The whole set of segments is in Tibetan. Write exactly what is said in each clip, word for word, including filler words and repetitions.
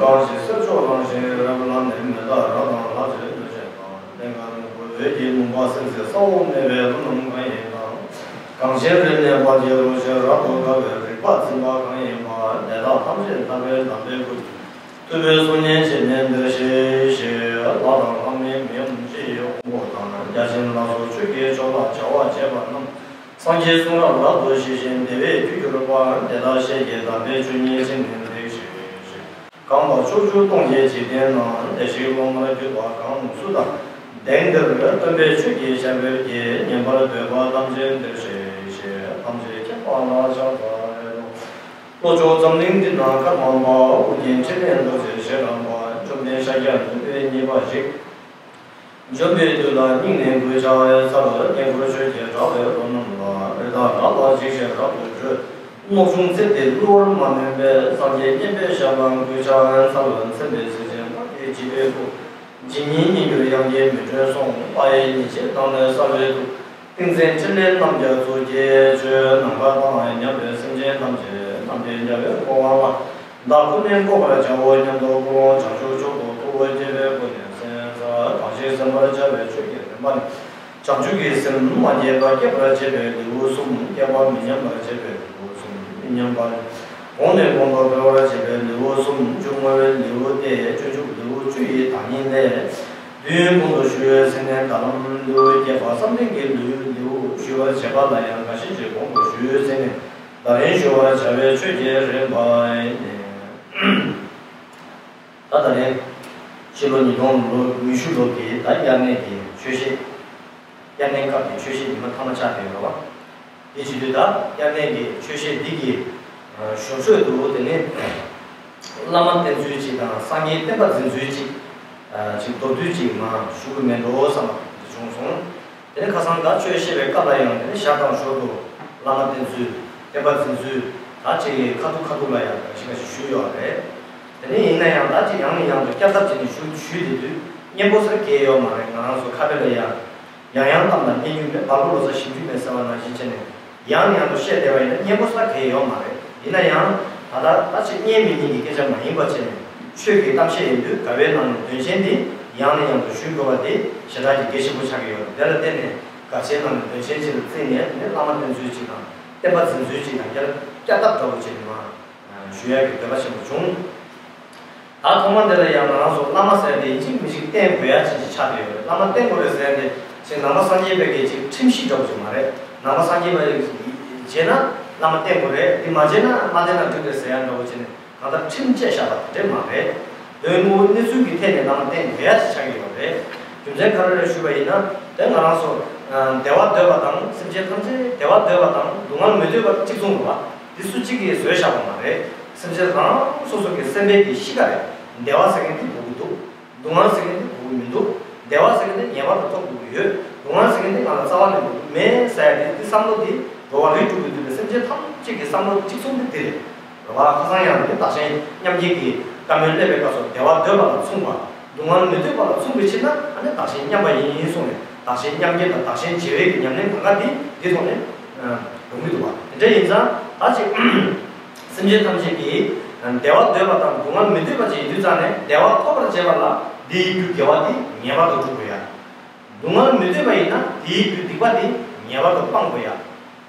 རང་བཞིན་གསེར་མཆོག་རང་བཞིན་རབ་ལ་ནི། མེ་སྟག་ར་དང་ལྷ་རྗེ་གནོད་སྦྱིན་དང་། ལྡན་ཁ་ནོར་བུ་འོད་ཀྱི་མུན་པ་སེལ་མཛད་ས་འོག་མེད་པའི་ཀླུ་རྣམས་གང་ཡིན་དང་། གངས་ཅན་རི་ནས་དཔལ་གྱི་རོལ་ཆས་རབ་ཏུ་དགའ་བའི་རིག་པ་འཛིན་པ་གང་ཡིན་པ། དེ་དག་ཐམས་ཅད་རྟག་པའི་དམ་པའི་སྐུ། ཐུབ་པའི་གསུང་སྙན་བྱིན་ནས་འདིར་གཤེགས་ཤིག། ལྷ་དང་ལྷ་མིན་མི་ཡུམ་སྤྱི་ཡི་དབང་པོ་དང་། བརྒྱ་བྱིན་ལ་སོགས་ཆོས་ཀྱི་མཆོག་ལ་བྱ་བ་བྱེད་པ་རྣམས། སངས་རྒྱས་གསུང་རབ་རབ་ཏུ་ཞི་ཞིང་བདེ་བས་རྒྱུད་གྱུར་པ། དེ་དག་ཤེས་བགྱིས་དམ་པའི་ཆོས་ཉིད་ཅི་ནས་འདིར་གཤེགས་ཤིག། གང་བ་ཕྱོགས་བཅུ་སྟོང་གི་འཇིག་རྟེན་ན། བདེ་གཤེགས་སློབ་མར་གྱུར་པ་གང་སུ་དག། དེང་འདིར་སྟོན་པའི་ཆོས་ཀྱི་ཞབས་པད་ཀྱིས། ཉན་པར་འདོད་པ་ཐམས་ཅད་འདིར་གཤེགས་ཤིག། ཐམས་ཅད་མཁྱེན་པ་ལ་ཕྱག་འཚལ་ལོ། ལྷོ་ཕྱོགས་འཛམ་གླིང་འདི་ན་མཁའ་མང་པ། ཨོ་རྒྱན་ཕྲིན་ལས་རྡོ་རྗེ་ཞལ་གྲགས་པ། བཅོམ་ལྡན་ཤཱཀྱ་ཐུབ་པའི་བརྙེས་པ་ཞིག། འཇོམས་པའི་མཐུ་ལ་སྙིང་ནས་གུས་ཕྱག་འཚལ། དཀྱིལ་འཁོར་ཆོས་ཀྱི་གྲགས་པས་རོ་སྣ་ལ། རི་དྭགས་ར་ལ་འཇིགས་ཤིང་རབ་ཏུ་ཁྲོས། རྣོ་ཆུང་ཚེ་འདི་བསླུ་བར་མ་ནུས་པས། སངས་རྒྱས་མཉན་པའི་ཞབས་ལ་གུས་ཕྱག་འཚལ། མཚན་དཔེ་གཟི་བརྗིད་དམར་གྱི་བརྗིད་པའི་སྐུ། ཇི་སྙེད་སྙན་གྱུར་དབྱངས་ཀྱིས་མི་ཁྲོལ་གསུང་། དཔག་ཡས་ཉིན་བྱེད་དང་ནི་ས་བཅུའི་གཙུག། ཏིང་འཛིན་ཕྲིན་ལས་རྣམ་རྒྱལ་གཙུག་གི་མཆོག། ནམ་མཁའ་དང་མཉམ་པའི་སེམས་ཅན་ཐམས་ཅད། རྣམ་འདྲེན་རྒྱལ་བའི་གོ་འཕང་ལ། བདག་ཁོ་ནས་བསྐོར་བར་བྱའོ་སྙམ་དུ་ཀུན་སློང་བྱང་ཆུབ་མཆོག་ཏུ་ཐུགས་བསྐྱེད་པའི་སྒོ་ནས་གསན་ས། གང་ཞིག་གསན་པར་བྱ་བའི་ཆོས་ཀྱི་རིམ་པ་ནི། བྱང་ཆུབ་ཀྱི་སེམས་མ་སྐྱེས་པ་སྐྱེད་པར་བྱེད་པའི་ལེའུ་གསུམ། སྐྱེས་པ་མི་ཉམས་པར་བྱེད་པའི་ལེའུ་གསུམ། མི་ཉམས་པ། གོང་ནས་གོང་དུ་འཕེལ་བར་བྱེད་པའི་ལེའུ་གསུམ། འབྱུང་བའི་ལེའུ་སྟེ་སྤྱོད་འཇུག་ལེའུ་བཅུ་ཡི་བདག་ཉིད་ལས། དུས་གོང་དུ་ཞུས་ཟིན་ནས་ད་ལམ་ལེའུ་བརྒྱད་པ་བསམ་གཏན་གྱི་ལེའུ་ལེའུ་ཞུ་བར་བྱེད་པ་ལ་ཡང་འགའ་ཞིག་གིས་གོང་དུ་ཞུས་ཟིན་ནས་ད་རིང་ཞུ་བར་བྱ་བའི་ཆོས་ཀྱི་རིམ་པ་ཡིན། ད་ད་རེས་ཕྱི་ལོ་ཉིས་སྟོང་ལོ་ཉི་ཤུ་ལོ་གི་ད་དབྱར་གནས་ཀྱི་ཆོས་བཤད། དབྱར་གནས་སྐབས་ཀྱི་ཆོས་བཤད་ཉི་མ་མཐའ་མ་ཆགས་བསྡད་ཡོད་རེད་བ། དེ་བྱེད་དུས་ད་དབྱར་གནས་ཀྱི་ཆོས་བཤད་འདི་གི་ཞོར་འཕྲོས་དུ་དེ་ནི་བླ་མ་བསྟེན་ཚུལ་གཅིག་དང་སངས་རྒྱས་བསྟན་པ་འཛིན་ཚུལ་གཅིག་ཅིག་མདོར་བསྡུས་གཅིག་མར་ཞུ་གི་མེད་འགྲོ་བསམ་པ་འདི་བྱུང་སོང་། དེ་ནི་ཁ་སང་ད་ཆོས་བཤད་པའི་སྐབས་ལ་ཡང་དེ་ནི་ཞར་དང་ཞོར་དུ་བླ་མ་བསྟེན་ཚུལ་བསྟན་པ་འཛིན་ཚུལ་ད་ཅིག་ཁ་ཐུག་ཁ་ཐུག་ལ་ཡང་འགའ་ཞིག་འགའ་ཞིག་ཞུས་ཡོད་རེད། དེ་ནི་ཡིན་ན་ཡང་ད་ཅིག་ཡང་ནས་ཡང་དུ་བསྐྱར་ལྡབ་བྱས་ནས་ཞུ་ཞུས་བསྡད་དུས་སྙན་པོ་ཟེར་གང་ཡང་ཡོད་མ་རེད། ང་རང་ཚོ་ཁ་དཔེ་ལ་ཡང་། ཡང་ཡང་གཏམ་ལ་བསྙད་རྒྱུ་མེད། བ་སྤུ་ལོ་ཙཱ་ཞིམ་རྒྱུ་མེད་ཟེར་བ་ནང་བཞིན་བྱས་ནས་ཡང་ནས་ཡང་དུ་བཤད་བསྡད་པ་ཡིན་ན་སྙན་པོ་ཟེར་གང་ཡང་ཡོད་མ་རེད། ཡིན་ན་ཡང་ད་ལྟ་ད་ཅིག་བསྙད་མི་བསྙད་ཀྱི་སྐད་ཆ་མ་ཡིན་པ་བྱས་ནས་ཆོས་ཀྱི་གཏམ་བཤད་ཡིན་དུས་དགའ་བའི་ནང་ནས་དོན་ཆེན་འདི་ཡང་ནས་ཡང་དུ་ཞུ་དགོས་པ་དེ་ཞེ་དྲག་གི་གལ་ཆེན་པོ་ཆགས་ཀྱི་ཡོད། དེ་ལ་བརྟེན་ནས་དགའ་ཆེན་ནང་ནས་དོན་ཆེན་ཆེད་དུ་བརྩིས་ནས་ནི་བླ་མ་བསྟེན་ཚུལ་གཅིག་དང་བསྟན་པ་འཛིན་ཚུལ་གཅིག་དང་བསྐྱར་བསྐྱར་ལྡབ་འདྲ་བོ་བྱས་ནས་མར་ཞུ་ཡག་གི་འདོད་པ་ཆེན་པོ་བྱུང་། ད་ཐོག་མ་འདི་ལ་ཡང་ང་རང་ཚོ་བླ་མ་ཟེར་དེ་ཡིན་གཅིག་མིན་གཅིག་བསྟེན་དགོས་ཡ་ཅིག་ཅིག་ཆགས་བསྡད་ཡོད་རེད། བླ་མ་བསྟེན་དགོས་རེད་ཟེར་ཡ་དེ་ཅིག་ནང་པ་སངས་རྒྱས་པའི་གི་ཅིག་ཁྲིམས་གཞི་འདྲ་བོ་ཅིག་མ་རེད། ནང་པ་སངས་རྒྱས་པ་བྱས་ན་བླ་མ་བསྟེན་དགོས་རེད། འདི་མ་བྱས་ན་མ་བསྟེན་ན་འགྲིག་རེད་ཟེར་ཡ་འདྲ་བོ་བྱས་ནས་གང་ལྟར་ཁྲིམས་བཅས་བཞག་པ་དེ་འདྲ་མ་རེད། དོན་དངོས་གནས་ཚུལ་གྱི་ཐད་ནས་བླ་མ་བསྟེན་དགོས་ཡ་ཅིག་ཆགས་ཀྱི་ཡོད་རེད། རྒྱུ་མཚན་ག་རེ་རེད་ཞུས་པ་ཡིན་ན་དེ་ང་རང་ཚོ་བདེ་བ་འདོད་པ་དང་སེམས་ཅན་ཐམས་ཅད་བདེ་བ་འདོད་པ་དང་སྡུག་བསྔལ་མི་འདོད་པ་གཅིག་མཚུངས་རེད་བ། འདི་སུ་གཅིག་གིས་བཟོས་བཞག་པ་མ་རེད། སེམས་ཅན་རང་སོ་སོ་གི་སེམས་པའི་གི་གཤིས་ཀ་རེད། བདེ་བ་ཟེར་མཁན་དེ་དགོས་ཀྱི་འདུག་སྡུག་བསྔལ་ཟེར་མཁན་དེ་དགོས་ཀྱི་མི་འདུག་བདེ་བ་ཟེར་མཁན་དེ་ངེས་པར་དུ་ཐོབ་དགོས་ཀྱི་ཡོད། སྡུག་བསྔལ་ཟེར་མཁན་དེ་ང་ལ་རྩ་བ་ནས་དགོས་ཀྱི་མེད་ཟེར་ཡ་དེ་འདི་བསམ་བློ་དེ་འགྲོ་བ་རིགས་དྲུག་གི་འདུས་པའི་སེམས་ཅན་ཐམས་ཅད་ཀྱི་བསམ་བློ་གཅིག་མཚུངས་དེ་དེ་རེད། རེད་བ། ཁ་སང་ཡང་དེ་བདག་གཞན་མཉམ་བརྗེ་གི་བཀའ་མོལ་སླེབས་པའི་སྐབས་སུ་བདེ་བ་འདོད་པ་ལ་མཚུངས་པ། སྡུག་བསྔལ་མི་འདོད་པ་ལ་མཚུངས་པའི་ཕྱིར་ན་ཨ་ནི་བདག་གཞན་མཉམ་པ་ཡིན་གསུངས་ནས་བདག་གཞན་མཉམ་བརྗེ་དང་བདག་གཞན་བརྗེ་བའི་གི་ཉམས་ལེན་གང་ག་དེ་འདི་ཐོག་ནས་ཡོང་གི་འདུག་བ། དེ་འདྲ་ཡིན་ཙང་ད་ཅིག་སེམས་ཅན་ཐམས་ཅད་ཀྱིས་བདེ་བ་འདོད་པ་དང་སྡུག་བསྔལ་མི་འདོད་པ་ཅིག་ཡིན་དུས་ཙང་ནས་བདེ་བ་ཐོབ་པར་བྱེད་པ་ལ་འདིའི་རྒྱུ་དགེ་བ་འདི་ངེས་པར་དུ་སྒྲུབ་དགོས་ཡ། སྡུག་བསྔལ་མི་འདོད་པ་ཡིན་ན་འདིའི་རྒྱུ་སྡིག་པ་འདི་ངེས་པར་དུ་སྤང་དགོས་ཡ།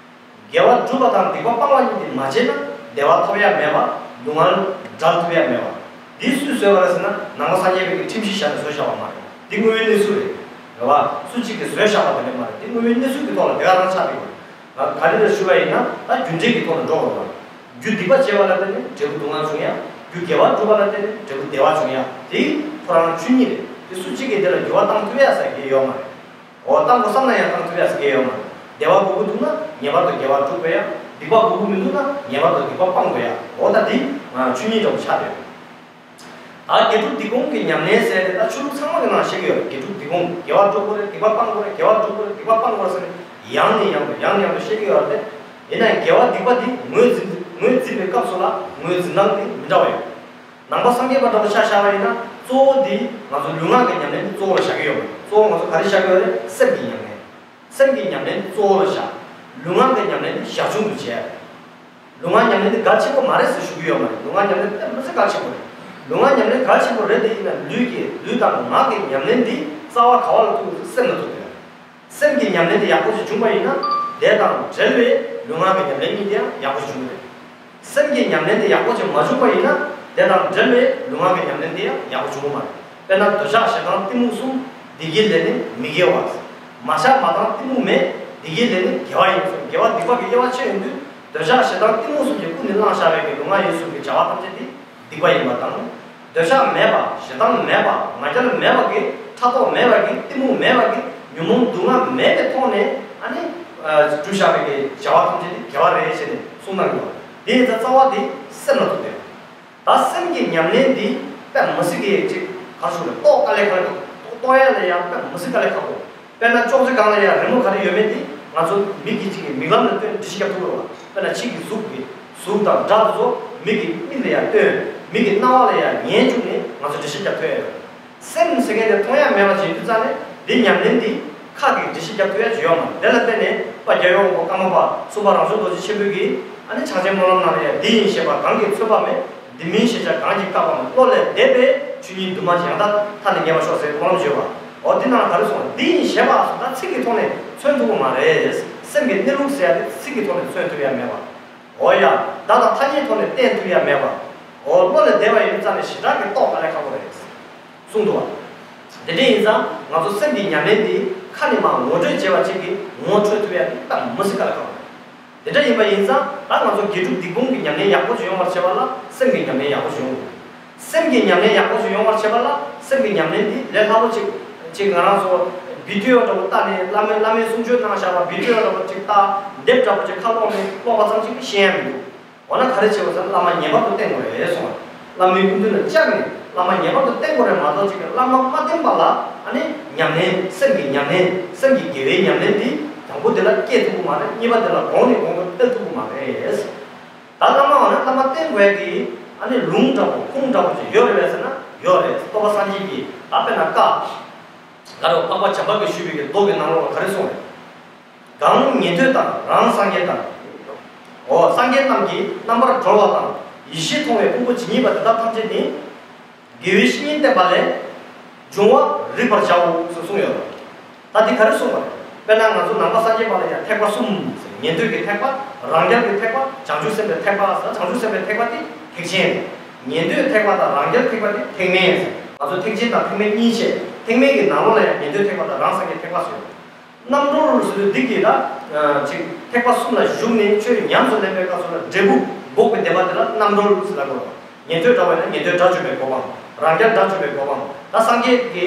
དགེ་བ་སྒྲུབ་པ་དང་སྡིག་པ་སྤང་བ་གཉིས་དེ་མ་བྱས་ན་བདེ་བ་ཐོབ་ཡ་མེད་པ། སྡུག་བསྔལ་བྲལ་ཐུབ་ཡ་མེད་པ། འདི་སུས་བཟོས་པ་རེད་ཟེར་ན་ནང་པ་སངས་རྒྱས་པའི་གི་ཁྲིམས་གཞི་བཞག་ནས་བཟོས་བཞག་པ་མ་རེད། འདི་དངོས་ཡོད་གནས་ཚུལ་རེད། རེད་བ། སུ་གཅིག་གིས་བཟོས་བཞག་པ་དེ་འདྲ་མ་རེད། འདི་དངོས་ཡོད་གནས་ཚུལ་གྱི་ཐོག་ལ་དེ་ག་རང་ཆགས་ཀྱི་ཡོད། ང་ག་རེ་རེད་ཞུ་བ་ཡིན་ན་ད་རྒྱུ་འབྲས་ཀྱི་ཐོག་ལ་འགྲོ་དགོས་པ། རྒྱུ་སྡིག་པ་བྱས་པ་ལ་བརྟེན་ནས་འབྲས་བུ་སྡུག་བསྔལ་བྱུང་ཡ། རྒྱུ་དགེ་བ་སྒྲུབ་པ་ལ་བརྟེན་ནས་འབྲས་བུ་བདེ་བ་བྱུང་ཡ། དེ་ཁོ་རང་ཆོས་ཉིད་རེད། དེ་སུ་གཅིག་གིས་དེ་ལ་འགྱུར་བ་བཏང་ཐུབ་ཡ་ཟེར་མཁན་ཡོད་མ་རེད། འོ་བཏང་དགོས་བསམ་ན་ཡང་བཏང་ཐུབ་ཡ་ཟེར་མཁན་ཡོད་མ་རེད། བདེ་བ་དགོས་ཀྱི་འདུག་ན་ངེས་པར་དུ་དགེ་བ་སྒྲུབ་དགོས་ཡ། སྡིག་པ་དགོས་ཀྱི་མི་འདུག་ན་ངེས་པར་དུ་སྡིག་པ་སྤང་དགོས་ཡ། འོ་ད་འདི་ཆོས་ཉིད་འདྲ་པོ་ཆགས་ཡོད། ད་དགེ་སྒྲུབ་སྡིག་སྤོང་གི་ཉམས་ལེན་ཟེར་ཏེ་ད་ཆོས་ལུགས་ཚང་མ་གི་ནང་བཤད་ཀྱི་ཡོད་རེད། དགེ་སྒྲུབ་སྡིག་སྤོང་། དགེ་བ་སྒྲུབ་དགོས་རེད། སྡིག་པ་སྤང་དགོས་རེད། དགེ་བ་སྒྲུབ་དགོས་རེད། སྡིག་པ་སྤང་དགོས་རེད་ཟེར་ནས་ཡང་ནས་ཡང་དུ་ཡང་ནས་ཡང་དུ་བཤད་ཀྱི་ཡོད་རེད། ཡིན་ན་ཡང་དགེ་བ་སྡིག་པ་འདི་ངོས་འཛིན་ངོས་འཛིན་པའི་སྐབས་སུ་ལ་ངོས་འཛིན་སྟངས་འདི་མི་འདྲ་བ་ཡོད། ནང་པ་སངས་རྒྱས་པ་འདྲ་པོ་ཆ་བཞག་པ་ཡིན་ན་གཙོ་བོ་འདི་ང་ཚོ་ལུས་ངག་གི་ཉམས་ལེན་འདི་གཙོ་བོ་ལ་བཞག་གི་ཡོད་མ་རེད། གཙོ་བོ་ང་ཚོ་ག་རེ་བཞག་གི་ཡོད་རེད། སེམས་ཀྱི་ཉམས་ལེན། སེམས་ཀྱི་ཉམས་ལེན་འདི་གཙོ་བོ་ལ་བཞག་ལུས་ངག་གི་ཉམས་ལེན་འདི་ཞར་བྱུང་དུ་བྱས། ལུས་ངག་ཉམས་ལེན་འདི་གལ་ཆེན་པོ་མ་རེད་ཟེར་ཞུ་གི་ཡོད་མ་རེད། ལུས་ངག་ཉམས་ལེན་དཔེ་མི་སྲིད་གལ་ཆེན་པོ་རེད། ལུས་ངག་ཉམས་ལེན་གལ་ཆེན་པོ་རེད་དེ། ཡིན་ན་ལུས་ཀྱི་ལུས་དང་ངག་གི་ཉམས་ལེན་འདི་རྩ་བ་ག་བ་ལ་ཐུག་ཡོད་ཟེར་སེམས་ལ་ཐུག་ཡོད། སེམས་ཀྱི་ཉམས་ལེན་དེ་ཡག་པོ་ཞིག་བྱུང་པ་ཡིན་ན། དེ་དང་འབྲེལ་བའི་ལུས་ངག་གི་ཉམས་ལེན་གཉིས་དེ་ཡང་ཡག་པོ་ཞིག་བྱུང་གི་རེད། སེམས་ཀྱི་ཉམས་ལེན་དེ་ཡག་པོ་ཞིག་མ་བྱུང་པ་ཡིན་ན། དེ་དང་འབྲེལ་བའི་ལུས་ངག་གི་ཉམས་ལེན་དེ་ཡང་ཡག་པོ་བྱུང་གི་མ་རེད། དཔེར་ན་འདོད་ཆགས་ཞེ་སྡང་གཏི་མུག་གསུམ་བདེ་སྐྱིད་ལས་ནི་མི་དགེ་བ། མ་ཆགས་མ་སྡང་གཏི་མུག་མེད། བདེ་སྐྱིད་ལས་ནི་དགེ་བ་ཡིན་གསུངས། དགེ་བ་སྡིག་པ་གི་དབྱེ་བ་ཕྱེ་ཡོང་དུས། འདོད་ཆགས་ཞེ་སྡང་གཏི་མུག་གསུམ་གྱིས་ཀུན་ནས་བསླངས་བཞག་པའི་གི་ལུས་ངག་ཡིད་གསུམ་གྱི་བྱ་བ་ཐམས་ཅད་དེ་སྡིག་པ་ཡིན་པ་དང་། འདོད་ཆགས་མེད་པ། ཞེ་སྡང་མེད་པ། ང་རྒྱལ་མེད་པ་གི། ཕྲག་དོག་མེད་པ་གི། གཏི་མུག་མེད་པ་གི། ཉོན་མོངས་དུག་ལྔ་མེད་པའི་ཐོག་ནས། ཨ་ནི་ཨ་བསྒྲུབས་བཞག་པའི་གི་བྱ་བ་ཐམས་ཅད་དེ་དགེ་བ་རེད་ཟེར་ནས་གསུངས་གནང་གི་འདུག་དེ་ཡིན་ཙང་རྩ་བ་དེ་སེམས་ལ་ཐུག་སྟེ། ད་སེམས་ཀྱི་ཉམས་ལེན་འདི་དཔེ་མི་སྲིད་ཀྱི་ཅིག་ག་རེ་ཞུ་དགོས་རེད། རྟོགས་དཀའ་ལས་ཁག་པོ། རྟོགས་ཡ་ལ་ཡང་དཔེ་མི་སྲིད་དཀའ་ལས་ཁག་པོ། དཔེར་ན་ཅོག་ཙེ་སྒང་ལ་ཡང་རི་མོ་ག་རེ་ཡོད་མེད་འདི་ང་ཚོ་མིག་གིས་ཅིག་གི་མིག་ལམ་ལ་སྟོན་འགྲེལ་བཤད་རྒྱབ་ཐུབ་རེད་བ། དཔེར་ན་ཁྱི་གི་གཟུགས་ཀྱི་གཟུགས་དང་སྒྲ་དེ་ཚོ་མིག་གི་མིག་ལ་ཡང་སྟོན། མིག་གི་རྣ་བ་ལ་ཡང་ཉན་བཅུག་ནས་ང་ཚོ་འགྲེལ་བཤད་རྒྱབ་ཐུབ་ཡ་ཡོད། སེམས་ཟེར་མཁན་དེ་མཐོང་ཡ་མེད་པ་ཅིག་ཡིན་དུས་ཙང་ནས། འདི་ཉམས་ལེན་འདི་ཁ་གིས་འགྲེལ་བཤད་རྒྱབ་ཐུབ་ཡ་ཅིག་ཡོད་མ་རེད། དེ་ལ་བརྟེན་ནས་དཔལ་རྒྱལ་བའི་དབང་པོ་ཀརྨ་པ་གསུམ་པ་རང་བྱུང་རྡོ་རྗེ་ཆེན་པོས་ཀྱིས་ཨ་ནི་ཕྱག་ཆེན་སྨོན་ལམ་ནང་ལ་ཡང་། འདི་ཡིན་ཞེས་པ་གང་གིས་མཚོན་པ་མེད། འདི་མིན་ཞེས་བྱ་གང་གིས་བཀག་པ་མེད། བློ་ལས་འདས་པའི་ཆོས་ཉིད་འདུས་མ་བྱས། ཡང་དག་ཐ་སྙད་མེད་པར་ཤོག་ཟེར་སྨོན་ལམ་བརྗོད་པ། འོ་འདི་ནང་ག་རེ་གསུངས་པ། འདི་ཡིན་ཞེས་པ་ཟེར་ད་ཚིག་གི་ཐོག་ནས་མཚོན་ཐུབ་ཀྱི་མ་རེད། སེམས་ཀྱི་གནས་ལུགས་ཟེར་ཡ་དེ་ཚིག་གི་ཐོག་ནས་མཚོན་ཐུབ་ཡ་མེད་པ། འོ་ཡ། བརྡ་དང་ཐ་སྙད་ཐོག་ནས་བསྟན་ཐུབ་ཡ་མེད་པ། འོ་བློ་ལས་འདས་པ་ཡིན་ཙང་ནས་ཞེ་དྲག་གི་རྟོགས་དཀའ་ལས་ཁག་པོ་རེད། གསུངས་འདུག་བ། དེ་འདྲ་ཡིན་ཙང་ང་ཚོ་སེམས་ཀྱི་ཉམས་ལེན་འདི་ཁ་ནས་མར་ངོ་སྤྲོད་བྱས་པ་ཅིག་གིས་ངོ་འཕྲོད་ཐུབ་ཡ་དེ་དཔེ་མི་སྲིད་དཀའ་ལས་ཁག་པོ་རེད། དེ་འདྲ་ཡིན་པ་ཡིན་ཙང་ད་ང་ཚོ་དགེ་སྒྲུབ་སྡིག་སྤོང་གི་ཉམས་ལེན་ཡག་པོ་ཞིག་ཡོང་བར་བྱེད་པ་ལ་སེམས་ཀྱི་ཉམས་ལེན་ཡག་པོ་ཞིག་ཡོང་དགོས། སེམས་ཀྱི་ཉམས་ལེན་ཡག་པོ་ཞིག་ཡོང་བར་བྱེད་པ་ལ་སེམས་ཀྱི་ཉམས་ལེན་འདི་ལས་སླ་པོ་ཅིག་ཅིག་ང་རང་ཚོ་བི་ཌི་ཡོ་འདྲ་པོ་ལྟ་ནས། བླ་མའི་བླ་མའི་གསུང་ཆོས་གནང་བཞག་པ་བི་ཌི་ཡོ་འདྲ་པོ་ཅིག་ལྟ། དེབ་འདྲ་པོ་ཅིག་ཁ་ཀློག་ནས་ཀློག་པ་ཙམ་ཅིག་གིས་ཤེས་ཡ་མི་འདུག་འོ་ན་ག་རེ་བྱེད་དགོས་ཟེར་ན་བླ་མ་ཉན་པར་དུ་བསྟེན་དགོས་རེད་གསུངས་པ། བླ་མའི་སྐུ་མདུན་ལ་བཅར་ནས་བླ་མ་ཉན་པར་དུ་བསྟེན་དགོས་རེད་མ་གཏོགས། ཅིག་གིས་བླ་མ་མ་བསྟེན་པ་ལ་ཨ་ནི་ཉམས་ལེན། སེམས་ཀྱི་ཉམས་ལེན། སེམས་ཀྱི་དགེ་བའི་ཉམས་ལེན་འདི་དང་པོ་དེ་ལ་སྐྱེ་ཐུབ་ཀྱི་མ་རེད། གཉིས་པ་དེ་ལ་གོང་ནས་གོང་དུ་སྤེལ་ཐུབ་ཀྱི་མ་རེད། ད་བླ་མ་འོ་ན་བླ་མ་བསྟེན་དགོས་ཀྱི་ཨ་ནི་ལུང་འདྲ་པོ་ཁུངས་འདྲ་པོ་ཅིག་ཡོད་རེད་པས་ཟེར་ན་ཡོད་རེད། སྟོན་པ་སངས་རྒྱས་ཀྱིས་ད་དཔེར་ན་བཀའ་ག་རེ་འཕགས་པ་བྱམས་པ་གིས་ཞུས་པའི་གི་མདོ་གི་ནང་ལོགས་ལ་ག་རེ་གསུངས་རེད། གང་ཉན་ཐོས་དང་རང་སངས་རྒྱས་དང་། འོ་སངས་རྒྱས་རྣམས་ཀྱི་རྣམ་པར་གྲོལ་བ་དང་ཡེ་ཤེས་མཐོང་བའི་ཕུང་པོ་ཇི་སྙེད་པ་དེ་དག་ཐམས་ཅད་ནི། དགེ་བའི་བཤེས་གཉེན་བསྟེན་པ་ལས་བྱུང་བ་རིག་པར་བྱའོ་ཞེས་གསུངས་ཡོད་ལ། ད་འདི་ག་རེ་གསུངས་པ་རེད། དཔེར་ན་ང་ཚོ་ནང་པ་སངས་རྒྱས་པ་ལ་ཡང་ཐེག་པ་གསུམ་ཟེར། ཉན་ཐོས་ཀྱི་ཐེག་པ། རང་རྒྱལ་གྱི་ཐེག་པ། བྱང་ཆུབ་སེམས་དཔའི་ཐེག་པ་ཟེར། བྱང་ཆུབ་སེམས་དཔའི་ཐེག་པ་དེ་ཐེག་ཆེན་རེད། ཉན་ཐོས་ཐེག་པ་དང་རང་རྒྱལ་ཐེག་པ་དེ་ཐེག་དམན་ཟེར། ང་ཚོ་ཐེག་ཆེན་དང་ཐེག་དམན་གཉིས་བཤད། ཐེག་དམན་གྱི་ནང་ལོགས་ལ་ཡང་ཉན་ཐོས་ཐེག་པ་དང་རང་སངས་རྒྱས་ཐེག་པ་ཟེར། རྣམ་གྲོལ་ཟེར་དུས་འདི་གི་ད་ཅིག་ཐེག་པ་གསུམ་ལ་ཞུགས་ནས་ཆོས་ཉམས་སུ་ལེན་པའི་སྐབས་སུ་ལ་འབྲས་བུ་འགོག་པའི་བདེན་པ་དེ་ལ་རྣམ་གྲོལ་ཟེར་ལབ་དགོས། ཉན་ཐོས་འདྲ་བ་ཡིན་ན་ཉན་ཐོས་དགྲ་བཅོམ་པའི་གོ་འཕང་། རང་རྒྱལ་དགྲ་བཅོམ་པའི་གོ་འཕང་། ད་སངས་རྒྱས་ཀྱི་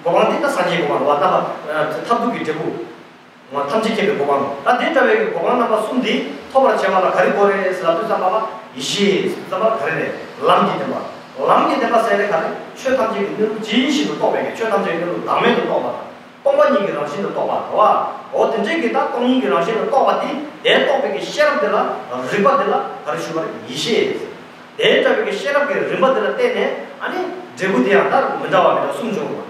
གོ་འཕང་འདི་ད་སངས་རྒྱས་གོ་འཕང་རེད་བ། རྣམ་པ་མཐར་ཐུག་གི་འབྲས་བུ་ཐམས་ཅད་མཁྱེན་པའི་གོ་འཕང་། ད་དེ་འདྲ་བའི་གི་གོ་འཕང་རྣམ་པ་གསུམ་འདི་ཐོབ་པར་བྱ་བ་ལ་ག་རེ་དགོས་རེད་ཟེར་ལབ་དུས་ཙམ་པ་ལ་ཡེ་ཤེས་ཟེར་དུས་ཙམ་པ་ལ་ག་རེ་རེད། ལམ་གྱི་བདེན་པ། ལམ་གྱི་བདེན་པ་ཟེར་དེ་ག་རེ། ཆོས་ཐམས་ཅད་ཀྱི་གནས་ལུགས་ཇི་བཞིན་དུ་རྟོགས་པའི་གི། ཆོས་ཐམས་ཅད་ཀྱི་གནས་ལུགས་བདག་མེད་དུ་རྟོགས་པ་དང་། སྟོང་པ་ཉིད་ཀྱི་རང་བཞིན་དུ་རྟོགས་པ་རེད་བ། འོ་དེ་འདྲའི་གི་ད་སྟོང་ཉིད་ཀྱི་རང་བཞིན་དུ་རྟོགས་པ་དེ། དེ་རྟོགས་པའི་གི་ཤེས་རབ་དེ་ལ། རིག་པ་དེ་ལ་ག་རེ་ཞུ་བ་རེད། ཡེ་ཤེས། དེ་ལྟ་བུའི་གི་ཤེས་རབ་ཀྱི་རིམ་པ་དེ་ལ་བརྟེན་ནས་ཨ་ནི་འབྲས་བུ་དེ་ཡང་ད་མི་འདྲ་བ་མི་འདྲ་གསུམ་འབྱུང་བ།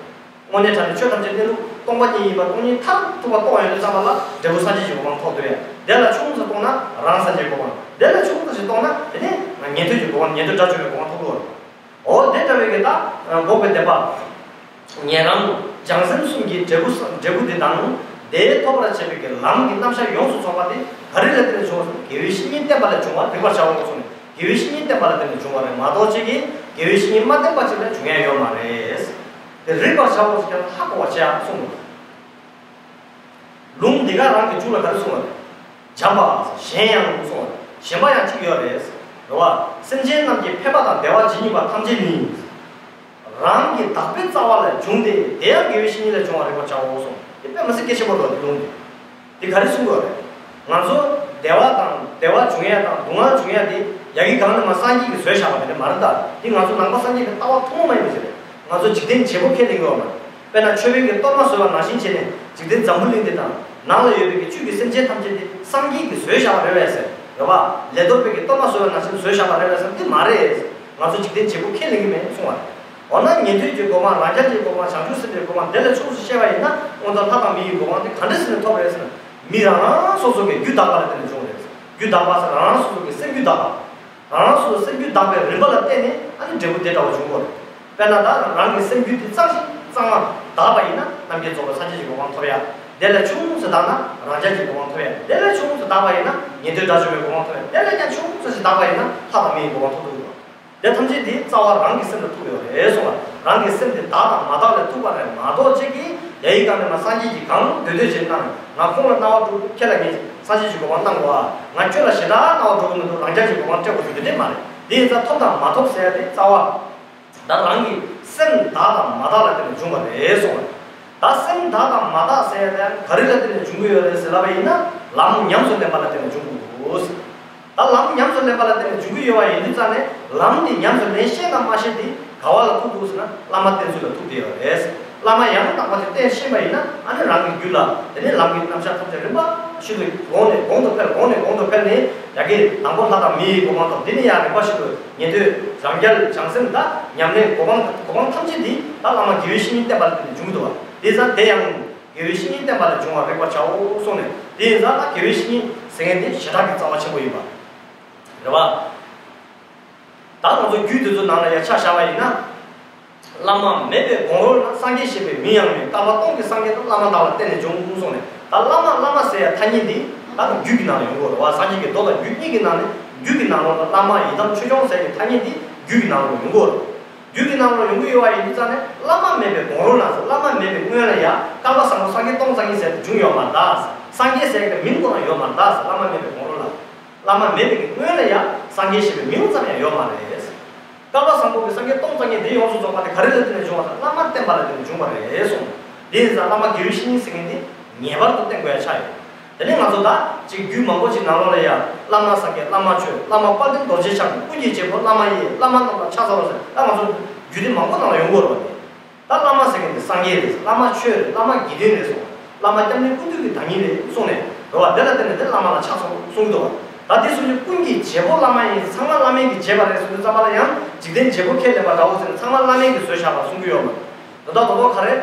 དངོས་གནས་དྲང་གནས་ཆོས་ཐམས་ཅད་གནས་ལུགས་སྟོང་པ་ཉིད་ཡིན་པ་སྟོང་ཉིད་མཐར་ཐུག་པ་རྟོགས་ཡོང་དུས་ཙམ་པ་ལ་འབྲས་བུ་སངས་རྒྱས་ཀྱི་གོ་འཕང་ཐོབ་འདོད་ཡ། དེ་ལ་ཆུང་ཙམ་གཏོང་ན་རང་སངས་རྒྱས་གོ་འཕང་། དེ་ལ་ཆུང་ཙམ་ཞིག་གཏོང་ན་དེ་ནས་ཉན་ཐོས་ཀྱི་གོ་འཕང་། ཉན་ཐོས་དགྲ་བཅོམ་པའི་གོ་འཕང་ཐོབ་འདོད་ཡ། འོ་དེ་ལྟ་བུའི་གི་ད་འགོག་པའི་བདེན་པ། ཉན་རང་བྱང་སེམས་གསུམ་གྱི་འབྲས་བུ་ས་འབྲས་བུ་དེ་དང་། དེ་ཐོབ་པར་བྱེད་པའི་གི་ལམ་གྱི་རྣམ་གཞག་ཡོངས་སུ་རྫོགས་པ་དེ་ག་རེ་ལ་བརྟེན་ནས་བྱུང་བ་ཟེར་ན། དགེ་བའི་བཤེས་གཉེན་བསྟེན་པ་ལས་བྱུང་བར་རིག་པར་བྱའོ་གསུངས་ནས། དགེ་བའི་བཤེས་གཉེན་བསྟེན་པ་ལ་བརྟེན་ནས་བྱུང་བ་རེད་མ་གཏོགས་ཅིག་གིས་དགེ་བའི་བཤེས་གཉེན་མ་བསྟེན་པ་ཅིག་ལ་བྱུང་ཡ་ཡོད་མ་རེད། དེ་རིག་པར་བྱའོ་ཟེར་ཀྱང་ཧ་གོ་བ་བྱེད་ཨ་གསུངས་འདུག་ལུང་འདི་ག་རང་གི་མཇུག་ལ་ག་རེ་གསུངས་པ་རེད། བྱམས་པ་གཞན་ཡང་གསུངས་པ་རེད། གཞན་པ་ཡང་གཅིག་ཡོད་རེད། རེད་བ། སེམས་ཅན་རྣམས་ཀྱི་ཕན་པ་དང་བདེ་བ་ཇི་སྙེད་པ་ཐམས་ཅད་ནི། རང་གི་བདག་པོའི་རྩ་བ་ལས་བྱུང་སྟེ། དེ་ཡང་དགེ་བའི་བཤེས་གཉེན་ལས་བྱུང་བར་རིག་པར་བྱའོ་གསུངས། དེ་དཔེ་མི་སྲིད་གལ་ཆེན་པོ་རེད་བ། དེ་ལུང་འདི། དེ་ག་རེ་གསུང་དགོས་རེད། ང་ཚོ་བདེ་བ་དང་བདེ་བ་འབྱུང་ཡ་དང་སྡུག་བསྔལ་འབྱུང་ཡ་དེ་ཡ་གི་སྒང་ནས་མར་སངས་རྒྱས་ཀྱིས་བཟོས་བཞག་པ་དེ་འདྲ་མ་རེད་ད། དེ་ང་ཚོ་ནང་པ་སངས་རྒྱས་ཀྱི་ལྟ་བ་ཐུན་མོང་མ་ཡིན་པ་ཞིག་རེད། ང་ཚོ་འཇིག་རྟེན་བྱེད་པོ་ཁས་ལེན་གྱི་ཡོད་མ་རེད། དཔེར་ན་མཆོད་དཔོན་གྱིས་གཏོར་མ་བཟོས་པ་ནང་བཞིན་བྱས་ནས་འཇིག་རྟེན་འཛམ་བུ་གླིང་འདི་དང་ནང་ལ་ཡོད་པའི་གི་བཅུད་ཀྱི་སེམས་ཅན་ཐམས་ཅད་དེ་སངས་རྒྱས་ཀྱིས་བཟོས་བཞག་པ་རེད་པས་ཟེར། རེད་བ། ལས་གཏོར་དཔོན་གྱིས་གཏོར་མ་བཟོས་པ་ནང་བཞིན་བཟོས་བཞག་པ་རེད་པས་ཟེར། འདི་མ་རེད། ང་ཚོ་འཇིག་རྟེན་བྱེད་པོ་ཁས་ལེན་གྱི་མེད་གསུང་བ་རེད། འོ་ན་ཉན་ཐོས་ཀྱི་གོ་འཕང་། རང་རྒྱལ་གྱི་གོ་འཕང་། བྱང་ཆུབ་སེམས་དཔའི་གོ་འཕང་། དེ་ལས་ཆུང་ཙམ་བཤད་པ་ཡིན་ན། སྔོན་དུ་ལྷ་དང་མི་ཡི་གོ་འཕང་དེ་ག་འདྲ་ཟེར་ནས་ཐོབ་རེད་ཟེར་ན། མི་རང་རང་སོ་སོ་གི་རྒྱུད་དག་པ་ལ་བརྟེན་ནས་བྱུང་རེད། རྒྱུད་དག་པ་ཟེར་རང་རང་སོ་སོ་གི་སེམས་རྒྱུད་དག་པ། རང་རང་སོ་སོའི་སེམས་རྒྱུད་དག་པའི་རིམ་པ་ལ་བརྟེན་ནས་ཨ་ནི་འབྲས་བུ་དེ་འདྲ་བ་འབྱུང་གི་ཡོད་རེད། དཔེར་ན་ད་རང་གི་སེམས་རྒྱུད་དེ་གཙང་ཞིང་གཙང་མ་དག་པ་ཡིན་ན་རྣམ་མཁྱེན་རྫོགས་པའི་སངས་རྒྱས་ཀྱི་གོ་འཕང་ཐོབ་ཡ། དེ་ལས་ཆུང་ཙམ་དག་ན་རང་རྒྱལ་གྱི་གོ་འཕང་ཐོབ་ཡ། དེ་ལས་ཆུང་ཙམ་དག་པ་ཡིན་ན་ཉན་ཐོས་དགྲ་བཅོམ་པའི་གོ་འཕང་ཐོབ་ཡ། དེ་ལས་ཀྱང་ཆུང་ཙམ་ཞིག་དག་པ་ཡིན་ན་ལྷ་དང་མི་ཡི་གོ་འཕང་ཐོབ་ཐུབ་ཀྱི་ཡོད། དེ་ཐམས་ཅད་དེ་རྩ་བ་རང་གི་སེམས་ལ་ཐུག་ཡོད་རེད་གསུངས་པ། རང་གི་སེམས་དེ་དག་དང་མ་དག་ལ་ཐུག་པ་རེད་མ་གཏོགས་ཅིག་གིས་ཡ་ཡི་གང་ནས་མ་སངས་རྒྱས་ཀྱིས་གང་འདོད་འདོད་བྱེད་གནང་། ང་ཁོང་ལ་སྣང་བ་འགྲོ་ཁྱེད་ལ་ངས་སངས་རྒྱས་ཀྱི་གོ་འཕང་གནང་དགོས་ཨ། ང་ཁྱོད་ལ་ཞེ་དྲག་སྣང་བ་འགྲོ་གི་མི་འདུག་རང་རྒྱལ་གྱི་གོ་འཕང་སྤྲད་དགོས་ཟེར་དེ་འདྲས་མ་རེད། དེ་ཡིན་ཙང་ཐོབ་དང་མ་ཐོབ་ཟེར་ཡ་དེ་རྩ་བ། ད་རང་གི་སེམས་དག་དང་མ་དག་ལ་བརྟེན་ནས་བྱུང་བ་རེད་གསུངས་པ་རེད། ད་སེམས་དག་དང་མ་དག་ཟེར་ཡ་དེ་ག་རེ་ལ་བརྟེན་ནས་བྱུང་གི་ཡོད་རེད་ཟེར་ལབ་པ་ཡིན་ན་ལམ་ཉམས་སུ་ལེན་པ་ལ་བརྟེན་ནས་བྱུང་གི་འདུག་ད་ལམ་ཉམས་སུ་ལེན་པ་ལ་བརྟེན་ནས་འབྱུང་གི་ཡོད་པ་ཡིན་དུས་ཙང་ནས་ལམ་འདི་ཉམས་སུ་ལེན་ཤེས་དང་མ་ཤེས་དེ་ག་བ་ལ་ཐུག་འདུག་ཟེར་ན་བླ་མ་བསྟེན་ཚུལ་ལ་ཐུག་བསྡད་ཡོད་རེད། བླ་མ་ཡང་དག་པ་ཞིག་བསྟེན་ཤེས་པ་ཡིན་ན་ཨ་ནི་རང་གི་རྒྱུད་ལ་དེ་ནས་ལམ་གྱི་རྣམ་གཞག་ཐམས་ཅད་རིམ་པ་ཞིག་ཏུ་གོང་ནས་གོང་དུ་འཕེལ་གོང་ནས་གོང་དུ་འཕེལ་ནས་ཡ་གི་དང་པོ་ལྷ་དང་མི་ཡི་གོ་འཕང་ཐོབ། དེ་ནས་ཡང་རིམ་པ་ཞིག་ཏུ་ཉན་ཐོས་རང་རྒྱལ་བྱང་སེམས་དང་ཉམས་ལེན་གོ་འཕང་གོ་འཕང་ཐམས་ཅད་འདི་ད་བླ་མ་དགེ་བའི་བཤེས་གཉེན་བསྟེན་པ་ལ་བརྟེན་ནས་འབྱུང་གི་འདུག་པ། དེ་ཙང་དེ་ཡང་། དགེ་བའི་བཤེས་གཉེན་བསྟེན་པ་ལས་བྱུང་བར་རིག་པར་བྱའོ་གསུངས་ནས། དེ་ཡིན་ཙང་ད་དགེ་བའི་བཤེས་གཉེན་ཟེར་མཁན་དེ་ཞེ་དྲག་གི་རྩ་བ་ཆེན་པོ་ཡིན་པ། རེད་བ། ད་ང་ཚོ་རྒྱུད་དེ་ཚོ་ནང་ལ་ཡ་ཆ་བཞག་པ་ཡིན་ན། བླ་མ་མེད་པའི་གོང་རོལ་ན་སངས་རྒྱས་ཞེས་པའི་མིང་ཡང་མེད། བསྐལ་པ་སྟོང་གི་སངས་རྒྱས་དང་བླ་མ་དག་ལ་བརྟེན་ནས་བྱུང་གསུངས་ནས། ད་བླ་མ་བླ་མ་ཟེར་ཡ་ཐ་སྙད་འདི་ད་རྒྱུད་ཀྱི་ནང་ལ་ཡོང་གི་ཡོད་རེད་བ། སངས་རྒྱས་ཀྱི་མདོ་དང་རྒྱུད་གཉིས་ཀྱི་ནང་ནས་རྒྱུད་ཀྱི་ནང་ལོགས་ལ་བླ་མ་ཡི་དམ་ཆོས་སྐྱོང་ཟེར་ཡའི་ཐ་སྙད་འདི་རྒྱུད་ཀྱི་ནང་ལ་ཡོང་གི་ཡོད་རེད། རྒྱུད་ཀྱི་ནང་ལ་ཡོང་གི་ཡོད་པ་ཡིན་དུས་ཙང་ནས་བླ་མ་མེད་པའི་གོང་རོལ་ན་ཟེར། བླ་མ་མེད་པའི་སྔོན་ལ་ཡ་བསྐལ་པ་བཟང་པོ་སངས་རྒྱས་སྟོང་རྩ་གཉིས་ཟེར་བྱུང་ཡོད་མ་རེད་ད་ཟེར། སངས་རྒྱས་ཟེར་གྱི་མིང་ཁོ་རང་ཡོད་མ་རེད་ད་ཟེར། བླ་མ་མེད་པའི་གོང་རོལ་ལ། བླ་མ་མེད་པའི་སྔོན་ལ་ཡ་སངས་རྒྱས་ཞེས་པའི་མིང་ཙམ་ཡང་ཡོད་མ་རེད་ཟེར། བསྐལ་པ་བཟང་པོ་གི་སངས་རྒྱས་སྟོང་རྩ་གཉིས་དེ་ཡོངས་སུ་རྫོགས་པ་དེ་ག་རེ་ལ་བརྟེན་ནས་བྱུང་བ་དང་བླ་མ་བསྟེན་པ་ལ་བརྟེན་ནས་བྱུང་བ་རེད་གསུངས། དེ་ཡིན་ཙང་བླ་མ་དགེ་བའི་བཤེས་གཉེན་ཟེར་མཁན་དེ་ངེས་པར་དུ་བསྟེན་དགོས་ཡ་ཆགས་ཡོད། དེ་ནས་ང་ཚོ་ད་ཅིག་རྒྱུད་མང་པོ་ཅིག་ནང་ལོགས་ལ་ཡ་བླ་མ་སངས་རྒྱས། བླ་མ་ཆོས། བླ་མ་དཔལ་ལྡན་རྡོ་རྗེ་འཆང་། ཀུན་གྱི་རྒྱལ་པོ་བླ་མ་ཡི། བླ་མ་རྣམས་ལ་ཕྱག་འཚལ་ལོ་ཟེར། ད་ང་ཚོ་རྒྱུད་སྡེ་མང་པོ་ནང་ལ་ཡོང་གི་ཡོད་རེད་བ། དེ་ད་བླ་མ་ཟེར་མཁན་དེ་སངས་རྒྱས་རེད། བླ་མ་ཆོས་རེད། བླ་མ་དགེ་འདུན་རེད་གསུངས། བླ་མ་སྐྱབས་གནས་ཀུན་འདུས་ཀྱི་བདག་ཉིད་རེད་གསུངས་ནས་རེད་བ། དེ་ལ་བརྟེན་ནས་དེ་བླ་མ་ལ་ཕྱག་འཚལ་གསུངས་འདུག་བ། ད་དེ་གསུངས་ཀྱི་ཀུན་གྱི་བྱེད་པོ་བླ་མ་ཡིན། ཚང་མ་བླ་མས་ཀྱིས་བྱས་པ་རེད་གསུངས་དུས་ཙམ་པ་ལ་ཡང་འཇིག་རྟེན་བྱེད་པོ་ཁས་ལེན་པ་འདྲ་བོ་ཟེར་ནས་ཚང་མ་བླ་མས་ཀྱིས་བཟོས་བཞག་པ་གསུང་གི་ཡོད་མ་རེད། དོན་དག་རྡོག་རྡོག་ག་རེ།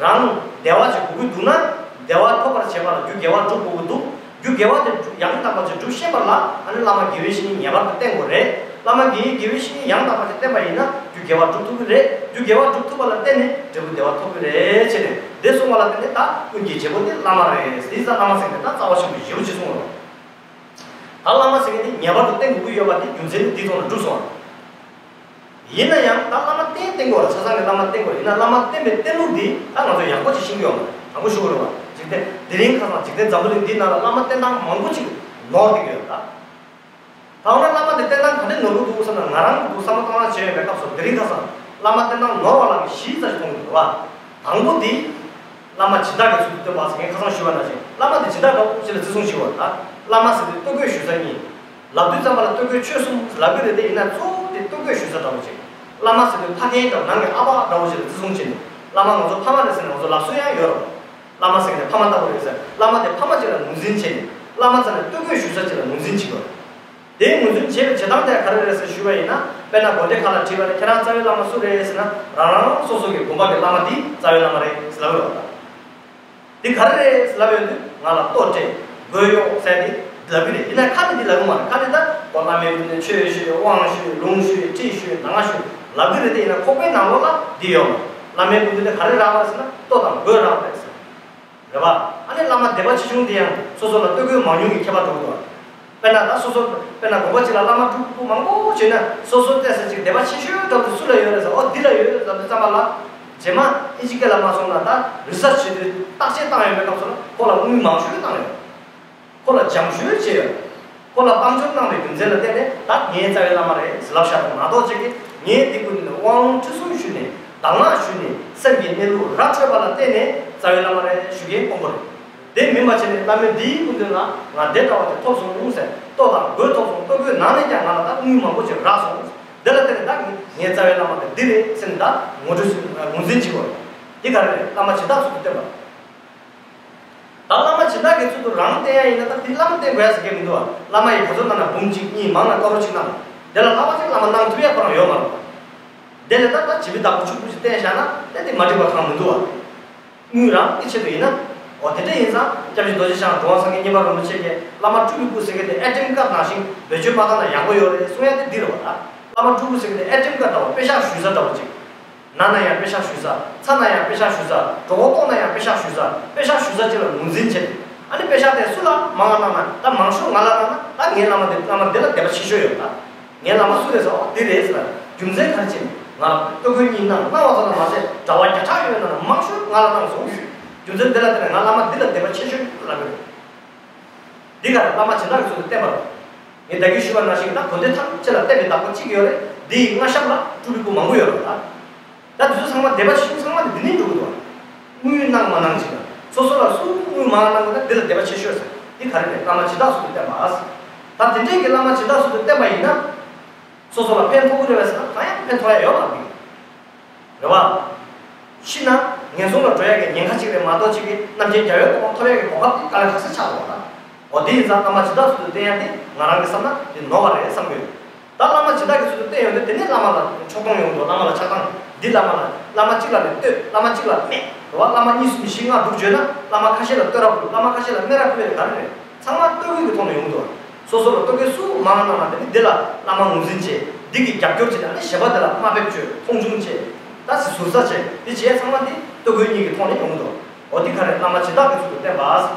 རང་བདེ་བ་ཅིག་དགོས་ཀྱི་འདུག་ན། བདེ་བ་ཐོབ་པར་བྱེད་པ་ལ་རྒྱུ་དགེ་བ་སྒྲུབ་དགོས་ཀྱི་འདུག་རྒྱུ་དགེ་བ་དེ་ཡང་དག་པ་ཅིག་སྒྲུབ་ཤེས་པ་ལ་ཨ་ནི་བླ་མ་དགེ་བའི་བཤེས་གཉེན་ངེས་པར་དུ་བསྟེན་དགོས་རེད། བླ་མ་དགེ་དགེ་བའི་བཤེས་གཉེན་ཡང་དག་པ་ཅིག་བསྟེན་པ་ཡིན་ན་རྒྱུ་དགེ་བ་སྒྲུབ་ཐུབ་ཀྱི་རེད། རྒྱུ་དགེ་བ་སྒྲུབ་ཐུབ་པ་ལ་བརྟེན་ནས་འབྲས་བུ་བདེ་བ་ཐོབ་ཀྱི་རེད་ཅེས་ནས། དེ་གསུངས་པ་ལ་བརྟེན་ནས་ད་ཀུན་གྱི་བྱེད་པོ་དེ་བླ་མ་རེད། དེ་ཙང་བླ་མ་ཟེར་མཁན་ད་རྩ་བ་ཆེན་པོ་ཞེ་པོ་ཅིག་གསུངས་རོགས། ད་བླ་མ་ཟེར་མཁན་དེ་ངེས་པར་དུ་བསྟེན་དགོས་ཀྱི་ཡོད་པ་དེ་རྒྱུ་མཚན་ནི་འདི་ཙམ་ལ་གྲུབ་སོང་བ། ཡིན་ན་ཡང་ད་བླ་མ་བསྟེན་བསྟེན་དགོས་རེད། ཆ་ཚང་གི་བླ་མ་བསྟེན་དགོས་རེད། ཡིན་ན་བླ་མ་བསྟེན་པའི་བསྟེན་ལུགས་འདི་ད་ང་ཚོ་ཡག་པོ་ཅིག་ཤེས་ཀྱི་ཡོད་མ་རེད། དྲང་པོ་ཞུ་དགོས་རེད་བ། འཇིག་རྟེན་དེ་རིང་ཁ་སང་འཇིག་རྟེན་འཛམ་བུ་གླིང་འདི་ནང་ལ་བླ་མ་བསྟེན་སྟངས་མང་པོ་ཅིག་ནོར་བསྡད་ཀྱི་ཡོད་ད། ད་འོ་ན་བླ་མ་དེ་བསྟེན་སྟངས་ག་འདྲས་ནོར་གྱི་འདུག་བསམ་ན། ང་རང་གི་འདུག་བསམ་བློ་གཏོང་སྟངས་བྱས་ཡོད་པའི་སྐབས་སུ་དེ་རིང་ཁ་སང་བླ་མ་བསྟེན་སྟངས་ནོར་བ་ལ་བཞི་ཙམ་ཞིག་མཐོང་གི་འདུག་བ། དང་པོ་འདི། བླ་མ་སྦྱིན་བདག་གི་ཚུལ་དུ་སྟོན་པ་ཟེར་མཁན་ཁ་སང་ཞུས་པ་ནང་བཞིན་བླ་མ་དེ་སྦྱིན་བདག་འདྲ་བོ་ཅིག་ལ་བརྩི་སྲུང་བྱེད་པ་དང་། བླ་མ་ཟེར་དུས་ལྟོ་གོས་ཞུ་ས་གཉིས། ལབ་དུས་ཙམ་པ་ལ་ལྟོ་གོས་ཆོས་གསུམ་ལབ་ཀྱི་རེད་དེ། ཡིན་ན་གཙོ་བོ་དེ་ལྟོ་གོས་ཞུ་ས་འདྲ་བོ་ཅིག་བླ་མ་ཟེར་དུས་ཕ་རྒན་དང་ནང་གི་ཨ་ཕ་འདྲ་བོ་ཅིག་ལ་བརྩི་སྲུང་བྱེད་ནས། བླ་མ་ང་ཚོ་ཕ་མ་རེད་ཟེར་ནས་ང་ཚོ་ལབ་སྲོལ་ཡང་ཡོད་རེད། བླ་མ་ཟེར་ནས་ཕ་མ་ལྟ་བུ་རེད་ཟེར། བླ་མ་དེ་ཕ་མ་ཅིག་ལ་ངོས་འཛིན་བྱས་ནས། བླ་མ་ཟེར་ནས་ལྟོ་གོས་ཞུ་ས་ཅིག་ལ་ངོས་འཛིན་བྱེད་དགོས། དེའི་ངོས་འཛིན་བྱེད་པའི་བྱེད་སྟངས་དེ་ག་རེ་རེད་ཟེར་ཞུས་པ་ཡིན་ན། དཔེར་ན་དགོན་སྡེ་ཁག་ལ་དྲིས་པ་ན་ཁྱེད་རང་རྩ་བའི་བླ་མ་སུ་རེད་ཟེར་ན། རང་རང་སོ་སོ་གི་དགོན་པ་གི་བླ་མ་དེ་རྩ་བའི་བླ་མ་རེད་ཟེར་ལབ་ཡོད་པ། དེ་ག་རེ་རེད་ཟེར་ལབ་ཡོང་དུས་ང་ལ་ལྟོ་སྤྲད། གོས་གཡོགས་ཟེར་དེ་ལབ་ཀྱི་རེད། ཡིན་ན་ཁ་ནས་དེ་ལབ་ཀྱི་མ་རེད། ཁ་ནས་ད་ཁོ་བླ་མའི་མདུན་ནས་ཆོས་ཞུས། དབང་ཞུས། ལུང་ཞུས། ཁྲིད་ཞུས། ནང་ཞུས་ལབ་ཀྱི་རེད་དེ། ཡིན་ན་ཁོག་པའི་ནང་ལོགས་ལ་དེ་ཡོད་མ་རེད། བླ་མའི་མདུན་ནས་ག་རེ་རག་པ་རེད་ཟེར་ན་ལྟོ་དང་གོས་རག་པ་རེད་ཟེར། རེད་པ། ཨ་ནི་བླ་མ་སྡེ་པ་ཆེ་ཆུང་དེ་ཡང་སོ་སོ་ལ་ལྟོ་གོས་མང་ཉུང་གི་ཁྱད་པར་འགྲོ་གི་འདུག་དཔེར་ན་ད་སོ་སོ། དཔེར་ན་དགོན་པ་གཅིག་ལ་བླ་མ་སྤྲུལ་སྐུ་མང་པོ་བྱས་ན། སོ་སོ་བལྟས་ས་ཅིག་སྡེ་པ་ཆེ་ཤོས་འདྲ་པོ་སུ་ལ་ཡོད་རེད་ཟེར། ཨོ་འདི་ལ་ཡོད་ཟེར་དུས་ཙམ་པ་ལ། རྗེས་མ་ཨིན་ཇི་སྐད་ལ་མ་སོང་ན་ད་རི་སར་ཆི་བྱེད་དུས་བརྟག་དཔྱད་བཏང་ཡོད་པའི་སྐབས་སུ་ལ་ཁོ་ལ་དངུལ་མང་ཤོས་བཏང་ཡོད། ཁོ་ལ་བྱམས་ཤོས་བྱས་ཡོད། ཁོ་ལ་དཔལ་འབྱོར་གནང་བའི་རྒྱུ་མཚན་ལ་བརྟེན་ནས་ད་ངའི་རྩ་བའི་བླ་མ་རེད་ཟེར་ལབ་བཞག་པ་མ་གཏོགས། ཅིག་གིས་ངའི་སྡིག་པ་ནི་དབང་ལུང་ཁྲིད་གསུམ་ཞུས་ནས། གདམས་ངག་ཞུས་ནས་སེམས་ཀྱི་གནས་ལུགས་ར་འཕྲོད་པ་ལ་བརྟེན་ནས་རྩ་བའི་བླ་མ་རེད་ཞུ་མཁན་དཀོན་པོ་རེད། དེ་མིན་པ་བྱས་ནས་བླ་མས་འདིའི་སྐུ་མདུན་ལ་ང་དེ་འདྲ་བ་དེ་ཐོབ་སོང་ཟེར། ལྟོ་དང་གོས་ཐོབ་སོང་། ལྟོ་གོས་ནང་ནས་ཀྱང་ང་ལ་ད་དངུལ་མང་པོ་ཅིག་རག་སོང་། དེ་ལ་བརྟེན་ནས་ད་ངའི་རྩ་བའི་བླ་མ་དེ་འདི་རེད་ཟེར་ནས་ད་ངོ་སྤྲོད་ངོས་འཛིན་བྱེད་དགོས་རེད། འདི་ག་རེ་རེད། བླ་མ་སྦྱིན་བདག་ཚུལ་དུ་བསྟེན་པ། ད་བླ་མ་སྦྱིན་བདག་གི་ཚུལ་དུ་རང་བསྟེན་ཡ་ཡིན་ན་ད་འདི་བླ་མ་བསྟེན་དགོས་ཡ་ཟེར་མཁན་མི་འདུག་བ། བླ་མ་ཡིས་ག་ཚོད་གནང་ན་འབུམ་གཅིག་གཉིས། མང་ན་ཀ་རོར་གཅིག་གནང་། དེ་ལ་ལྷག་པ་ཅིག་བླ་མ་གནང་ཐུབ་ཡ་ཁོ་རང་ཡོད་མ་རེད། དེ་ལས་ད་ད་བྱེ་མའི་བདག་པོ་ཕྱུག་པོ་ཞིག་བསྟེན་བཞག་ན་དེ་དེ་མ་འགྲིག་པ་གང་མི་འདུག་བ། དངུལ་རང་གི་ཆེད་དུ་ཡིན་ན། འོ་དེ་འདྲ་ཡིན་ཙང་སྐྱབས་རྗེ་རྡོ་རྗེ་འཆང་གྲུབ་དབང་སངས་རྒྱས་མཉན་པ་རིན་པོ་ཆེ་གིས་བླ་མ་སྤྲུལ་པའི་སྐུ་ཟེར་མཁན་དེ་ཨེ་ཊེམ་ཀར་ནང་བཞིན་བེད་སྤྱོད་མ་བཏང་ན་ཡག་པོ་ཡོད་རེད་གསུང་ཡ་དེ་འདི་རེད་བ། ད་བླ་མ་སྤྲུལ་སྐུ་ཟེར་མཁན་དེ་ཨེ་ཊེམ་ཀར་འདྲ་བོ། པེ་ཤག་ཞུ་ས་འདྲ་བོ་ཅིག་ན་ན་ཡང་པེ་ཤག་ཞུ་ས། ཚ་ན་ཡང་པེ་ཤག་ཞུ་ས། གྲོད་ཁོག་ལྟོགས་ན་ཡང་པེ་ཤག་ཞུ་ས། པེ་ཤག་ཞུ་ས་ཅིག་ལ་ངོས་འཛིན་བྱས་ནས། ཨ་ནི་པེ་ཤག་དེ་སུ་ལ་མང་ང་གནང་ན། ད་མང་ཤོས་ང་ལ་གནང་ན། ད་ངའི་བླ་མ་དེ་བླ་མ་འདི་ལ་དད་པ་ཆེ་ཤོས་ཡོད་ད། ངའི་བླ་མ་སུ་རེད་ཟེར་བ་འདི་རེད་ཟེར། རྒྱུ་མཚན་ག་རེ་བྱས་ནས་ང་ལ་ལྟོ་གོས་གཉིས་གནང་། གནང་བ་ཙམ་ལ་མ་ཟད་གྲྭ་པ་བརྒྱ་ཕྲག་ཡོད་ན་མང་ཤོས་ང་ལ་གནང་སོང་། རྒྱུ་མཚན་འདི་ལ་བརྟེན་ནས་ང་བླ་མ་འདི་ལ་དད་པ་ཆེ་ཤོས་ཡོད་ལབ་ཀྱི་རེད། འདི་ག་རེ་བླ་མ་སྦྱིན་བདག་གི་ཚུལ་དུ་བསྟེན་པ་རེད། ངས་ད་གིན་ཞུས་པ་ནང་བཞིན་ད་དགོན་སྡེ་ཐམས་ཅད་ལ་བསྟེན་པའི་བདག་པོ་གཅིག་ཡོད་རེད། འདི་ཡི་མངའ་ཞབས་ལ་སྤྲུལ་པའི་སྐུ་མང་པོ་ཡོད་རེད་ད། ད་དེ་ཚོ་ཚང་མ་དད་པ་ཆེ་ཤོས་ཚང་མ་དེ་འདི་ནས་འགྲོ་གི་འདུག་དངུལ་གནང་མ་གནང་བྱས་ན་སོ་སོ་ལ་སུ་དངུལ་མང་གནང་གི་ན་འདི་ལ་དད་པ་ཆེ་ཤོས་ཟེར། འདི་ག་རེ་རེད། བླ་མ་སྦྱིན་བདག་ཚུལ་དུ་བསྟེན་པ། ད་དེ་འདྲའི་གི་བླ་མ་སྦྱིན་བདག་ཚུལ་དུ་བསྟེན་པ་ཡིན་ན། སོ་སོ་ལ་ཕན་ཐོགས་ཀྱི་རེད་པས་ཟེར་ན་གང་ཡང་ཕན་ཐོགས་ཡ་ཡོད་མ་རེད། རེད་བ། ཤི་ན་ངན་སོང་ལ་འགྲོ་ཡ་གི་ཉེན་ཁ་གཅིག་རེད་མ་གཏོགས་གཅིག་གི་རྣམ་མཁྱེན་རྒྱལ་བའི་གོ་འཕང་ཐོབ་ཡ་གི་གོ་སྐབས་དེ་དཀའ་ལས་ཁག་ས་ཆགས་འདུག་བ་ད། འོ་དེ་ཡིན་ཙང་བླ་མ་སྦྱིན་བདག་ཚུལ་དུ་བསྟེན་ཡ་དེ་ང་རང་གི་བསམ་ན་དེ་ནོར་བ་རེད་བསམ་གི་ཡོད། ད་བླ་མ་སྦྱིན་བདག་གི་ཚུལ་དུ་བསྟེན་ཡོང་དུས་དེ་ནས་བླ་མ་ལ་ཕྱོགས་སྡོམ་ཡོང་འདུག་བླ་མ་ལ་ཕྱག་དང་། འདི་བླ་མ་ལ། བླ་མ་གཅིག་ལ་ནི་བསྟོད། བླ་མ་གཅིག་ལ་སྨད། རེད་བ། བླ་མ་གཉིས་གསུམ་བཞི་ལྔ་དྲུག་བརྗོད་ན་བླ་མ་ཁ་ཤས་ལ་བསྟོད་ར་ཕུལ། བླ་མ་ཁ་ཤས་ལ་སྨད་ར་ཕུལ་བས་ག་རེ་རེད། ཚང་མ་ལྟོ་གོས་ཀྱི་ཐོག་ནས་ཡོང་འདུག་སོ་སོ་ལ་ལྟོ་གོས་སུ་མང་གནང་ན་དེ་ནི་འདི་ལ་བླ་མ་ངོས་འཛིན་བྱེད། འདི་གི་རྒྱབ་སྐྱོར་བྱེད། ཨ་ནི་གཞན་པ་དེ་ལ་དམའ་འབེབས་བྱེད། མཐོང་ཆུང་བྱེད། ད་སི་ཟུར་ཟ་བྱེད། འདི་བྱེད་ཚང་མ་འདི་ལྟོ་གོས་གཉིས་ཀྱི་ཐོག་ནས་ཡོང་འདུག་འོ་འདི་ག་རེ་བླ་མ་སྦྱིན་བདག་གི་ཚུལ་དུ་བསྟེན་པ།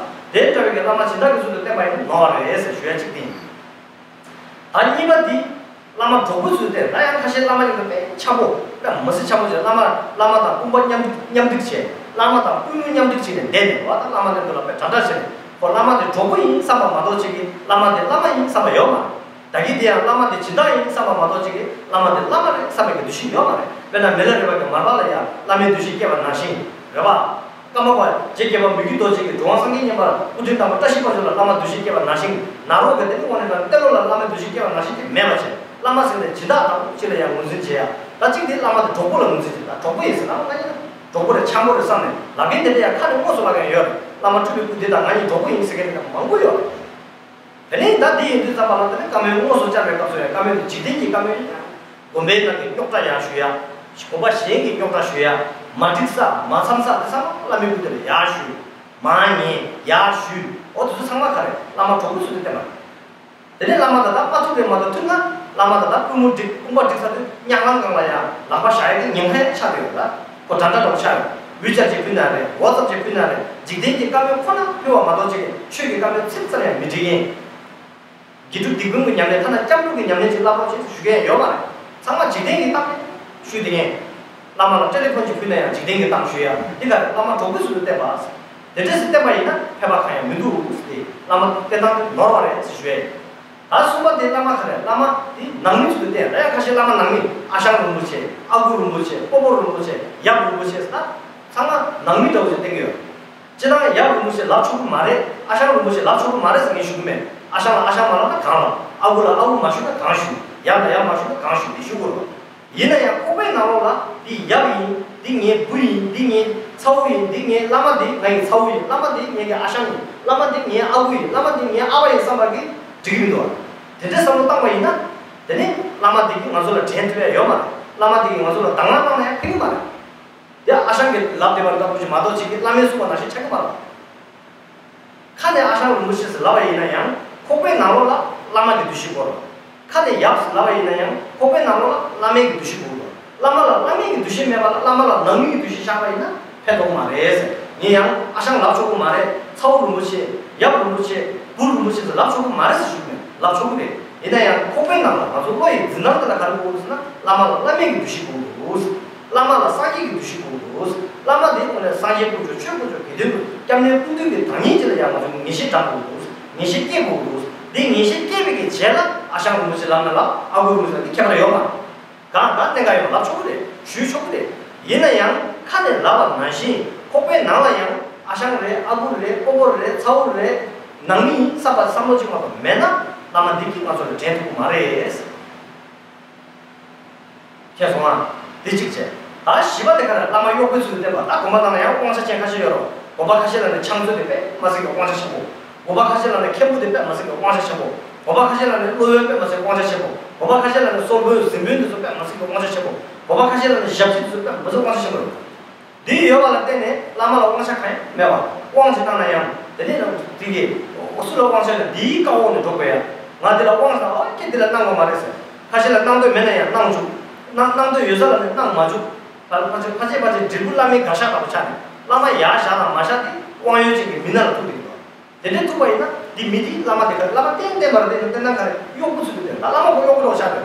དེ་འདྲ་བའི་གི་བླ་མ་སྦྱིན་བདག་གི་ཚུལ་དུ་བསྟེན་པ་ཡིན་ན་ནོར་བ་རེད་ཟེར་ཞུ་ཡ་གཅིག་དེ་ཡིན། ད་གཉིས་པ་འདི། བླ་མ་གྲོགས་པོའི་ཚུལ་དུ་བསྟེན། ད་ཡང་ཁ་ཤས་བླ་མ་ཡིན་ན་དཔེ་འཆམ་པོ། དཔེ་མི་སྲིད་འཆམ་པོ་བྱས། བླ་མ། བླ་མ་དང་དཔུང་པ་མཉམ་མཉམ་འགྲིག་བྱས། བླ་མ་དང་པུས་མོ་མཉམ་འགྲིག་བྱས་ནས་བསྡད་ནས་བ་ད་བླ་མ་དེ་ཚོ་ལ་དཔེ་དྲག་དྲག་བྱས་ནས་ཁོ་བླ་མ་དེ་གྲོགས་པོ་ཡིན་བསམ་པ་མ་གཏོགས་གཅིག་གིས་བླ་མ་དེ་བླ་མ་ཡིན་བསམ་པ་ཡོད་མ་རེད། ད་གིན་དེ་ཡང་བླ་མ་དེ་སྦྱིན་བདག་ཡིན་བསམ་པ་མ་གཏོགས་གཅིག་གིས་བླ་མ་དེ་བླ་མ་རེད་བསམ་པའི་འདུ་ཤེས་ཡོད་མ་རེད། དཔེར་ན་མི་ལ་རས་པ་གིས་མར་པ་ལ་ཡང་བླ་མའི་འདུ་ཤེས་སྐྱེས་པ་ནང་བཞིན་རེད་བ། ཀརྨ་པ་རྗེ་བསྐལ་པ་མི་བསྐྱོད་རྡོ་རྗེ་གིས་གྲུབ་དབང་སངས་རྒྱས་མཉན་པ་སྐུ་ཕྲེང་དང་པོ་བཀྲ་ཤིས་དཔལ་འབྱོར་ལ་བླ་མ་འདུ་ཤེས་སྐྱེས་པ་ནང་བཞིན། ནཱ་རོ་གིས་དེ་ནི་དངོས་གནས་དྲང་གནས་ཏེ་ལོ་ལ་བླ་མའི་འདུ་ཤེས་སྐྱེས་པ་ནང་བཞིན་དེ་མེད་པ་བྱས། བླ་མ་ཟེར་ནས་སྦྱིན་བདག་དང་གཅིག་ལ་ཡང་ངོས་འཛིན་བྱེད་ཡ། ད་གཅིག་དེ་བླ་མ་དེ་གྲོགས་པོ་ལ་ངོས་འཛིན་བྱེད། ད་གྲོགས་པོ་ཡིན་ཟེར་ན་ང་ཡིན་ན་གྲོགས་པོ་རེད་འཆམ་པོ་རེད་བསམ་ནས་ལབ་མཁན་དེ་འདྲ་ཡང་ཁ་ནས་དངོས་སུ་ལབ་མཁན་ཡོད་རེད། བླ་མ་སྤྲུལ་པའི་སྐུ་འདི་དང་ང་གཉིས་གྲོགས་པོ་ཡིན་ཟེར་མཁན་དེ་འདྲ་མང་པོ་ཡོད་རེད། དེ་ནས་ད་འདི་ཡིན་དུས་ཙམ་པ་ལ་དེ་ནས་བཀའ་མོལ་དངོས་སུ་བཅར་བའི་སྐབས་སུ་ཡང་བཀའ་མོལ་དེ་འཇིག་རྟེན་གྱི་བཀའ་མོལ་ཡིན་ཡང་། དགོན་པའི་ནང་གི་རྙོག་དྲ་ཡར་ཞུ་ཡ། དགོན་པ་གཞན་གྱི་རྙོག་དྲ་ཞུ་ཡ། མ་འགྲིག་ས་མ་འཚམ་ས་དེ་ཚང་མ་བླ་མའི་སྐུ་དེ་ལ་ཡར་ཞུ། མ་ཉན་ཡར་ཞུ། འོ་དེ་ཚོ་ཚང་མ་ག་རེ་བླ་མ་གྲོགས་པོ་ཚུལ་དུ་བསྟེན་པ་རེད། དེ་ནས་བླ་མ་དང་ད་མ་ཐུག་རེད་མ་གཏོགས་ཐུག་ན་བླ་མ་དང་ད་པུས་མོ་འགྲིག་དཔུང་པ་འགྲིག་ས་དུས་སྙན་ལམ་སྒང་ལ་ཡང་ལག་པ་བཞག་ཡ་གི་ཉེན་ཁ་ཡང་ཆགས་བསྡད་ཡོད་ལ། ཁོ་འདྲ་འདྲ་འདྲ་པོ་ཆགས་ཡོད། ཝི་ཆེ་ཊི་ཅིག་ཕུལ་ན་རེད། ཝ་ཊི་སི་ཨེབ་ཅིག་ཕུལ་ན་རེད། འཇིག་རྟེན་གྱི་བཀའ་མོལ་ཁོ་ན་ཕུལ་བ་མ་གཏོགས་ཅིག་ཆོས་ཀྱི་བཀའ་མོལ་ཚིག་ཙམ་ཡང་མི་འགྲིག་ཡིན། དགེ་ཕྲུག་སྡིག་སྤོང་གི་ཉམས་ལེན་ཐ་ན་སྐྱབས་འགྲོ་གི་ཉམས་ལེན་ཅིག་བསླབ་རོགས་བྱེད་ཞུ་མཁན་ཡོད་མ་རེད། ཚང་མ་འཇིག་རྟེན་གྱི་གཏམ་ཞུ་དེ་ཡིན། བླ་མ་ལ་ཊེ་ལི་ཕོན་ཅིག་ཕུལ་ན་ཡང་འཇིག་རྟེན་གྱི་གཏམ་ཞུ་ཡ། འདི་ག་རེ་བླ་མ་གྲོགས་པོའི་ཚུལ་དུ་བསྟེན་པ། དེ་འདྲས་སུ་བསྟེན་པ་ཡིན་ན་ཕན་པ་གང་ཡང་མི་འདུག་ཟེར་ཏེ་བླ་མ་བསྟེན་སྟངས་དེ་ནོར་བ་རེད་ཟེར་ཞུ་ཡ་ཡིན། ད་གསུམ་པ་དེ་བླ་མ་ག་རེ། བླ་མ་དེ་ནང་མི་ཚུལ་དུ་བསྟེན། ད་ཡང་ཁ་ཤས་བླ་མ་ནང་མི་ཨ་ཞང་རིན་པོ་ཆེ། ཨ་ཁུ་རིན་པོ་ཆེ། སྤོ་བོ་རིན་པོ་ཆེ། ཡབ་རིན་པོ་ཆེ་ཟེར་ད་ཚང་མ་ནང་མི་འདྲ་བོ་ཞིག་བསྟེན་གྱི་ཡོད། སྤྱིར་བཏང་ཡབ་རིན་པོ་ཆེ་ལབ་ཆོག་གི་མ་རེད། ཨ་ཞང་རིན་པོ་ཆེ་ལབ་ཆོག་གི་མ་རེད་ཟེར་ངས་ཞུ་གི་མེད། ཨ་ཞང་ལ་ཨ་ཞང་མ་ལབ་ན་གང་ལབ། ཨ་ཁུ་ལ་ཨ་ཁུ་མ་ཞུ་ན་གང་ཞུ། ཡབ་ལ་ཡབ་མ་ཞུ་ན་གང་ཞུ་དེ་ཞུ་དགོས་རེད། ཡིན་ན་ཡང་ཁོག་པའི་ནང་ལོགས་ལ་འདི་ཡབ་ཡིན། འདི་ངའི་བུ་ཡིན། འདི་ངའི་ཚ་བོ་ཡིན། འདི་ངའི་བླ་མ། འདི་ང་ཡི་ཚ་བོ་ཡིན། བླ་མ་འདི་ངའི་གི་ཨ་ཞང་ཡིན། བླ་མ་འདི་ངའི་ཨ་ཁུ་ཡིན། བླ་མ་འདི་ངའི་ཨ་ཕ་ཡིན་བསམ་པ་གི་འགྲིག་གི་མི་འདུག་དེ་འདྲའི་བསམ་བློ་བཏང་བ་ཡིན་ན། དེ་ནི་བླ་མ་འདི་གིས་ང་ཚོ་ལ་དྲན་ཐུབ་ཡ་ཡོད་མ་རེད། བླ་མ་འདི་གིས་ང་ཚོ་ལ་དང་བླངས་གནང་ན་ཡང་ཕན་གི་མ་རེད། དེ་ཨ་ཞང་གིས་ལབ་བསྡད་པ་འདྲ་པོ་ཞིག་མ་གཏོགས་ཅིག་གིས་བླ་མས་གསུངས་པ་ནང་བཞིན་ཆགས་ཀྱི་མ་རེད། ཁ་ནས་ཨ་ཞང་རིན་པོ་ཆེ་ཟེར་ལབ་པ་ཡིན་ན་ཡང་ཁོག་པའི་ནང་ལོགས་ལ་བླ་མ་གི་འདུ་ཤེས་དགོས་རེད། ཁ་ནས་ཡབ་ཟེར་ལབ་པ་ཡིན་ན་ཡང་ཁོག་པའི་ནང་ལོགས་ལ་བླ་མའི་གི་འདུ་ཤེས་དགོས་རེད། བླ་མ་ལ་བླ་མའི་གི་འདུ་ཤེས་མེད་པ་ལ་བླ་མ་ལ་ནང་མི་གི་འདུ་ཤེས་བཞག་པ་ཡིན་ན་ཕན་ཐོགས་མ་རེད་ཟེར། ངས་ཡང་ཨ་ཞང་ལབ་ཆོག་གི་མ་རེད། ཚ་བོ་རིན་པོ་ཆེ། ཡབ་རིན་པོ་ཆེ། བུ་རིན་པོ་ཆེ་ཟེར་ལབ་ཆོག་གི་མ་རེད་ཟེར་ཞུ་གི་མེད། ལབ་ཆོག་གི་རེད། ཡིན་ན་ཡང་ཁོག་པའི་ནང་ལ་ང་ཚོ་བློ་ཡི་འཛིན་སྟངས་དེ་ལ་ག་རེ་དགོས་ཟེར་ན་བླ་མ་ལ་བླ་མའི་གི་འདུ་ཤེས་དགོས་འདུག་བླ་མ་ལ་སངས་རྒྱས་ཀྱི་འདུ་ཤེས་དགོས་འདུག་བླ་མ་དེ་དངོས་གནས་སངས་རྒྱས་དཀོན་མཆོག་ཆོས་དཀོན་མཆོག་དགེ་འདུན་དུ་སྐྱབས་གནས་སྐུ་མདུན་གྱི་བདག་ཉིད་ཅིག་ལ་ཡང་ང་ཚོ་ངེས་ཤེས་དྲང་དགོས་འདུག་ངེས་ཤེས་སྐྱེ་དགོས་འདུག་འདི་ངེས་ཤེས་སྐྱེ་བའི་གི་རྗེས་ལ་ཨ་ཞང་རིན་པོ་ཆེ་ལབ་ན་ལབ། ཨ་ཁུ་རིན་པོ་ཆེ་ལབ་འདི་ཁྱད་པར་ཡོད་མ་རེད། གང་ག་གནད་འགག་ཡོད་ལབ་ཆོག་གི་རེད། ཞུས་ཆོག་གི་རེད། ཡིན་ན་ཡང་ཁ་ནས་ལབ་པ་ནང་བཞིན་ཁོག་པའི་ནང་ལ་ཡང་ཨ་ཞང་རེད། ཨ་ཁུ་རེད། སྤོ་བོ་རེད། ཚ་བོ་རེད། ནང་མི་ཡིན་བསམ་པ་བསམ་བློ་གཅིག་མ་གཏོགས་མེད་ན་བླ་མ་འདི་གིས་ང་ཚོ་ལ་དྲན་ཐུབ་ཀྱི་མ་རེད། མཁྱེན་སོང་ང་། འདི་གཅིག་བྱས། ད་བཞི་པ་དེ་ག་རེ། བླ་མ་གཡོག་པོའི་ཚུལ་དུ་བསྟེན་པ། ད་དགོན་པ་ནང་ལ་ཡང་དབང་ཆ་ཅན་ཁ་ཤས་ཡོད་རེད། དགོན་པ་ཁ་ཤས་ལ་ནི་ཕྱག་མཛོད་དེ་དཔེ་མི་སྲིད་པའི་དབང་ཆ་ཆེན་པོ། དགོན་པ་ཁ་ཤས་ལ་ནི་མཁན་པོ་དེ་དཔེ་མི་སྲིད་པའི་དབང་ཆ་ཆེན་པོ། དགོན་པ་ཁ་ཤས་ལ་ནི་སློབ་དཔོན་དཔེ་མི་སྲིད་དབང་ཆ་ཆེན་པོ། དགོན་པ་ཁ་ཤས་ལ་ནི་གསོལ་དཔོན་གཟིམ་དཔོན་དེ་ཚོ་དཔེ་མི་སྲིད་པའི་དབང་ཆ་ཆེན་པོ། དགོན་པ་ཁ་ཤས་ལ་ནི་ཞབས་ཕྱི་དེ་ཚོ་དཔེ་མི་སྲིད་དབང་ཆ་ཆེན་པོ་རེད། འདི་ཡོད་པ་ལ་བརྟེན་ནས་བླ་མ་ལ་དབང་ཆ་གང་ཡང་མེད་པ། དབང་ཞིག་བཏང་ན་ཡང་དེ་ནས་དེ་གི་སུ་ལ་དབང་ཆ་ན་འདིའི་བཀའ་འོག་ནས་འགྲོ་དགོས་ཡ། ང་འདི་ལ་དབང་ས་ཨོ་ཀེ་འདི་ལ་གནང་དགོས་མ་རེད་ཟེར། ཁ་ཤས་ལ་གནང་འདོད་མེད་ན་ཡང་གནང་བཅུག་གནང་གནང་འདོད་ཡོད་ས་ལ་ནི་གནང་མ་བཅུག་ཕ་ཕ་ཆེ་ཕ་ཆེ་ཕ་ཆེ་འབྲས་བུ་བླ་མའི་དགའ་ཤ་དགའ་པོ་ཆགས་ནས་བླ་མ་ཡར་བཞག་དང་མ་བཞག་དེ་དབང་ཡོད་ཅིག་གི་མི་སྣ་ལ་ཐུག་གི་འདུག་དེ་འདྲའི་ཐུག་པ་ཡིན་ན་འདི་མི་དེའི་བླ་མ་དེ་ག་བླ་མ་བསྟེན་བསྟེན་པ་རེད་དེ་ནི་བསྟེན་ན་ག་རེ་གཡོག་པོ་ཚུལ་དུ་བསྟེན་ད་བླ་མ་ཁོ་གཡོག་པོ་ལོག་ཆགས་དེ།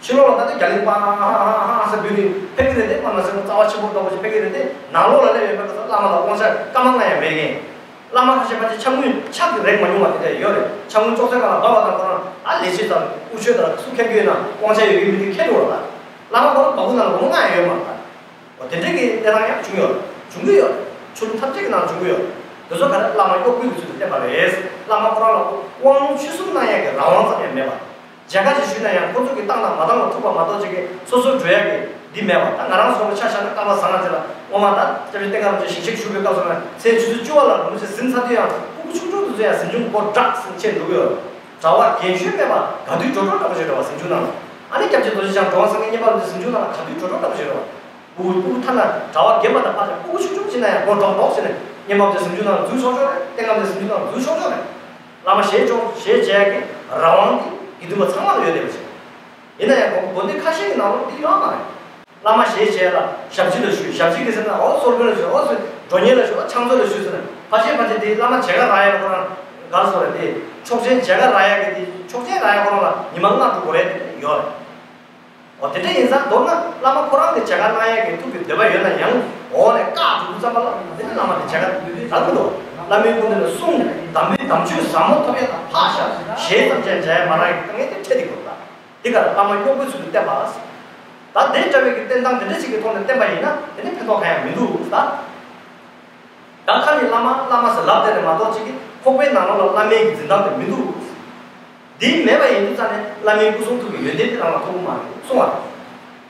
ཕྱི་ལོགས་ལ་ད་ལྟ་རྒྱ་གླིང་པ་ཧ་ཧ་ཧ་ཧ་ཧ་ཟེར་འབུད་དེ་ཕེབས་ཀྱི་རེད་དེ་དཔེར་ན་ཟེར་ན་རྩ་བ་ཆེན་པོ་ལྟ་བུ་ཞིག་ཕེབས་ཀྱི་རེད་དེ་ནང་ལོགས་ལ་སླེབས་ཡོད་པ་ག་ས་བླ་མ་ལ་དབང་ཆ་སྐར་མ་ལྔ་ཡང་མེད་མཁན། བླ་མ་ཁ་ཤས་ཕལ་ཆེར་ཕྱག་དངུལ་ཕྱག་གི་རེག་མ་མྱོང་བ་དེ་འདྲ་ཡོད་རེད། ཕྱག་དངུལ་ཅོག་ཙེ་སྒང་ལ་སྦ་བ་དང་ཁོ་རང་ཨ་ལས་བྱེད་དང་དབུ་ཆོས་དང་སུ་ཁྱེར་རྒྱུ་ཡོད་ན་དབང་ཆ་ཡོད་ཀྱི་མི་དེ་ཁྱེར་འགྲོ་བ་ལ། བླ་མ་ཁོ་རང་སྦ་ཁུག་ནང་ལ་ལོ་ངོ་ལྔ་ཡང་ཡོད་མ་རེད་ད། འོ་དེ་འདྲའི་གི་གནས་སྟངས་ཡང་བྱུང་ཡོད། བྱུང་གི་ཡོད། ཆོས་ལུགས་ཐམས་ཅད་ཀྱི་ནང་བྱུང་གི་ཡོད། དེ་ཚོ་ག་རེ་བླ་མ་གཡོག་པོའི་གི་ཚུལ་དུ་བསྟེན་པ་རེད། བླ་མ་ཁོ་རང་ལ་དབང་ལུང་ཆོས་གསུམ་གནང་ཡག་གི་རང་དབང་ཙམ་ཡང་མེད་པ། མཇལ་ཁ་ཅིག་ཞུས་ན་ཡང་ཁོ་ཚོ་གི་བཏང་དང་མ་བཏང་ལ་ཐུག་པ་མ་གཏོགས་ཅིག་གི་སོ་སོར་འགྲོ་ཡག་གི་འདི་མེད་པ། ད་ང་རང་ཚོ་ལ་ཆ་བཞག་ན་ཀརྨ་བཟང་ལ་ཅིག་ལ་སྔོན་མ་ད་སྐྱབས་རྗེ་བསྟན་དགའ་རིན་པོ་ཆེ་ཞིང་གཤེགས་ཞུ་བའི་སྐབས་སུ་ན་ཚེས་ཆུ་ཚོད་བཅུ་པ་ལ་རིན་པོ་ཆེ་གཟིམས་ཚར་དུས་ཡང་སྤུ་གུ་ཆུང་ཆུང་དེ་ཚོ་ཡང་གཟིམ་ཆུང་སྒོ་བསྒྲགས་ཟིན་ཆེད་འགྲོ་གི་ཡོད། གྲྭ་པ་རྒན་གཞོན་མེད་པ་ག་དུས་འགྲོ་འགྲོ་འདྲ་པོ་ཞིག་རེད་བ་གཟིམ་ཆུང་ནང་ལ། ཨ་ནི་སྐྱབས་རྗེ་རྡོ་རྗེ་འཆང་གྲུབ་དབང་སངས་རྒྱས་བསྙེན་པ་རིན་པོ་ཆེ་གཟིམ་ཆུང་ནང་ལ་ག་དུས་འགྲོ་འགྲོ་འདྲ་པོ་ཞིག་རེད་བ། སྤུ་གུ་སྤུ་གུ་ཐ་ན་གྲྭ་པ་རྒན་པ་དང་ཕར་ཕྱིན་སྤུ་གུ་ཆུང་ཆུང་ཅིག་ན་ཡང་སྒོ་འགྲོག་འགྲོག་བྱས་ནས་བསྙེན་པ་རིན་པོ་ཆེ་གཟིམ་ཆུང་ནང་ལ་འཛུལ་ཆོག་ཆོག་རེད། བསྟན་དགའ་རིན་པོ་ཆེ་གཟིམ་ཆུང་ནང་ལ་འཛུལ་ཆོག་ཆོག་རེད། བླ་མ་ཞལ་ཆོག་ཞལ་མཇལ་ཡག་གི་རང་དབང་འདི་དགེ་འདུན་པ་ཚང་མ་ལ་ཡོད་བསྡད་པ་ཞིག་ཡིན་ན་ཡང་དགོན་དགོན་སྡེ་ཁ་ཤས་ཀྱི་ནང་ལོགས་འདི་ཡོད་མ་རེད། བླ་མ་ཞལ་མཇལ་ལ་ཞབས་ཕྱི་ལ་ཞུས། ཞབས་ཕྱི་གི་ཟེར་ན་ཨོ་གསོལ་དཔོན་ལ་ཞུས། ཨོ་སོ་མགྲོན་གཉེར་ལ་ཞུས། ཨོ་ཕྱག་མཛོད་ལ་ཞུས་ཟེར་ནས་ཕལ་ཆེར་ཕལ་ཆེར་དེ་བླ་མ་མཇལ་ཁ་རག་ཡག་ལ་ཁོ་རང་ག་རེ་ཟེར་རེད། དེ་ཆོག་མཆན་མཇལ་ཁ་རག་ཡག་གི་དེ་ཆོག་མཆན་རག་ཡག་ཁོ་རང་ལ་ཉི་མ་ལྔ་དྲུག་འགོར་ཡག་དེ་ཡོད་རེད། ཨོ་དེ་འདྲ་ཡིན་ཙང་མདོར་ན་བླ་མ་ཁོ་རང་གི་མཇལ་ཁ་གནང་ཡག་གི་ཐུགས་ཀྱི་འདོད་པ་ཡོད་ན་ཡང་འོག་ནས་བཀག་འགྲོ་དུས་ཙམ་པ་ལ་དེ་ནི་བླ་མ་དེ་མཇལ་ཁ་རག་གི་འདུག་བླ་མའི་སྐུ་མདུན་ལ་གསུང་དམ་པའི་དམ་ཆོས་ཟབ་མོ་ཐོབ་ཡག་དང་ཕར་བཞག་ཞལ་ཙམ་ཅིག་མཇལ་ཡག་མ་རག་ཡག་གི་དཀའ་ངལ་དེ་འཕྲད་དེ་དགོས་པ། འདི་གར་བླ་མ་གཡོག་པོའི་ཚུལ་དུ་བསྟེན་པ། ད་དེ་འདྲ་བའི་གི་བསྟེན་སྟངས་དེ་འདྲ་ཞིག་གི་ཐོག་ནས་བསྟེན་པ་ཡིན་ན་དེ་ནི་ཕན་ཐོགས་གང་ཡང་མི་འདུག་ད། ད་ཁ་ནས་བླ་མ་བླ་མ་ཟེར་ལབ་བསྡད་རེད་མ་གཏོགས་ཅིག་གི་ཁོག་པའི་ནང་ལོགས་ལ་བླ་མའི་གི་འཛིན་སྟངས་དེ་མི་འདུག་འདི་མེད་པ་ཡིན་དུས་ཙང་ནས་བླ་མའི་སྐུ་གསུང་ཐུགས་ཀྱི་ཡོན་ཏན་དེ་རང་ལ་ཐོབ་ཀྱི་མ་རེད་གསུང་བ་རེད།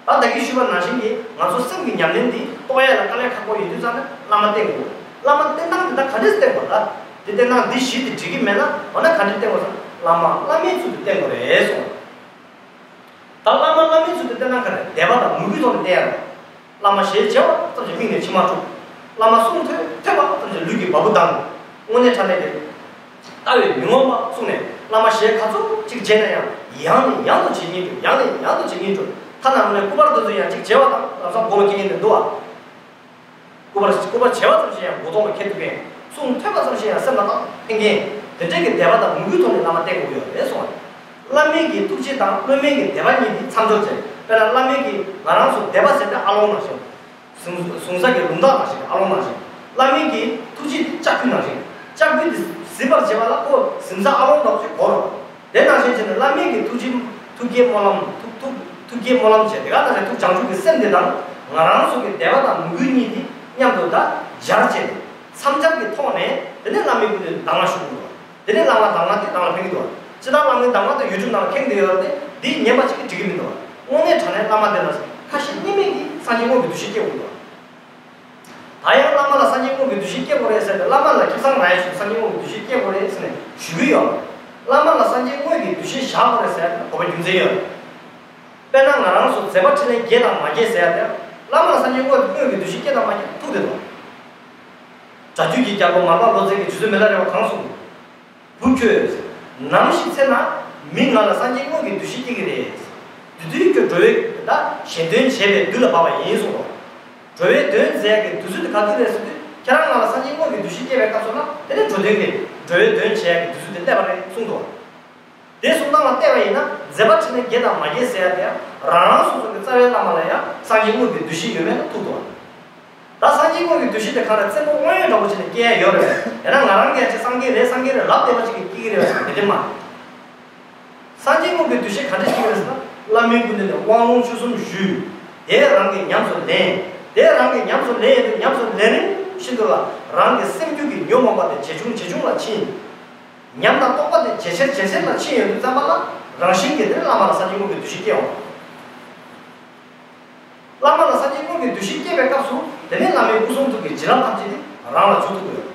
ད་ད་གིན་ཞུས་པ་ནང་བཞིན་གྱི་ང་ཚོ་སེམས་ཀྱི་ཉམས་ལེན་འདི་རྟོགས་ཡག་ལ་དཀའ་ལས་ཁག་པོ་ཡིན་དུས་ཙང་ནས་བླ་མ་བསྟེན་དགོས། བླ་མ་བསྟེན་སྟངས་འདི་ད་ག་འདྲས་བསྟེན་དགོས། ད་འདི་བསྟེན་སྟངས་འདི་གཞི་དེ་འགྲིག་གི་མེད་ན་འོ་ན་ག་འདྲས་བསྟེན་དགོས་ཟེར་ན་བླ་མ་བླ་མའི་ཚུལ་དུ་བསྟེན་དགོས་རེད་གསུངས། ད་བླ་མ་བླ་མའི་ཚུལ་དུ་བསྟེན་ན་ག་རེ་དད་པ་དང་མོས་གུས་ཐོག་ནས་བསྟེན་ཡ་རེད། བླ་མ་ཞལ་མཇལ་བ་ཙམ་གྱིས་མིག་ནས་མཆི་མ་འཁྲུག་བླ་མ་གསུང་ཐོས་ཐོས་པ་ཙམ་གྱིས་ལུས་ཀྱི་བ་སྤུ་ལྡང་། དངོས་གནས་དྲང་གནས་ཀྱི་ལྟ་བའི་མི་ངོམས་པ་གསུངས་ནས་བླ་མ་ཞལ་ག་ཚོད་ཅིག་མཇལ་ན་ཡང་ཡང་ནས་ཡང་དུ་མཇལ་སྙིང་འདོད། ཡང་ནས་ཡང་དུ་མཇལ་སྙིང་འདོད། ཐ་ན་དངོས་གནས་སྐུ་པར་དེ་ཚོ་ཡང་ཅིག་མཇལ་བ་དང་ལམ་སང་མགོ་ལ་སྐྱེ་མཁན་དེ་འདུག་བ། སྐུ་པར་སྐུ་པར་བྱེ་བ་ཙམ་ཞིག་ཡང་མགོ་ཐོག་ལ་འཁྱེར་ཐུབ་མཁན། གསུང་ཐོས་པ་ཙམ་ཞིག་ཡང་སེམས་ལ་བཏང་ཕན་མཁན། དེ་འདྲའི་གི་དད་པ་དང་མོས་གུས་ཐོག་ནས་བླ་མ་བསྟེན་དགོས་ཀྱི་ཡོད་རེད་གསུངས་པ་རེད། བླ་མའི་གི་ཐུགས་རྗེ་དང་སློབ་མའི་གི་དད་པ་གཉིས་འདི་མཚམས་སྦྱོར་བྱས། དཔེར་ན་བླ་མའི་གི་ང་རང་ཚོ་དད་པ་ཟེར་དེ་ཨ་ལོང་ནང་བཞིན། གཟུང་གཟུང་ས་གི་ལུང་ཐག་ནང་བཞིན་ཨ་ལོང་ནང་བཞིན། བླ་མའི་གི་ཐུགས་རྗེ་འདི་ལྕགས་ཀྱུ་ནང་བཞིན། ལྕགས་ཀྱུ་འདི་གཟིར་བར་བྱེད་པ་ལ་ཁོ་གཟིམ་ས་ཨ་ལོང་འདྲ་པོ་ཞིག་དགོས་རེད། དེ་ནང་བཞིན་བྱས་ནས་བླ་མའི་གི་ཐུགས་རྗེ་ཐུགས་བསྐྱེད་སྨོན་ལམ་ཐུགས་ཐུགས་ཐུགས་བསྐྱེད་སྨོན་ལམ་བྱས། དེ་ག་ནང་བཞིན་ཐུགས་བྱང་ཆུབ་ཀྱི་སེམས་དེ་དང་ང་རང་ཚོ་གི་དད་པ་དང་མོས་གུས་གཉིས་དེ་མཉམ་དུ་ད་སྦྱར་བྱས་ནས་མཚམས་སྦྱར་གྱི་ཐོག་ནས་དེ་ནས་བླ་མའི་སྐུ་མདུན་གདམས་ངག་ཞུ་དགོས། དེ་ནས་བླ་མ་གདམས་ངག་དེ་རང་ལ་ཕན་གྱི་འདུག་སྤྱིར་བཏང་བླ་མའི་གདམས་ངག་དེ་ཡུ་ཊུབ་ནང་ལ་ཁེངས་བསྡད་ཡོད་རེད་དེ། འདི་ཉན་པ་གཅིག་གིས་འགྲིག་གི་མི་འདུག་དངོས་གནས་དྲང་གནས་བླ་མ་དེ་ལ་ཁ་ཞེ་གཉིས་མེད་ཀྱིས་སངས་རྒྱས་དངོས་ཀྱི་འདུ་ཤེས་སྐྱེ་དགོས་འདུག་ད་ཡང་བླ་མ་ལ་སངས་རྒྱས་དངོས་ཀྱི་འདུ་ཤེས་སྐྱེ་དགོས་རེད་ཟེར་ཏེ། བླ་མ་ལ་ཁ་སང་རང་ཡང་ཞུས། སངས་རྒྱས་དངོས་ཀྱི་འདུ་ཤེས་སྐྱེ་དགོས་རེད་ཟེར་ནས་ཞུ་གི་ཡོད། བླ་མ་ལ་སངས་རྒྱས་དངོས་ཀྱི་འདུ་ཤེས་བཞག་དགོས་རེད་ཟེར་ཡ་དེ་ལ་གོ་བ་རྒྱུ་མཚན་ཡོད། དཔེར་ན་ང་རང་ཚོ་མཛད་པ་འཕྲིན་ལས་རྒྱས་དང་མ་རྒྱས་ཟེར་ཡ་དེ་བླ་མ་ལ་སངས་རྒྱས་དངོས་དངོས་ཀྱི་འདུ་ཤེས་སྐྱེ་དང་མ་སྐྱེ་ཐུག་བསྡད་དོ། སྒྲ་སྡུད་ཀྱི་རྒྱལ་པོ་མར་པ་ལོ་ཙཱ་གིས་རྗེ་བཙུན་མི་ལ་རས་པ་གང་གསུངས། བུ་ཁྱོད། ནམ་ཞིག་ཚེ་ན་མི་ང་ལ་སངས་རྒྱས་དངོས་ཀྱི་འདུ་ཤེས་སྐྱེ་གི་རེད། དེ་དུས་ཁྱོད་འགྲོ་བའི་ད་གཞན་དོན་བྱེད་པའི་དུས་ལ་བབ་པ་ཡིན་གསུངས་ལོ། འགྲོ་བའི་དོན་མཛད་ཀྱི་དུས་ཚོད་དེ་ག་དུས་རེད་ཟེར་དུས་ཁྱེད་རང་ང་ལ་སངས་རྒྱས་དངོས་ཀྱི་འདུ་ཤེས་སྐྱེ་བའི་སྐབས་སུ་ན་དེ་ནི་འགྲོ་དོན་གྱི་འགྲོ་བའི་དོན་བྱེད་ཀྱི་དུས་ཚོད་དེ་སླེབས་པ་རེད་གསུངས་འདུག་དེ་གསུང་སྟངས་ལ་བལྟས་པ་ཡིན་ན་མཛད་པ་འཕྲིན་ལས་རྒྱས་དང་མ་རྒྱས་ཟེར་ཡ་དེ་ཡང་རང་རང་སོ་སོ་གི་རྩ་བའི་བླ་མ་ལ་ཡང་སངས་རྒྱས་དངོས་ཀྱི་འདུ་ཤེས་ཡོད་མེད་ལ་ཐུག་འདུག་ད་སངས་རྒྱས་དངོས་ཀྱི་འདུ་ཤེས་དེ་གང་ལ་བཙན་པོ་དངོས་ཡོད་འདྲ་པོ་བྱས་ནས་སྐྱེ་ཡ་ཡོད་རེད། ཡང་ན་ང་རང་གིས་ཡང་ཅིག་སངས་རྒྱས་རེད་སངས་རྒྱས་རེད་ལབ་བསྡད་པ་ཅིག་གིས་སྐྱེ་གི་རེད་ཟེར་ན་དེ་འདྲ་མ་རེད། སངས་རྒྱས་དངོས་ཀྱི་འདུ་ཤེས་ག་འདྲ་སྐྱེ་གི་རེད་ཟེར་ན། བླ་མའི་སྐུ་མདུན་ནས་དབང་ལུང་ཆོས་གསུམ་ཞུས། དེ་རང་གིས་ཉམས་སུ་ལེན། དེ་རང་གིས་ཉམས་སུ་ལེན་ཡོང་དུས་ཉམས་སུ་ལེན་རིམ་བཞིན་དུ་ལ་རང་གི་སེམས་རྒྱུད་ཀྱི་ཉོན་མོངས་པ་དེ་ཇེ་ཆུང་ཇེ་ཆུང་ལ་ཕྱིན། ཉམས་དང་རྟོགས་པ་དེ་ཇེ་ཆེར་ཇེ་ཆེར་ལ་ཕྱིན་ཡོང་དུས་ཙམ་པ་ལ་རང་བཞིན་གྱིས་དེ་བླ་མ་ལ་སངས་རྒྱས་དངོས་ཀྱི་འདུ་ཤེས་སྐྱེ་འོང་། བླ་མ་ལ་སངས་རྒྱས་དངོས་ཀྱི་འདུ་ཤེས་སྐྱེས་པའི་སྐབས་སུ་དེ་ནས་བླ་མའི་སྐུ་གསུང་ཐུགས་ཀྱི་བྱིན་རླབས་ཐམས་ཅད་དེ་རང་ལ་འཇུག་ཐུབ་ཀྱི་ཡོད།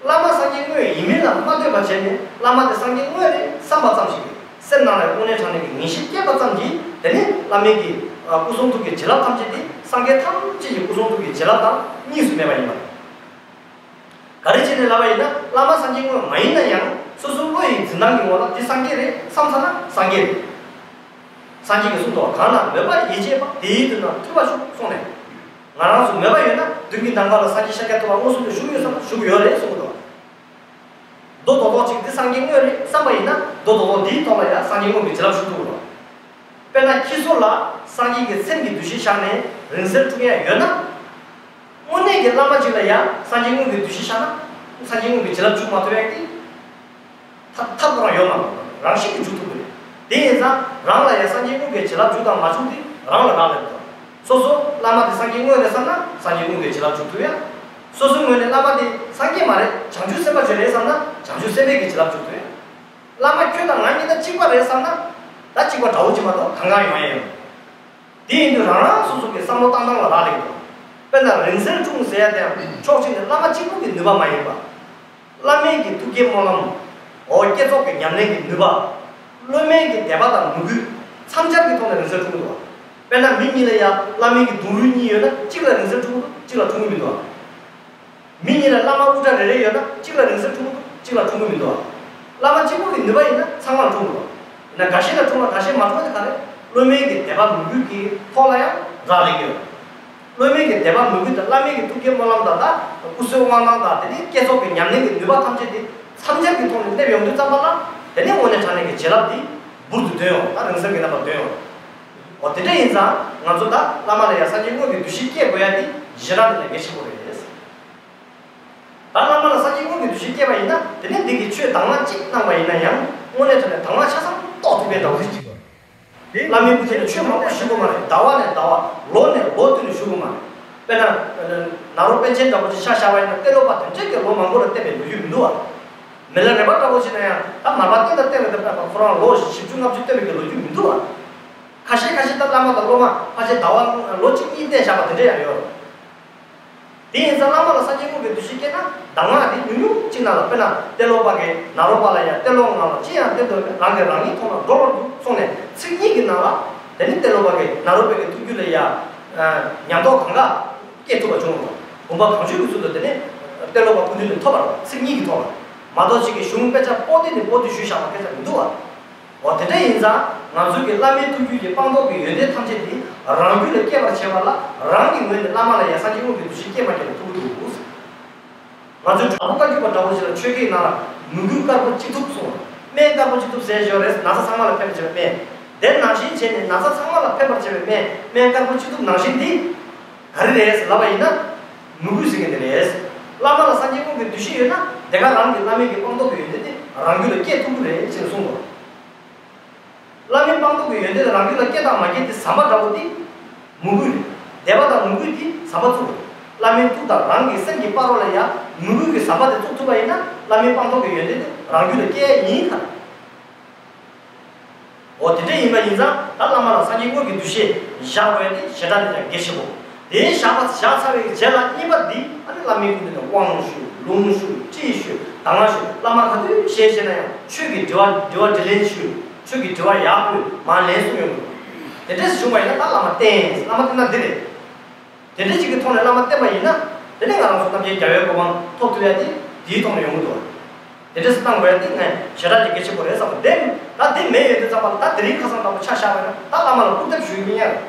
བླ་མ་སངས་རྒྱས་དངོས་ཡིན་མིན་ལ་མ་ལྟོས་པ་བྱས་ནས་བླ་མ་དེ་སངས་རྒྱས་དངོས་རེད་བསམ་པ་ཙམ་ཞིག་གིས་སེམས་ནང་ལ་དངོས་གནས་དྲང་གནས་ཀྱི་ངེས་ཤེས་སྐྱེས་པ་ཙམ་གྱིས་དེ་ནས་བླ་མའི་གི་སྐུ་གསུང་ཐུགས་ཀྱི་བྱིན་རླབས་ཐམས་ཅད་དེ་སངས་རྒྱས་ཐམས་ཅད་ཀྱི་སྐུ་གསུང་ཐུགས་ཀྱི་བྱིན་རླབས་དང་གཉིས་སུ་མེད་པ་ཡིན་པ་རེད། ད་རེས་བྱས་ནས་ལབ་པ་ཡིན་ན་བླ་མ་སངས་རྒྱས་དངོས་མ་ཡིན་ན་ཡང་སོ་སོའི་བློ་ཡི་འཛིན་སྟངས་ཀྱི་ངོ་ལ་འདི་སངས་རྒྱས་རེད་བསམ་ཚར་ན་སངས་རྒྱས་རེད། སངས་རྒྱས་ཀྱིས་གསུངས་འདུག་གང་ན་མོས་པ་ཡིད་བྱེད་པ། དེའི་དོན་ན་ཐོས་པ་ཞུ་གསུངས་ནས། ང་རང་ཚོ་མོས་པ་ཡོད་ན་མདུན་གྱི་ནམ་མཁའ་ལ་སངས་རྒྱས་ཤཱཀྱ་ཐུབ་པ་མངོན་སུམ་དུ་བཞུགས་ཡོད་བསམ་ན་བཞུགས་ཡོད་རེད་གསུངས་འདུག་མདོ་རྡོག་རྡོག་ཅིག་འདི་སངས་རྒྱས་དངོས་རེད་བསམ་པ་ཡིན་ན་མདོ་རྡོག་རྡོག་འདིའི་ཐོག་ལ་ཡང་སངས་རྒྱས་དངོས་ཀྱི་བྱིན་རླབས་ཞུགས་ཐུབ་འདུག་དཔེར་ན་ཁྱི་སོ་ལ་སངས་རྒྱས་ཀྱི་སེམས་ཀྱི་འདུ་ཤེས་བཞག་ནས་རིང་བསྲེལ་འཁྲུངས་ཡ་ཡོད་ན། དངོས་གནས་ཀྱི་བླ་མ་ཅིག་ལ་ཡང་སངས་རྒྱས་དངོས་ཀྱི་འདུ་ཤེས་བཞག་ན་སངས་རྒྱས་དངོས་ཀྱི་བྱིན་རླབས་འཇུག་མ་ཐུབ་ཡ་གི་ཐབས་ཐབས་རང་ཡོད་མ་རེད། རང་བཞིན་གྱིས་འཇུག་ཐུབ་ཀྱི་རེད། དེ་ཡིན་ཙང་རང་ལ་ཡང་སངས་རྒྱས་དངོས་ཀྱི་བྱིན་རླབས་འཇུག་དང་མ་འཇུག་དེ་རང་ལ་རག་ལས་འདུག་སོ་སོ་བླ་མ་དེ་སངས་རྒྱས་དངོས་རེད་བསམ་ན་སངས་རྒྱས་དངོས་ཀྱི་བྱིན་རླབས་འཇུག་ཐུབ་ཡ། སོ་སོའི་ངོས་ནས་བླ་མ་དེ་སངས་རྒྱས་མ་རེད་བྱང་ཆུབ་སེམས་དཔའ་ཅིག་རེད་བསམ་ན་བྱང་ཆུབ་སེམས་དཔའི་གི་བྱིན་རླབས་འཇུག་ཐུབ་ཡ། བླ་མ་ཁྱོད་དང་ང་གཉིས་ད་གཅིག་པ་རེད་བསམ་ན། ད་གཅིག་པ་འདྲ་བོ་ཅིག་མ་གཏོགས་གང་གང་ཡོང་ཡ་ཡོད། དེ་ཡིན་དུས་རང་རང་སོ་སོ་གི་བསམ་བློ་བཏང་སྟངས་ལ་རག་ལས་ཀྱི་འདུག་དཔེར་ན་རིང་བསྲེལ་འཁྲུངས་ཟེར་ཡ་དེའང་ཕྱོགས་གཅིག་ནས་བླ་མ་གཅིག་པུ་གི་ནུས་པ་མ་ཡིན་པ། བླ་མའི་གི་ཐུགས་བསྐྱེད་སྨོན་ལམ། འོ་བསྐྱེད་རྫོགས་ཀྱི་ཉམས་ལེན་གྱི་ནུས་པ། སློབ་མའི་གི་དད་པ་དང་མོས་གུས། མཚམས་སྦྱར་གྱི་ཐོག་ནས་རིང་བསྲེལ་འཁྲུངས་ཀྱི་འདུག་དཔེར་ན་མི་གཉིས་ལ་ཡང་བླ་མའི་གི་གདུང་རུས་གཉིས་ཡོད་ན་གཅིག་ལ་རིང་བསྲེལ་འཁྲུངས་ཀྱི་འདུག་གཅིག་ལ་འཁྲུངས་ཀྱི་མི་འདུག་མི་གཉིས་ལ་བླ་མ་དབུ་སྐྲ་རེ་རེ་ཡོད་ན་གཅིག་ལ་རིང་བསྲེལ་འཁྲུངས་ཀྱི་འདུག་གཅིག་ལ་འཁྲུངས་ཀྱི་མི་འདུག་བླ་མ་གཅིག་པུ་གི་ནུས་པ་ཡིན་ན་ཚང་མར་འཁྲུངས་འདུག་ཡིན་ན་འགའ་ཤས་ལ་འཁྲུངས་ལ་འགའ་ཤས་མ་འཁྲུངས་ཏེ་ག་རེ། སློབ་མའི་གི་དད་པ་མོས་གུས་ཀྱི་ཐོག་ལ་ཡང་རག་ལས་ཀྱི་ཡོད། སློབ་མའི་གི་དད་པ་མོས་གུས་དང་བླ་མའི་གི་ཐུགས་བསྐྱེད་སྨོན་ལམ་དང་ད་སྐུ་གསོལ་དབང་ཐང་དང་དེ་ནས་བསྐྱེད་རྫོགས་ཀྱི་ཉམས་ལེན་གྱི་ནུས་པ་ཐམས་ཅད་དེ་མཚམས་སྦྱར་གྱི་ཐོག་ནས་སླེབས་ཡོང་དུས་ཙམ་པ་ལ་དེ་ནས་དངོས་གནས་དྲང་གནས་ཀྱི་བྱིན་རླབས་འདི་འབུར་དུ་འདོན་ཡོང་ད་རིང་བསྲེལ་གྱི་རྣམ་པར་འདོན་ཡོང་། འོ་དེ་འདྲ་ཡིན་ཙང་ང་ཚོ་ད་བླ་མ་ལ་ཡང་སངས་རྒྱས་དངོས་ཀྱི་འདུ་ཤེས་སྐྱེ་དགོས་ཡ་དེ་ཞེ་དྲག་ནས་གལ་ཆེན་པོ་རེད། ད་བླ་མ་ལ་སངས་རྒྱས་དངོས་ཀྱི་འདུ་ཤེས་སྐྱེས་པ་ཡིན་ན་དེ་ནས་འདི་གི་ཆོས་དང་བླངས་གཅིག་གནང་བ་ཡིན་ན་ཡང་དངོས་གནས་དྲང་གནས་དང་བླངས་ཆ་ཚང་ཏོག་ཙམ་པའི་འདྲ་བོ་ཞིག་བྱེད་དགོས། དེ་བླ་མའི་སྐུ་ཕྱྭ་ནས་ཆོས་མང་པོ་ཞུ་དགོས་མ་རེད། ཟླ་བ་ནས་ཟླ་བ་ལོ་ནས་ལོ་བསྟུད་ནས་ཞུ་དགོས་མ་རེད། དཔེར་ན་ནཱ་རོ་པཎ་ཆེན་འདྲ་བོ་ཞིག་ཆ་བཞག་པ་ཡིན་ན་ཏེ་ལོ་པ་དེ་འདྲས་ཀྱི་ལོ་མང་པོ་ལ་བསྟེན་པའི་ལོ་རྒྱུས་མི་འདུག་བ། མི་ལ་རས་པ་འདྲ་བོ་ཞིག་ན་ཡང་ད་མར་པ་བསྟེན་དང་བསྟེན་པའི་ད་ཁོ་རང་ལོ་བཞི་བཅུ་ལྔ་བཅུ་བསྟེན་པའི་ལོ་རྒྱུས་མི་འདུག་བ། ཁ་ཤས་ཁ་ཤས་ད་བླ་མ་དང་སློབ་མ་ཕལ་ཆེར་ཟླ་བ་ལོ་གཅིག་གཉིས་བསྟེན་བཞག་པ་དེ་འདྲས་ཡང་ཡོད། དེ་ཡིན་ཙང་བླ་མ་ལ་སངས་རྒྱས་དངོས་ཀྱི་འདུ་ཤེས་སྐྱེས་ན་གདམས་ངག་འདི་ཉུང་ཉུང་གཅིག་ནང་ལ་དཔེར་ན་ཏེ་ལོ་པ་གིས་ནཱ་རོ་པ་ལ་ཡང་ཏེ་ལོ་ང་ལ་ཅི་ཡང་སྟེར་དོ་རང་གིས་རང་ཉིད་མཐོང་ན་འགྲོ་བར་འདུག་གསུངས་ནས་ཚིག་གཉིས་ཀྱི་ནང་ལ་དེ་ནི་ཏེ་ལོ་པ་གིས་ནཱ་རོ་པའི་གི་ཐུགས་རྒྱུད་ལ་ཡང་ཉམས་རྟོགས་གང་ག་སྐྱེས་ཐུབ་པ་བྱུང་བ་དང་བུམ་པ་གང་བྱོའི་གི་ཚུལ་དུ་དེ་ནི་ཏེ་ལོ་པ་སྐུ་མདུན་ནས་ཐོབ་པར་ཚིག་གཉིས་ཀྱི་ཐོག་ལ་མ་གཏོགས་ཅིག་གི་གཞུང་དཔེ་ཆ་པོ་ཏི་ནས་པོ་ཏི་ཞུས་བཞག་པ་སྐད་ཆ་མི་འདུག་བ། འོ་དེ་འདྲ་ཡིན་ཙང་ང་ཚོ་གི་བླ་མའི་ཐུགས་རྒྱུད་ཀྱི་སྤངས་རྟོགས་ཀྱི་ཡོན་ཏན་ཐམས་ཅད་དེ་རང་རྒྱུད་ལ་སྐྱེས་པར་བྱེད་པ་ལ་རང་གི་ངོས་ནས་བླ་མ་ལ་ཡང་སངས་རྒྱས་དངོས་ཀྱི་འདུ་ཤེས་སྐྱེས་མ་སྐྱེས་ལ་ཐུག་གི་འདུག་ང་ཚོའི་དྲག་པོ་བཀའ་བརྒྱུད་པ་འདྲ་བོ་ཞིག་ལ་ཆོས་སྐད་ནང་ལ་མོས་གུས་དཀར་པོ་ཅི་ཐུབ་གསུངས། སྨན་དཀར་པོ་ཅི་ཐུབ་ཟེར་ཞོར་རེད། ན་ཚ་ཚང་མ་ལ་ཕན་པར་བྱེད་པའི་སྨན། དེ་ནང་བཞིན་བྱས་ནས་ན་ཚ་ཚང་མ་ལ་ཕན་པར་བྱེད་པའི་སྨན། སྨན་དཀར་པོ་ཅི་ཐུབ་ནང་བཞིན་འདི་ག་རེ་རེད་ལབ་པ་ཡིན་ན་མོས་གུས་ཟེར་མཁན་དེ་རེད། བླ་མ་ལ་སངས་རྒྱས་དངོས་ཀྱི་འདུ་ཤེས་ཡོད་ན་དེ་ག་རང་གི་བླ་མའི་གི་སྤངས་རྟོགས་ཀྱི་ཡོན་ཏན་དེ་རང་རྒྱུད་ལ་སྐྱེས་ཐུབ་ཀྱི་རེད་ཅེས་གསུངས་པ། བླ་མའི་སྤངས་རྟོགས་ཀྱི་ཡོན་ཏན་རང་རྒྱུད་ལ་སྐྱེ་དང་མ་སྐྱེ་དེ་ཟམ་པ་འདྲ་པོ་དེ་མོས་གུས་རེད། དད་པ་དང་མོས་གུས་དེ་ཟམ་པ་བཙུགས་རེད། བླ་མའི་ཐུགས་དང་རང་གི་སེམས་ཀྱི་བར་ལ་ཡང་མོས་གུས་ཀྱི་ཟམ་པ་དེ་བཙུགས་ཐུབ་པ་ཡིན་ན་བླ་མའི་སྤངས་རྟོགས་ཀྱི་ཡོན་ཏན་དེ་རང་རྒྱུད་ལ་སྐྱེ་ཡ་ཡིན་ཁ། འོ་དེ་འདྲ་ཡིན་པ་ཡིན་ཙང་ད་བླ་མ་ལ་སངས་རྒྱས་དངོས་ཀྱི་འདུ་ཤེས་བཞག་དགོས་ཡ་དེ་ཞེ་དྲག་ནས་ཀྱང་གལ་ཆེན་པོ། དེ་བཞག་པ་བཞག་ཚར་བའི་རྗེས་ལ་གཉིས་པ་འདི་ཨ་ནི་བླ་མའི་སྐུ་མདུན་ནས་དབང་ཞུ་ལུང་ཞུ་ཁྲིད་ཞུ་གདམས་ངག་ཞུ་བླ་མར་ག་དུས་ཞལ་བཞེས་ན་ཡང་ཆོས་ཀྱི་དྲི་བ་དྲི་བ་དྲིས་ལན་ཞུ་ཆོས་ཀྱི་དྲི་བ་ཡག་པོས་མར་ལན་གསུང་ཡོང་དགོས། དེ་འདྲས་བྱུང་བ་ཡིན་ན་ད་བླ་མ་བསྟེན། བླ་མ་བསྟེན་ན་འདི་རེད། དེ་འདྲས་ཅིག་གི་ཐོག་ནས་བླ་མ་བསྟེན་པ་ཡིན་ན་དེ་ནས་ང་རང་ཚོ་རྣམ་མཁྱེན་རྒྱལ་བའི་གོ་འཕང་ཐོབ་ཐུབ་ཡ་དེ་དེའི་ཐོག་ནས་ཡོང་གི་འདུག་དེ་འདྲས་སུ་བཏང་དགོས་ཡ་དེ་ངས་ཞེ་དྲག་ཅིག་གལ་ཆེན་པོ་རེད་བསམ་པ་དེ་ད་དེ་མེད་ཡོད་དུས་ཙམ་པ་ལ་ད་དེ་རིང་ཁ་སང་ལྟ་བུ་ཆ་བཞག་པ་ཡིན་ན་ད་བླ་མ་ལ་སྐུར་འདེབས་ཞུ་ཡི་མིན་ཡ།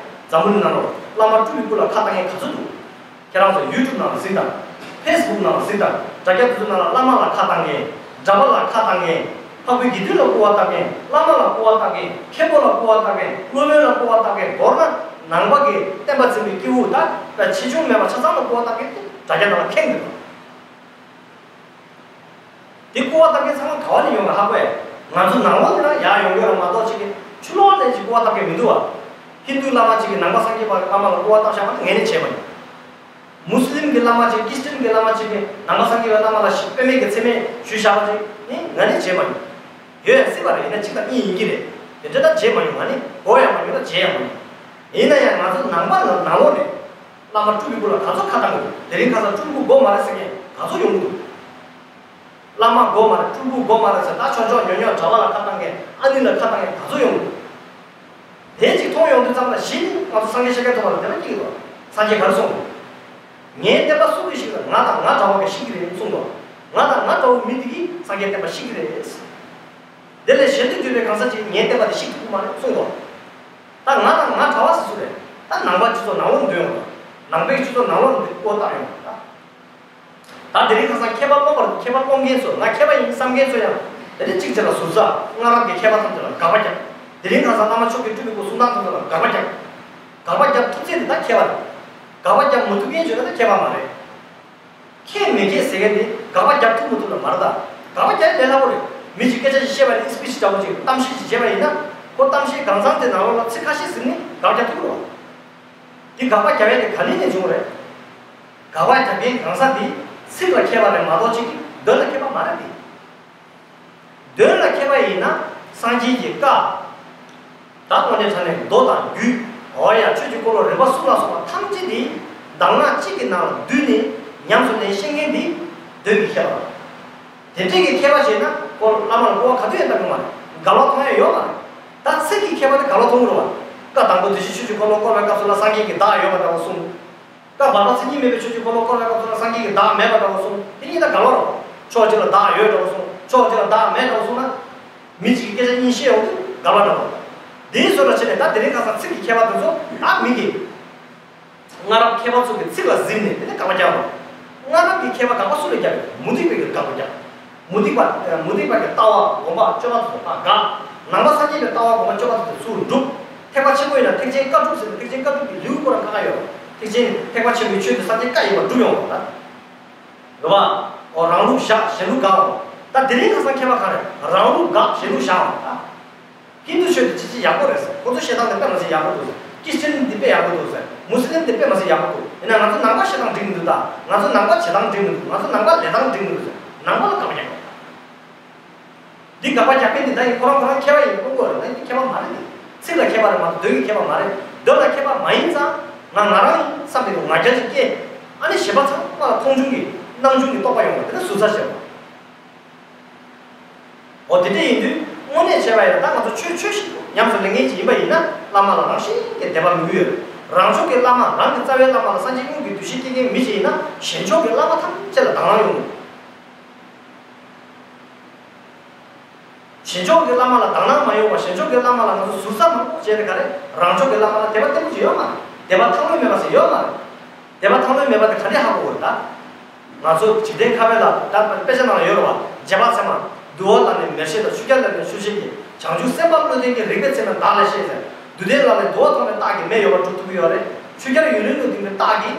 འཛམ་བུ་གླིང་ནང་ལ་བླ་མ་སྤྲུལ་པའི་སྐུ་ལ་ཁ་བཏང་མཁན་ག་ཚོད་འདུག་ཁྱེད་རང་ཚོ་ཡུ་ཊུབ་ནང་ལ་གཟིགས་དང་། ཕེ་སི་བུག་ནང་ལ་གཟིགས་དང་། དྲ་རྒྱ་དེ་ཚོ་ནང་ལ་བླ་མ་ལ་ཁ་བཏང་མཁན། གྲྭ་པ་ལ་ཁ་བཏང་མཁན། འཕགས་པའི་དགེ་འདུན་ལ་སྐུར་བ་བཏང་མཁན། བླ་མ་ལ་སྐུར་བ་བཏང་མཁན། མཁན་པོ་ལ་སྐུར་བ་བཏང་མཁན། སློབ་དཔོན་ལ་སྐུར་བ་བཏང་མཁན། མདོར་ན་ནང་པ་གི་བསྟན་པ་འཛིན་པའི་སྐྱེས་བུ་དང་ཆེ་ཆུང་མེད་པ་ཆ་ཚང་ལ་སྐུར་བ་བཏང་མཁན་དེ་དྲ་རྒྱ་ནང་ལ་ཁེངས་འདུག་དེ་སྐུར་བ་བཏང་མཁན་ཚང་མ་ག་བ་ནས་ཡོང་ག་ཧ་གོ་ཡ། ང་ཚོ་ནང་ལོགས་དེ་ན་ཡར་ཡོང་གི་ཡོད་རེད་མ་གཏོགས་ཅིག་གི་ཕྱི་ལོགས་ནས་ཅིག་སྐུར་བ་བཏང་མཁན་མི་འདུག་བ། ཧིན་རྡུའི་བླ་མ་ཅིག་གིས་ནང་པ་སངས་རྒྱས་པ་བླ་མ་ལ་སྐུར་བ་བཏང་བཞག་པ་ནི་ངས་ནི་བྱས་མ་མྱོང་། མུ་སི་ལིམ་གྱི་བླ་མ་ཅིག་ཁྲི་སི་ཊན་གྱི་བླ་མ་ཅིག་གིས་ནང་པ་སངས་རྒྱས་པའི་བླ་མ་ལ་ཞིག་དཔེ་མེད་ཀྱི་མཚན་སྨད་ཞུས་བཞག་པ་ཅིག་ནི་ང་ནི་བྱས་མ་མྱོང་། ཡོད་ཡ་སྲིད་པ་རེད། ཡིན་ན་གཅིག་དང་གཉིས་ཡིན་གྱི་རེད། དེ་འདྲ་ད་བྱས་མ་མྱོང་། ང་ནི་གོ་ཡང་མ་མྱོང་ན་བྱས་ཡང་མ་མྱོང་། ཡིན་ན་ཡང་ང་ཚོ་ནང་པ་ལ་ནང་ལོགས་ནས་བླ་མ་སྤྲུལ་པའི་སྐུ་ལ་ག་ཚོད་ཁ་བཏང་གི་འདུག་དེ་རིང་ཁ་སང་སྤྲུལ་སྐུ་དགོས་མ་རེད་ཟེར་མཁན་ག་ཚོད་ཡོང་གི་འདུག་བླ་མ་དགོས་མ་རེད། སྤྲུལ་སྐུ་དགོས་མ་རེད་ཟེར་ད་ཆོག་ཆོག་ཉོ་ཉོ་གྲྭ་པ་ལ་ཁ་བཏང་མཁན། ཨ་ནི་ལ་ཁ་བཏང་མཁན་ག་ཚོད་ཡོང་གི་འདུག་དེ་གཅིག་མཐོང་ཡོང་དུས་ཙམ་ལ་གཞི་ནི་ང་ཚོ་སངས་རྒྱས་ཤཱཀྱ་ཐུབ་པ་ལ་དེ་ལ་སྐྱེ་གི་འདུག་སངས་རྒྱས་ག་རེ་གསུངས་འདུག་ངའི་བསྟན་པ་སྲུང་མཁན་ཞིག་ལ་ང་དང་ང་འདྲ་བ་ག་ཤི་གི་རེད་གསུངས་འདུག་ང་དང་ང་འདྲ་བོ་མི་དེ་གིས་སངས་རྒྱས་བསྟན་པ་བཤིག་གི་རེད། དེ་ལས་གཞན་དུ་གྱུར་པའི་གང་ཟག་ཅིག་ངའི་བསྟན་པ་དེ་བཤིག་ཐུབ་ཀྱི་མ་རེད་གསུངས་འདུག་ད་ང་དང་ང་འདྲ་བ་ཟེར་སུ་རེད། ད་ནང་པ་སྤྱི་ཚོགས་ནང་ལོགས་འདོན་ཡོང་། ནང་པའི་སྤྱི་ཚོགས་ནང་ལོགས་འདི་ཀོ་བཏགས་ཡོང་། ད་ད་དེ་རིང་ཁ་སང་མཁས་པ་སློབ་པར་མཁས་པ་སློབ་མཁན་ཚོ་ང་མཁས་པ་ཡིན་བསམ་མཁན་ཚོ་ཡང་དེ་ནས་གཅིག་བྱས་ལ་ཟུར་ཟ། སྔ་རབས་ཀྱི་མཁས་པ་ཐམས་ཅད་ལ་དགག་པ་རྒྱབ། དེ་རིང་ཁ་སང་བླ་མ་མཆོག་གི་སྤྲུལ་པའི་སྐུ་གསུང་ཐང་ཐམས་ཅད་ལ་དགག་པ་རྒྱབ། དགག་པ་རྒྱབ་ཐུབ་ཚད་དེ་ད་མཁས་པ་རེད། དགག་པ་རྒྱབ་མི་ཐུབ་མཁན་བྱས་ན་ད་མཁས་པ་མ་རེད། མཁས་མི་མཁས་ཟེར་མཁན་དེ་དགག་པ་རྒྱབ་ཐུབ་མི་ཐུབ་ལ་མ་རེད་ད། དགག་པ་རྒྱབ་ལས་སླ་པོ་རེད། མི་ཞིག་སྐད་ཆ་ཞིག་བཤད་པ་ནས་སི་པི་ཆི་འདྲ་པོ་ཅིག་གཏམ་བཤད་ཅིག་བྱས་པ་ཡིན་ན་ཁོ་གཏམ་བཤད་གང་ཚང་དེ་ནང་ལོགས་ལ་ཚིག་ཁ་ཤས་ཟིན་ནས་དགག་པ་རྒྱབ་ཐུབ་རེད་བ། དེ་དགག་པ་རྒྱབ་ཡས་དེ་ག་ནས་ནས་བྱུང་བ་རེད། དགག་པ་རྒྱབ་མཁན་གང་ཟག་དེ་ཚིག་ལ་མཁས་པ་རེད་མ་གཏོགས་ཅིག་དོན་ལ་མཁས་པ་མ་རེད་དེ། དོན་ལ་མཁས་པ་ཡིན་ན་སངས་རྒྱས་ཀྱི་བཀའ། ད་དངོས་གནས་དྲང་གནས་མདོ་དང་རྒྱུད། འོ་ཡ་ཆོས་ཀྱི་འཁོར་ལོ་རིམ་པ་གསུམ་ལ་སོགས་པ་ཐམས་ཅད་དེ་གདམས་ངག་གཅིག་གི་ནང་ལ་བསྡུས་ནས་ཉམས་སུ་ལེན་ཤེས་མཁན་དེ་དོན་གྱི་མཁས་པ་རེད། དེ་འདྲས་ཀྱི་མཁས་པ་བྱས་ན་ཁོ་བླ་མ་ལ་སྐུར་བ་ག་དུས་ཡང་བཏབ་ཀྱི་མ་རེད། འགལ་བ་མཐོང་ཡ་ཡོད་མ་རེད། ད་ཚིག་གི་མཁས་པ་དེ་འགལ་བ་མཐོང་གི་རེད་བ། བཀའ་དང་པོ་དེ་བཞིན་ཆོས་ཀྱི་འཁོར་ལོ་བསྐོར་བའི་སྐབས་སུ་ལ་སངས་རྒྱས་ཀྱི་བདག་ཡོད་པ་འདྲ་བོ་གསུངས། བཀའ་བར་པ་མཚན་ཉིད་མེད་པའི་ཕྱོགས་ཀྱི་འཁོར་ལོ་བསྐོར་བའི་སྐབས་སུ་ན་སངས་རྒྱས་ཀྱི་བདག་མེད་པ་འདྲ་བོ་གསུངས། དེ་གཉིས་ལ་འགལ་བ་རེད། ཕྱོགས་གཅིག་ལ་བདག་ཡོད་འདྲ་བོ་གསུངས། ཕྱོགས་གཅིག་ལ་བདག་མེད་འདྲ་བོ་གསུངས་ན། མི་གཅིག་གིས་སྐད་ཆ་གཉིས་བཤད་ཡོང་དུས་འགལ་བ་འདྲ་བོ། དེའི་བཟོ་འདྲ་བྱས་ནས་ད་དེ་རིང་ཁ་སང་ཚིག་གི་མཁས་པ་དེ་ཚོ་ད་མི་གི། སྔ་རབས་མཁས་པ་ཚོ་གི་ཚིག་ལ་གཟིམས་ནས་དེ་ནས་དགག་པ་རྒྱག་རོགས། སྔ་རབས་ཀྱི་མཁས་པ་དགག་པ་སུ་ལ་རྒྱག་ཡོད། མུ་སྟེགས་པའི་གི་དགག་པ་རྒྱག་མུ་སྟེགས་པ། མུ་སྟེགས་པ་གི་ལྟ་བ་སྒོམ་པ་སྤྱོད་པ་དེ་ཚོ་ཕར་དགག་ནང་པ་སངས་རྒྱས་པའི་ལྟ་བ་སྒོམ་པ་སྤྱོད་པ་དེ་ཚོ་ཚུར་སྒྲུབ། ཐེག་པ་ཆེན་པོ་ཡིན་ན་ཐེག་ཆེན་བཀའ་སྒྲུབ་ཟེར་ནས་ཐེག་ཆེན་བཀའ་སྒྲུབ་ཀྱི་ལེའུ་སྐོར་ལ་ཁ་ཁ་ཡོད་རེད། ཐེག་ཆེན་ཐེག་པ་ཆེན་པོའི་ཆོས་དེ་སངས་རྒྱས་བཀའ་ཡིན་པ་སྒྲུབ་ཡོང་བ་རེད། རེད་བ། འོ་རང་ལུགས་བཞག་གཞན་ལུགས་དགག་འོ། ད་དེ་རིང་ཁ་སང་མཁས་པ་ག་རེ་རང་ལུགས་དགག་གཞན་ལུགས་བཞག་འོ་ད། ཧིན་དུ་ཆོས་དེ་ཅི་ཅི་ཡག་པོ་རེད་ཟེར། ཁོ་ཚོ་བཤད་སྟངས་དེ་དཔེ་མ་སྲིད་ཡག་པོ་འདུག་ཟེར། ཀི་རི་སི་ཅན་འདི་དཔེ་ཡག་པོ་འདུག་ཟེར། མུ་སི་ལིམ་འདི་དཔེ་མ་སྲིད་ཡག་པོ་འདུག་ཡིན་ན་ང་ཚོ་ནང་པ་བཤད་སྟངས་འགྲིག་མི་འདུག་ད་ང་ཚོ་ནང་པ་བྱེད་སྟངས་འགྲིག་མི་འདུག་ང་ཚོ་ནང་པ་ལས་སྟངས་འགྲིག་མི་འདུག་ཟེར་ནང་པ་ལ་དགག་པ་རྒྱག་པ། འདི་དགག་པ་རྒྱག་མཁན་འདི་ད་ཡིན་ཁོ་རང་ཁོ་རང་མཁས་པ་ཡིན་དགོངས་དགོས་རེད། ད་འདི་མཁས་པ་མ་རེད། འདི་ཚིག་ལ་མཁས་པ་རེད་མ་གཏོགས་དོན་གྱི་མཁས་པ་མ་རེད། དོན་ལ་མཁས་པ་མ་ཡིན་ཙང་ང་ང་རང་ཡིན་བསམ་པའི་ང་རྒྱལ་ཅིག་སྐྱེས། ཨ་ནི་གཞན་པ་ཚང་མ་ལ་མཐོང་ཆུང་གི་སྣང་ཆུང་གི་རྟོག་པ་ཡོང་བ་དེ་ནི་ཟུར་ཟ་བྱེད་པ། འོ་དེ་འདྲ་ཡིན་དུས་དངོས་གནས་བྱས་པ་ཡིན་ན་ད་ང་ཚོ་ཆོས་ཆོས་ཤིག་ཉམས་སུ་ལེན་མཁན་ཅིག་ཡིན་པ་ཡིན་ན་བླ་མ་ལ་རང་བཞིན་གྱིས་དད་པ་མོས་གུས་ཡོད། རང་ཕྱོགས་ཀྱི་བླ་མ་རང་གི་རྩ་བའི་བླ་མ་ལ་སངས་རྒྱས་དངོས་ཀྱི་འདུ་ཤེས་སྐྱེ་མཁན་མི་ཞིག་ཡིན་ན་གཞན་ཕྱོགས་ཀྱི་བླ་མ་ཐམས་ཅད་ལ་དང་བླངས་ཡོང་གི། གཞན་ཕྱོགས་ཀྱི་བླ་མ་ལ་དང་བླངས་མ་ཡོང་བ་གཞན་ཕྱོགས་ཀྱི་བླ་མ་ལ་ང་ཚོ་ཟུར་ཟ་མང་པོ་བྱས་ནས་ག་རེ་རང་ཕྱོགས་ཀྱི་བླ་མ་ལ་དད་པ་བརྟན་པོ་ཅིག་ཡོད་མ་རེད། དད་པ་ཐང་ལྷོད་མེད་པ་ཟེར་ཡོད་མ་རེད། དད་པ་ཐང་ལྷོད་མེད་པ་དེ་ག་འདྲས་ཧ་གོ་དགོས་རེད་ད། ང་ཚོ་འཇིག་རྟེན་ཁ་བའི་ལ་ད་དཔེ་ཆ་ནང་ལ་ཡོད་རེད་བ། རྗེ་འབངས་ཚད་མ། འདུལ་བ་བླ་མའི་མེར་སྲེག་དང་ཆུ་རྐྱལ་ལ་ནི་ཆུ་ཤེལ་གྱི། བྱང་ཆུབ་སེམས་དཔའ་བློ་ལྡན་གྱི་རིག་པའི་ཚད་མས་བདག་ལ་གཤེགས་ཟེར། འདུལ་བསྟན་ལ་ནི་འདུལ་བ་ཐོགས་མེད་རྟགས་ཀྱི་མེ་ཡོད་པར་སྒྲུབ་ཐུབ་ཀྱི་ཡོད་རེད། ཆུ་རྐྱལ་ཡུན་རིང་དུ་ལྡིང་བའི་རྟགས་ཀྱི།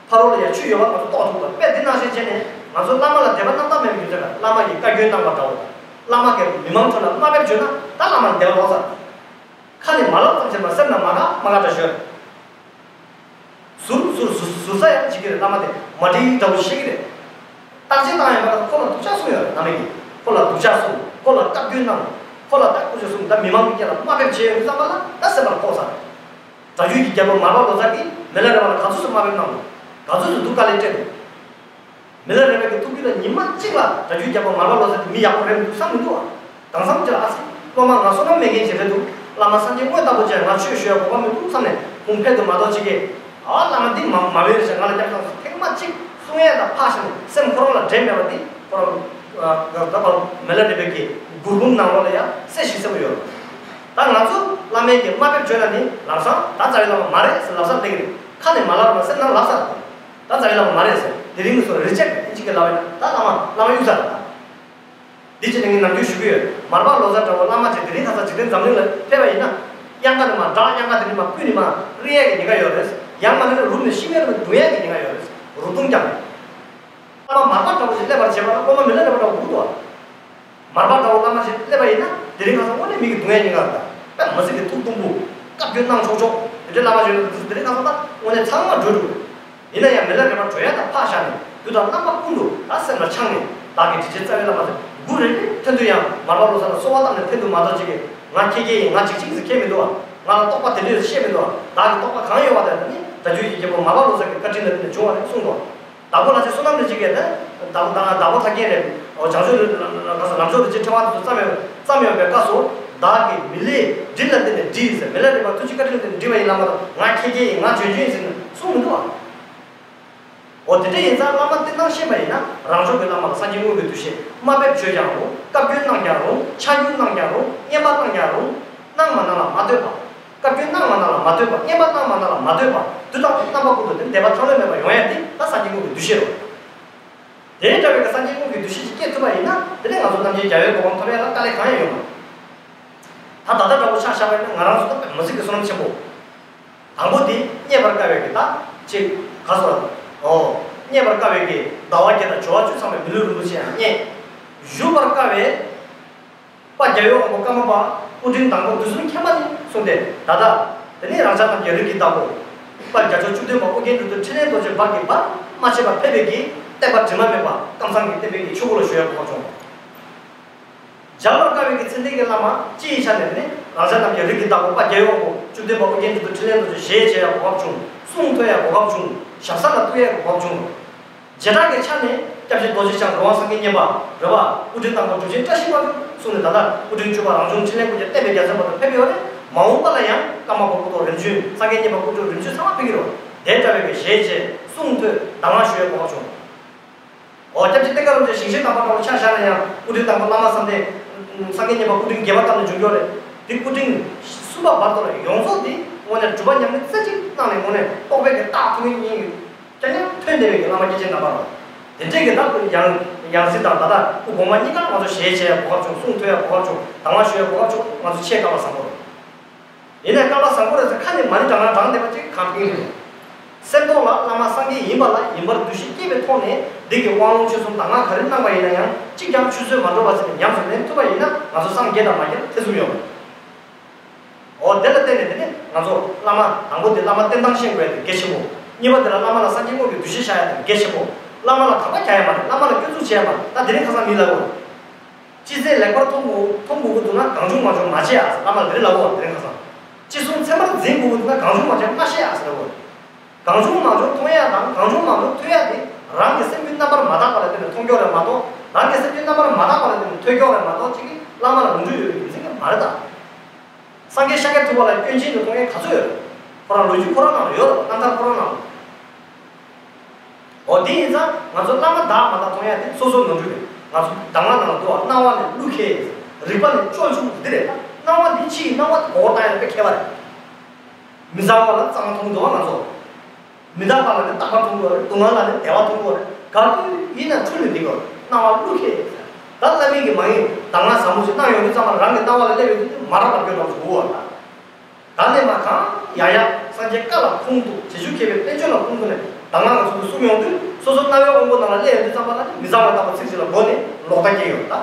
ཕ་རོལ་ལ་ཡང་ཆུ་ཡོད་པ་ང་ཚོ་རྟོགས་ཐུབ་པ་དཔེ་འདི་ནང་བཞིན་བྱས་ནས་ང་ཚོ་བླ་མ་ལ་དད་པ་རྣམ་དག་མེད་པའི་རྒྱུ་མཚན་ལ་བླ་མ་ཡིས་བཀའ་བཀྱོན་གནང་བ་འདྲའོ། བླ་མ་གིས་མི་མང་ཁྲོད་ལ་དམའ་འབེབས་བྱོས་ན་ད་བླ་མ་ལ་དད་པ་ལོག་ཚར། ཁ་ནས་མ་ལབ་ཙམ་བྱས་ན་སེམས་ལ་མ་དགའ་མ་དགའ་འདྲ་ཤོར། ཟུར་ཟུར་ཟུར་ཟུར་ཟ་ཡང་བྱེད་ཀྱི་རེད། བླ་མ་དེ་མ་འགྲིག་འདྲ་བོ་ཤེས་ཀྱི་རེད། བརྟག་དཔྱད་བཏང་ཡོང་བ་ལ་ཁོ་ལ་སྡུག་ཅག་གསུངས་ཡོད་རེད། བླ་མ་གིས་ཁོ་ལ་སྡུག་ཅག་གསུངས། ཁོ་ལ་བཀའ་བཀྱོན་གནང་། ཁོ་ལ་ད་སྐུ་ཞབས་གསུངས་ད་མི་མང་གི་སྐད་ལ་དམའ་འབེབས་བྱས་ཡོང་དུས་ཙམ་པ་ལ་ད་སེམས་པ་ལ་ཕོག་ཚར། སྒྲ་སྒྱུར་གྱི་རྒྱལ་པོ་མར་པ་ལོ་ཙཱ་གིས་མི་ལ་རས་པ་ལ་ག་ཚོད་ཙམ་དམའ་འབེབས་གནང་འདུག་ག་ཚོད་ཙམ་སྡུག་དཀའ་ལས་སྤྲད་འདུག་མི་ལ་རས་པའི་གི་ཐུགས་རྒྱུད་ལ་ཉི་མ་གཅིག་ལ་སྒྲ་སྒྱུར་རྒྱལ་པོ་མར་པ་ལོ་ཙཱ་དེ་མི་ཡག་པོ་རེད་མི་འདུག་བསམ་མི་འདུག་ཨ། དེང་སང་ཅིག་ལ་ཨ་ཙི། སློབ་མ་ང་བསོད་ནམས་མེད་མཁན་ཅིག་རེད་འདུག་བླ་མ་སངས་རྒྱས་དངོས་ལྟ་བུ་ཅིག་ང་ཆོས་ཞུ་ཡ་གོ་སྐབས་མི་འདུག་བསམ་ནས་ཁུངས་འཕེལ་དུ་མ་གཏོགས་ཅིག་གིས། ཨ་བླ་མ་འདི་མ་མ་འོས་རེད་ཟེར་ང་ལ་སྐྱབས་བཟང་ཟེར་ཐེངས་མ་གཅིག་གསུང་ཡས་དང་ཕར་བཞག་ནས་སེམས་ཁོ་རང་ལ་དྲན་མེད་པ་འདི་ཁོ་རང་། ད་བར་མི་ལ་རས་པའི་གི་མགུར་འབུམ་ནང་ལོགས་ལ་ཡང་གསལ་ཞིང་གསལ་པོ་ཡོད། ད་ང་ཚོ་བླ་མའི་གི་དམའ་འབེབས་བརྗོད་ན་ནི་ལམ་སང་ད་རྩ་བའི་བླ་མ་མ་རེད་ཟེར་ལབ་ས་སླེབས་ཀྱི་རེད། ཁ་ནས་མ་ལབ་རུང་སེམས་ནང་ལབ་ས་རེད། ད་རྩ་བའི་བླ་མ་མ་རེད་ཟེར་དེ་རིང་གི་སོ་རི་ཇེག་ཨིན་ཇི་གི་ལབ་ཡིན་ན་ད་བླ་མ་བླ་མ་གཡུག་ས་རེད་ད། འདི་བྱས་ནས་ངས་ནམ་རྒྱུན་ཞུ་གི་ཡོད། མར་པ་ལོ་ཙཱ་འདྲ་བོ་བླ་མ་ཅིག་དེ་རིང་ཁ་སང་འཇིག་རྟེན་འཛམ་གླིང་ལ་ཕེབས་པ་ཡིན་ན། གཡང་ཁ་ནས་མར་བྲག་གཡང་ཁ་དེ་ནས་མར་ཀུན་ནས་མར་རེག་ཡས་ཀྱི་ཉེན་ཁ་ཡོད་རེད། ཡང་མ་རེད་ན་རུབ་ནས་ཤི་ནས་རུབ་ནས་རྡུང་ཡས་ཀྱི་ཉེན་ཁ་ཡོད་རེད། རུབ་རྡུང་རྒྱག་ནས། བླ་མ་མར་པ་འདྲ་བོ་ཞིག་སླེབས་པར་བྱེད་པ་ན་སློབ་མ་མི་ལ་རས་པ་འདྲ་བོ་སྒུག་འདུག་བ། མར་པ་འདྲ་བོ་བླ་མ་ཞིག་སླེབས་པ་ཡིན་ན་དེ་རིང་ཁ་སང་དངོས་གནས་མི་གིས་རྡུང་ཡས་ཉེན་ཁ་དང་དཔེ་མི་སྲིད་ཀྱི་ཐུགས་དུམ་བུ། བཀའ་བཀྱོན་གནང་ཆོག་ཆོག་དེ་འདྲའི་བླ་མ་ཞིག་ཡོད་ན་དེ་རིང་ཁ་སང་ད་དངོས་གནས་ཚང་མ་འགྲོ་འགྲོ་གི་རེད། ཡིན་ན་ཡང་མི་ལ་རས་པ་འགྲོ་ཡ་དང་ཕར་བཞག་ནས་དུས་དང་རྣམ་པ་ཀུན་ཏུ་ད་སེམས་ལ་འཆང་ནས་བདག་གི་དྲིན་ཅན་རྩ་བའི་བླ་མ་ཟེར་མགུ་རེ་རེ་ཐོན་དུས་ཡང་མར་པ་ལོ་ཙཱ་ལ་གསོལ་བ་བཏབ་ནས་འཐེན་དུ་མ་གཏོགས་ཅིག་གིས་ང་ཁྱེད་ཀྱི་ཡིན་ང་ཅིག་ཅིག་ཟེར་ཁྱེད་མི་འདུག་བ། ང་ལ་རྟོགས་པ་དེ་འདྲས་བཤད་མི་འདུག་བ། བདག་གི་རྟོགས་པ་གང་ཡོད་པ་དེ་ནི་སྒྲ་སྒྱུར་གྱི་རྒྱལ་པོ་མར་པ་ལོ་ཙཱ་གི་བཀའ་དྲིན་ལ་བརྟེན་ནས་བྱུང་བ་རེད་གསུངས་འདུག་བ། བདག་པོ་ལྷ་རྗེ་བསོད་ནམས་རིན་ཆེན་གྱིས་ནི་བདག་པོ་བདག་བདག་པོ་ཐར་རྒྱན་རེད། འོ་བྱང་ཆུབ་ལམ་ལམ་སྦྱོར་རིན་ཆེན་ཕྲེང་བ་དེ་ཚོ་བརྩམས་ཡོད་བརྩམས་ཡོད་པའི་སྐབས་སུ་བདག་གིས་མི་ལའི་དྲིན་ལ་བརྟེན་ནས་བྲིས་ཟེར་མི་ལ་རས་པ་ཐུགས་རྗེ་བཀའ་དྲིན་ལ་བརྟེན་ནས་བྲིས་པ་ཡིན་ལ་མ་གཏོགས་ང་ཁྱེད་ཀྱི་ཡིན་ང་བྱོན་བྱོན་ཡིན་ཟེར་ནས་གསུངས་མི་འདུག་བ། འོ་དེ་འདྲ་ཡིན་ཙང་བླ་མ་བསྟེན་སྟངས་ཤེས་པ་ཡིན་ན་རང་ཕྱོགས་ཀྱི་བླ་མ་ལ་སངས་རྒྱས་དངོས་ཀྱི་འདུ་ཤེས་དམའ་འབེབས་བྱས་ཀྱང་རུང་། བཀའ་བཀྱོན་གནང་ཀྱང་རུང་། ཕྱག་འགྱུར་གནང་ཀྱང་རུང་། བསྙེན་པ་གནང་ཀྱང་རུང་། གནང་མ་གནང་ལ་མ་ལྟོས་པ། བཀའ་བཀྱོན་གནང་མ་གནང་ལ་མ་ལྟོས་པ། བསྙེན་པ་གནང་མ་གནང་ལ་མ་ལྟོས་པ། དུས་རྟག་ཏུ་རྣམ་པ་ཀུན་ཏུ་དེ་འདོད་པ་ཐར་ལམ་མེད་པ་ཡོང་ཡ་དེ་ད་སངས་རྒྱས་དངོས་ཀྱི་འདུ་ཤེས་རེད། དེ་འདྲ་བའི་གི་སངས་རྒྱས་དངོས་ཀྱི་འདུ་ཤེས་ཤིག་སྐྱེ་ཐུབ་པ་ཡིན་ན་དེ་ནས་ང་ཚོ་རྣམ་མཁྱེན་རྒྱལ་བའི་གོ་འཕང་ཐོབ་ཡ་ལ་དཀའ་ལས་གང་ཡང་ཡོད་མ་རེད། ད་ད་ལྟ་འདྲ་པོ་ཆ་བཞག་པ་ཡིན་ན་ང་རང་ཚོ་ད་མི་ཚིག་གི་བསོད་ནམས་ཆེན་པོ། དང་པོ་དེ་རྙེད་པར་དཀའ་བའི་གི་ད་ཅིག་ག་སོ། ཨོ། རྙེད་པར་དཀའ་བའི་གི་ཟླ་བ་བརྒྱད་དང་འབྱོར་བ་བཅུ་ཚང་བའི་མི་ལུས་རིན་པོ་ཆེ་ཡང་རྙེད། བཞུགས་པར་དཀའ་བའི། དཔལ་རྒྱལ་བའི་དབང་པོ་ཀརྨ་པ་སྐུ་ཕྲེང་དང་པོ་དུས་གསུམ་མཁྱེན་པ་ནི་གསུངས་ཏེ་ད་ལྟ། དེ་ནས་རང་ཅག་རྣམས་ཀྱི་རིགས་ཀྱི་བདག་པོ། དཔལ་རྒྱ་མཚོ་བཅུ་སྟོན་པ་ཨོ་རྒྱན་འབྲུག་སྒྲ་འཕྲིན་ལས་རྡོ་རྗེ་འབར་གྱི་བར་མ་ཆད་པར་ཕེབས་པའི་གི་བསྟན་པ་དྲི་མ་མེད་པ་ཀམ་ཚང་གི་བསྟན་པའི་གི་ཆུ་བོ་ལ་བཞུ་ཡ་གོ་སྐབས་བྱུང་། མཇལ་བར་དཀའ་བའི་གི་མཚན་ལྡན་གྱི་བླ་མ་སྤྱི་ཡི་ཆ་ནས་ནི་རང་ཅག་རྣམས་ཀྱི་རིགས་ཀྱི་བདག་པོ་དཔལ་རྒྱལ་བའི་དབང་པོ་བཅུ་སྟོན་པ་ཨོ་རྒྱན་འབྲུག་སྒྲ་འཕྲིན་ལས་རྡོ་རྗེ་ཞལ་མཇལ་ཡ་གོ་སྐབས་བྱུང་། གསུང་ཐོས་ཡ་གོ་སྐབས་བྱུང་། ཞབས་ས་ལ་གཏུགས་ཡ་གོ་སྐབས་བྱུང་། བྱེ་བྲག་གི་ཆ་ནས་སྐྱབས་རྗེ་རྡོ་རྗེ་འཆང་གྲུབ་དབང་སངས་རྒྱས་མཉན་པ་རེད་པ། སྐུ་ཕྲེང་དང་པོ་གྲུབ་ཆེན་བཀྲ་ཤིས་དབང་ཕྱུག་གསུངས་ནས་ད་ལྟ་སྐུ་ཕྲེང་བཅུ་པ་རང་བྱུང་འཕྲིན་ལས་སྐུ་རྒྱལ་བསྟན་པའི་རྒྱལ་མཚན་བར་དུ་ཕེབས་ཡོད་རེད། མ་འོངས་པ་ལ་ཡང་ཀརྨ་པ་སྐུ་ཐོག་རིམ་བྱོན་སངས་རྒྱས་མཉན་པ་སྐུ་ཕྲེང་རིམ་བྱོན་ཚང་མ་ཕེབས་ཀྱི་རེད། དེ་འདྲ་བའི་གི་ཞལ་མཇལ་གསུང་ཐོས་གདམས་ངག་ཞུ་ཡའི་གོ་སྐབས་བྱུང་། འོ་སྐྱབས་རྗེ་བསྟན་དགའ་རིན་པོ་ཆེ་ཞིང་གཤེགས་དམ་པ་དང་ཆ་བཞག་ན་ཡང་སྐུ་ཕྲེང་དང་པོ་བླ་མ་བསམ་གཏན་སངས་རྒྱས་མཉན་པ་སྐུ་ཕྲེང་བརྒྱད་པ་ཙམ་ནས་བྱུང་ཡོད་རེད། དེ་སྐུ་ཕྲེང་གསུམ་པ་བར་དུ་ལ་ཡོངས་རྫོགས་དེ་དངོས་གནས་སྒྲུབ་པ་ཉམས་ལེན་རྩེ་གཅིག་གནང་ནས་དངོས་གནས་རྟོགས་པའི་གི་རྟགས་ཐུགས་ཉིད་ཀྱི་ཀྱང་ཡང་ཐོན་བསྡད་པའི་གི་བླ་མ་སྐྱེས་ཆེན་རྣམ་པ་རེད། དེ་འདྲས་ཀྱི་ད་ཡང་ཡང་སྲིད་དང་ད་ལྟ་སྐུ་གོང་མ་གཉིས་ཀ་ང་ཚོ་ཞལ་མཇལ་ཡ་གོ་སྐབས་བྱུང་། གསུང་ཐོས་ཡ་གོ་སྐབས་བྱུང་། གདམས་ངག་ཞུ་ཡ་གོ་སྐབས་བྱུང་། ང་ཚོ་ཆེས་དཀའ་བ་བཟང་པོ་རེད། ཡིན་ནའི་སྐལ་པ་བཟང་པོ་རེད་ཟེར་ཁ་ནས་མ་ཎི་བགྲང་རང་བགྲང་བསྡད་པ་ཅིག་གང་ཕན་གྱི་རེད། སེམས་ཐོག་ལ་བླ་མ་སངས་རྒྱས་ཡིན་པ་ལ་ཡིན་པར་འདུ་ཤེས་སྐྱེས་པའི་ཐོག་ནས་འདི་གི་དབང་ལུང་ཆོས་གསུམ་གདམས་ངག་ག་རེ་གནང་བ་ཡིན་ན་ཡང་གཅིག་ཀྱང་ཆུད་ཟོས་མ་འགྲོ་བ་ཟེར་ནས་ཉམས་སུ་ལེན་ཐུབ་པ་ཡིན་ན་ང་ཚོ་སངས་རྒྱས་དང་མ་རྒྱས་ཐེ་ཚོམ་ཡོད་མ་རེད། འོ་དེ་ལ་བརྟེན་ནས་དེ་ནས་ང་ཚོ་བླ་མ་དང་པོ་དེ་བླ་མ་བསྟེན་སྟངས་ཤེས་དགོས་ཡ་དེ་གལ་ཆེན་པོ། གཉིས་པ་དེ་ལ་བླ་མ་ལ་སངས་རྒྱས་དངོས་ཀྱི་འདུ་ཤེས་བཞག་ཡ་དེ་གལ་ཆེན་པོ། བླ་མ་ལ་དགག་པ་རྒྱག་ཡ་མ་རེད། བླ་མ་ལ་སྐྱོན་འཛུགས་བྱེད་ཡ་མ་རེད། ད་དེ་རིང་ཁ་སང་མི་ལ་འོ། ཅི་ཟེར་ལེགས་པར་མཐོང་དགོས་མཐོང་དགོས་ཀྱི་འདུག་ན་གང་བྱུང་མང་བྱུང་མ་བྱེད་ཨ་ཟེར་བླ་མ་ལ་དེ་རིང་ལབ་འོ་དེ་རིང་ཁ་སང་། ཅི་གསུང་ཚད་མར་འཛིན་དགོས་ཀྱི་འདུག་ན་གང་བྱུང་མང་བྱུང་མ་བཤད་ཨ་ཟེར་འོ། གང་བྱུང་མང་བྱུང་མཐོང་ཡ་དང་གང་བྱུང་མང་བྱུང་ཐོས་ཡ་དེ་རང་གི་སེམས་རྒྱུད་རྣམ་པར་མ་དག་པ་ལ་བརྟེན་ནས་མཐོང་ཀྱོག་རེད་མ་གཏོགས་རང་གི་སེམས་རྒྱུད་རྣམ་པར་མ་དག་པ་ལ་བརྟེན་ནས་ཐོས་ཀྱོག་རེད་མ་གཏོགས་ཅིག་གིས་བླ་མ་ལ་ངོ་སྤྲོད་ཡོད་པའི་རྒྱུ་མཚན་གྱིས་མ་རེད་ད། སངས་རྒྱས་ཤཱཀྱ་ཐུབ་པ་ལ་སྐྱོན་ཅན་དུ་མཐོང་མཁན་ག་ཚོད་ཡོད་རེད། ཁོ་རང་ལོ་རྒྱུས་ཁོ་རང་ནང་ལ་ཡོད་རེད་པ། རྣམ་ཐར་ཁོ་རང་ནང་ལ། འོ་དེ་ཡིན་ཙང་ང་ཚོ་བླ་མ་དག་མ་དག་མཐོང་ཡ་དེ་སོ་སོ་ནོར་འཁྲུལ་རེད། ང་ཚོ་གདམས་ངག་ནང་ལ་འདུག་བ། སྣང་བ་ནི་བློ་ཁེལ། རིག་པ་ནི་ལྕོགས་ཆུང་འདི་རེད། སྣང་བ་འདི་ཕྱི་ཡི་སྣང་བ་གོ་བར་བཏང་ཡ་དཔེ་ཁྱད་པར་རེད། མི་གཙང་བ་ལ་གཙང་མ་མཐོང་འདུག་བ་ང་ཚོ། མི་རྟག་པ་ལ་ནི་རྟག་པ་མཐོང་དགོས་རེད། སྡུག་བསྔལ་ལ་ནི་བདེ་བ་མཐོང་དགོས་རེད། ག་དུས་ཡིན་ན་འཁྲུལ་ནས་བསྡད་དགོས་རེད། སྣང་བ་བློ་ཁེལ། ད་བླ་མའི་གི་མ་ཡིན་གདམས་ངག་ཟབ་མོ་ཞིག་གནང་ཡོང་དུས་ཙམ་པ་ལ་རང་གི་སྣང་བ་ལ་སླེབས་ཡོང་དུས་མ་རབས་པར་སྐྱོན་འགྲོ་ཞུ་བ་ལ། ད་ནས་མ་གང་ཡང་ཡང་སངས་རྒྱས་བཀའ་ལ་ཁུངས་གཏུགས། རྗེ་ཆོས་མཁས་པའི་བསྟན་བཅོས་ལ་ཁུངས་གཏུགས་ནས་གདམས་ངག་ང་ཚོ་གི་གསུང་ཡོང་དུས་སོ་སོ་རྣ་བའི་དབང་པོ་ནང་ལ་སླེབས་ཡོང་དུས་ཙམ་པ་ལ་ནི་མི་གཙང་བ་ལྟ་བུ་ཚིག་གཅིག་ལ་གོ་ནས་ལོག་ལྟ་སྐྱེ་ཡོང་ད།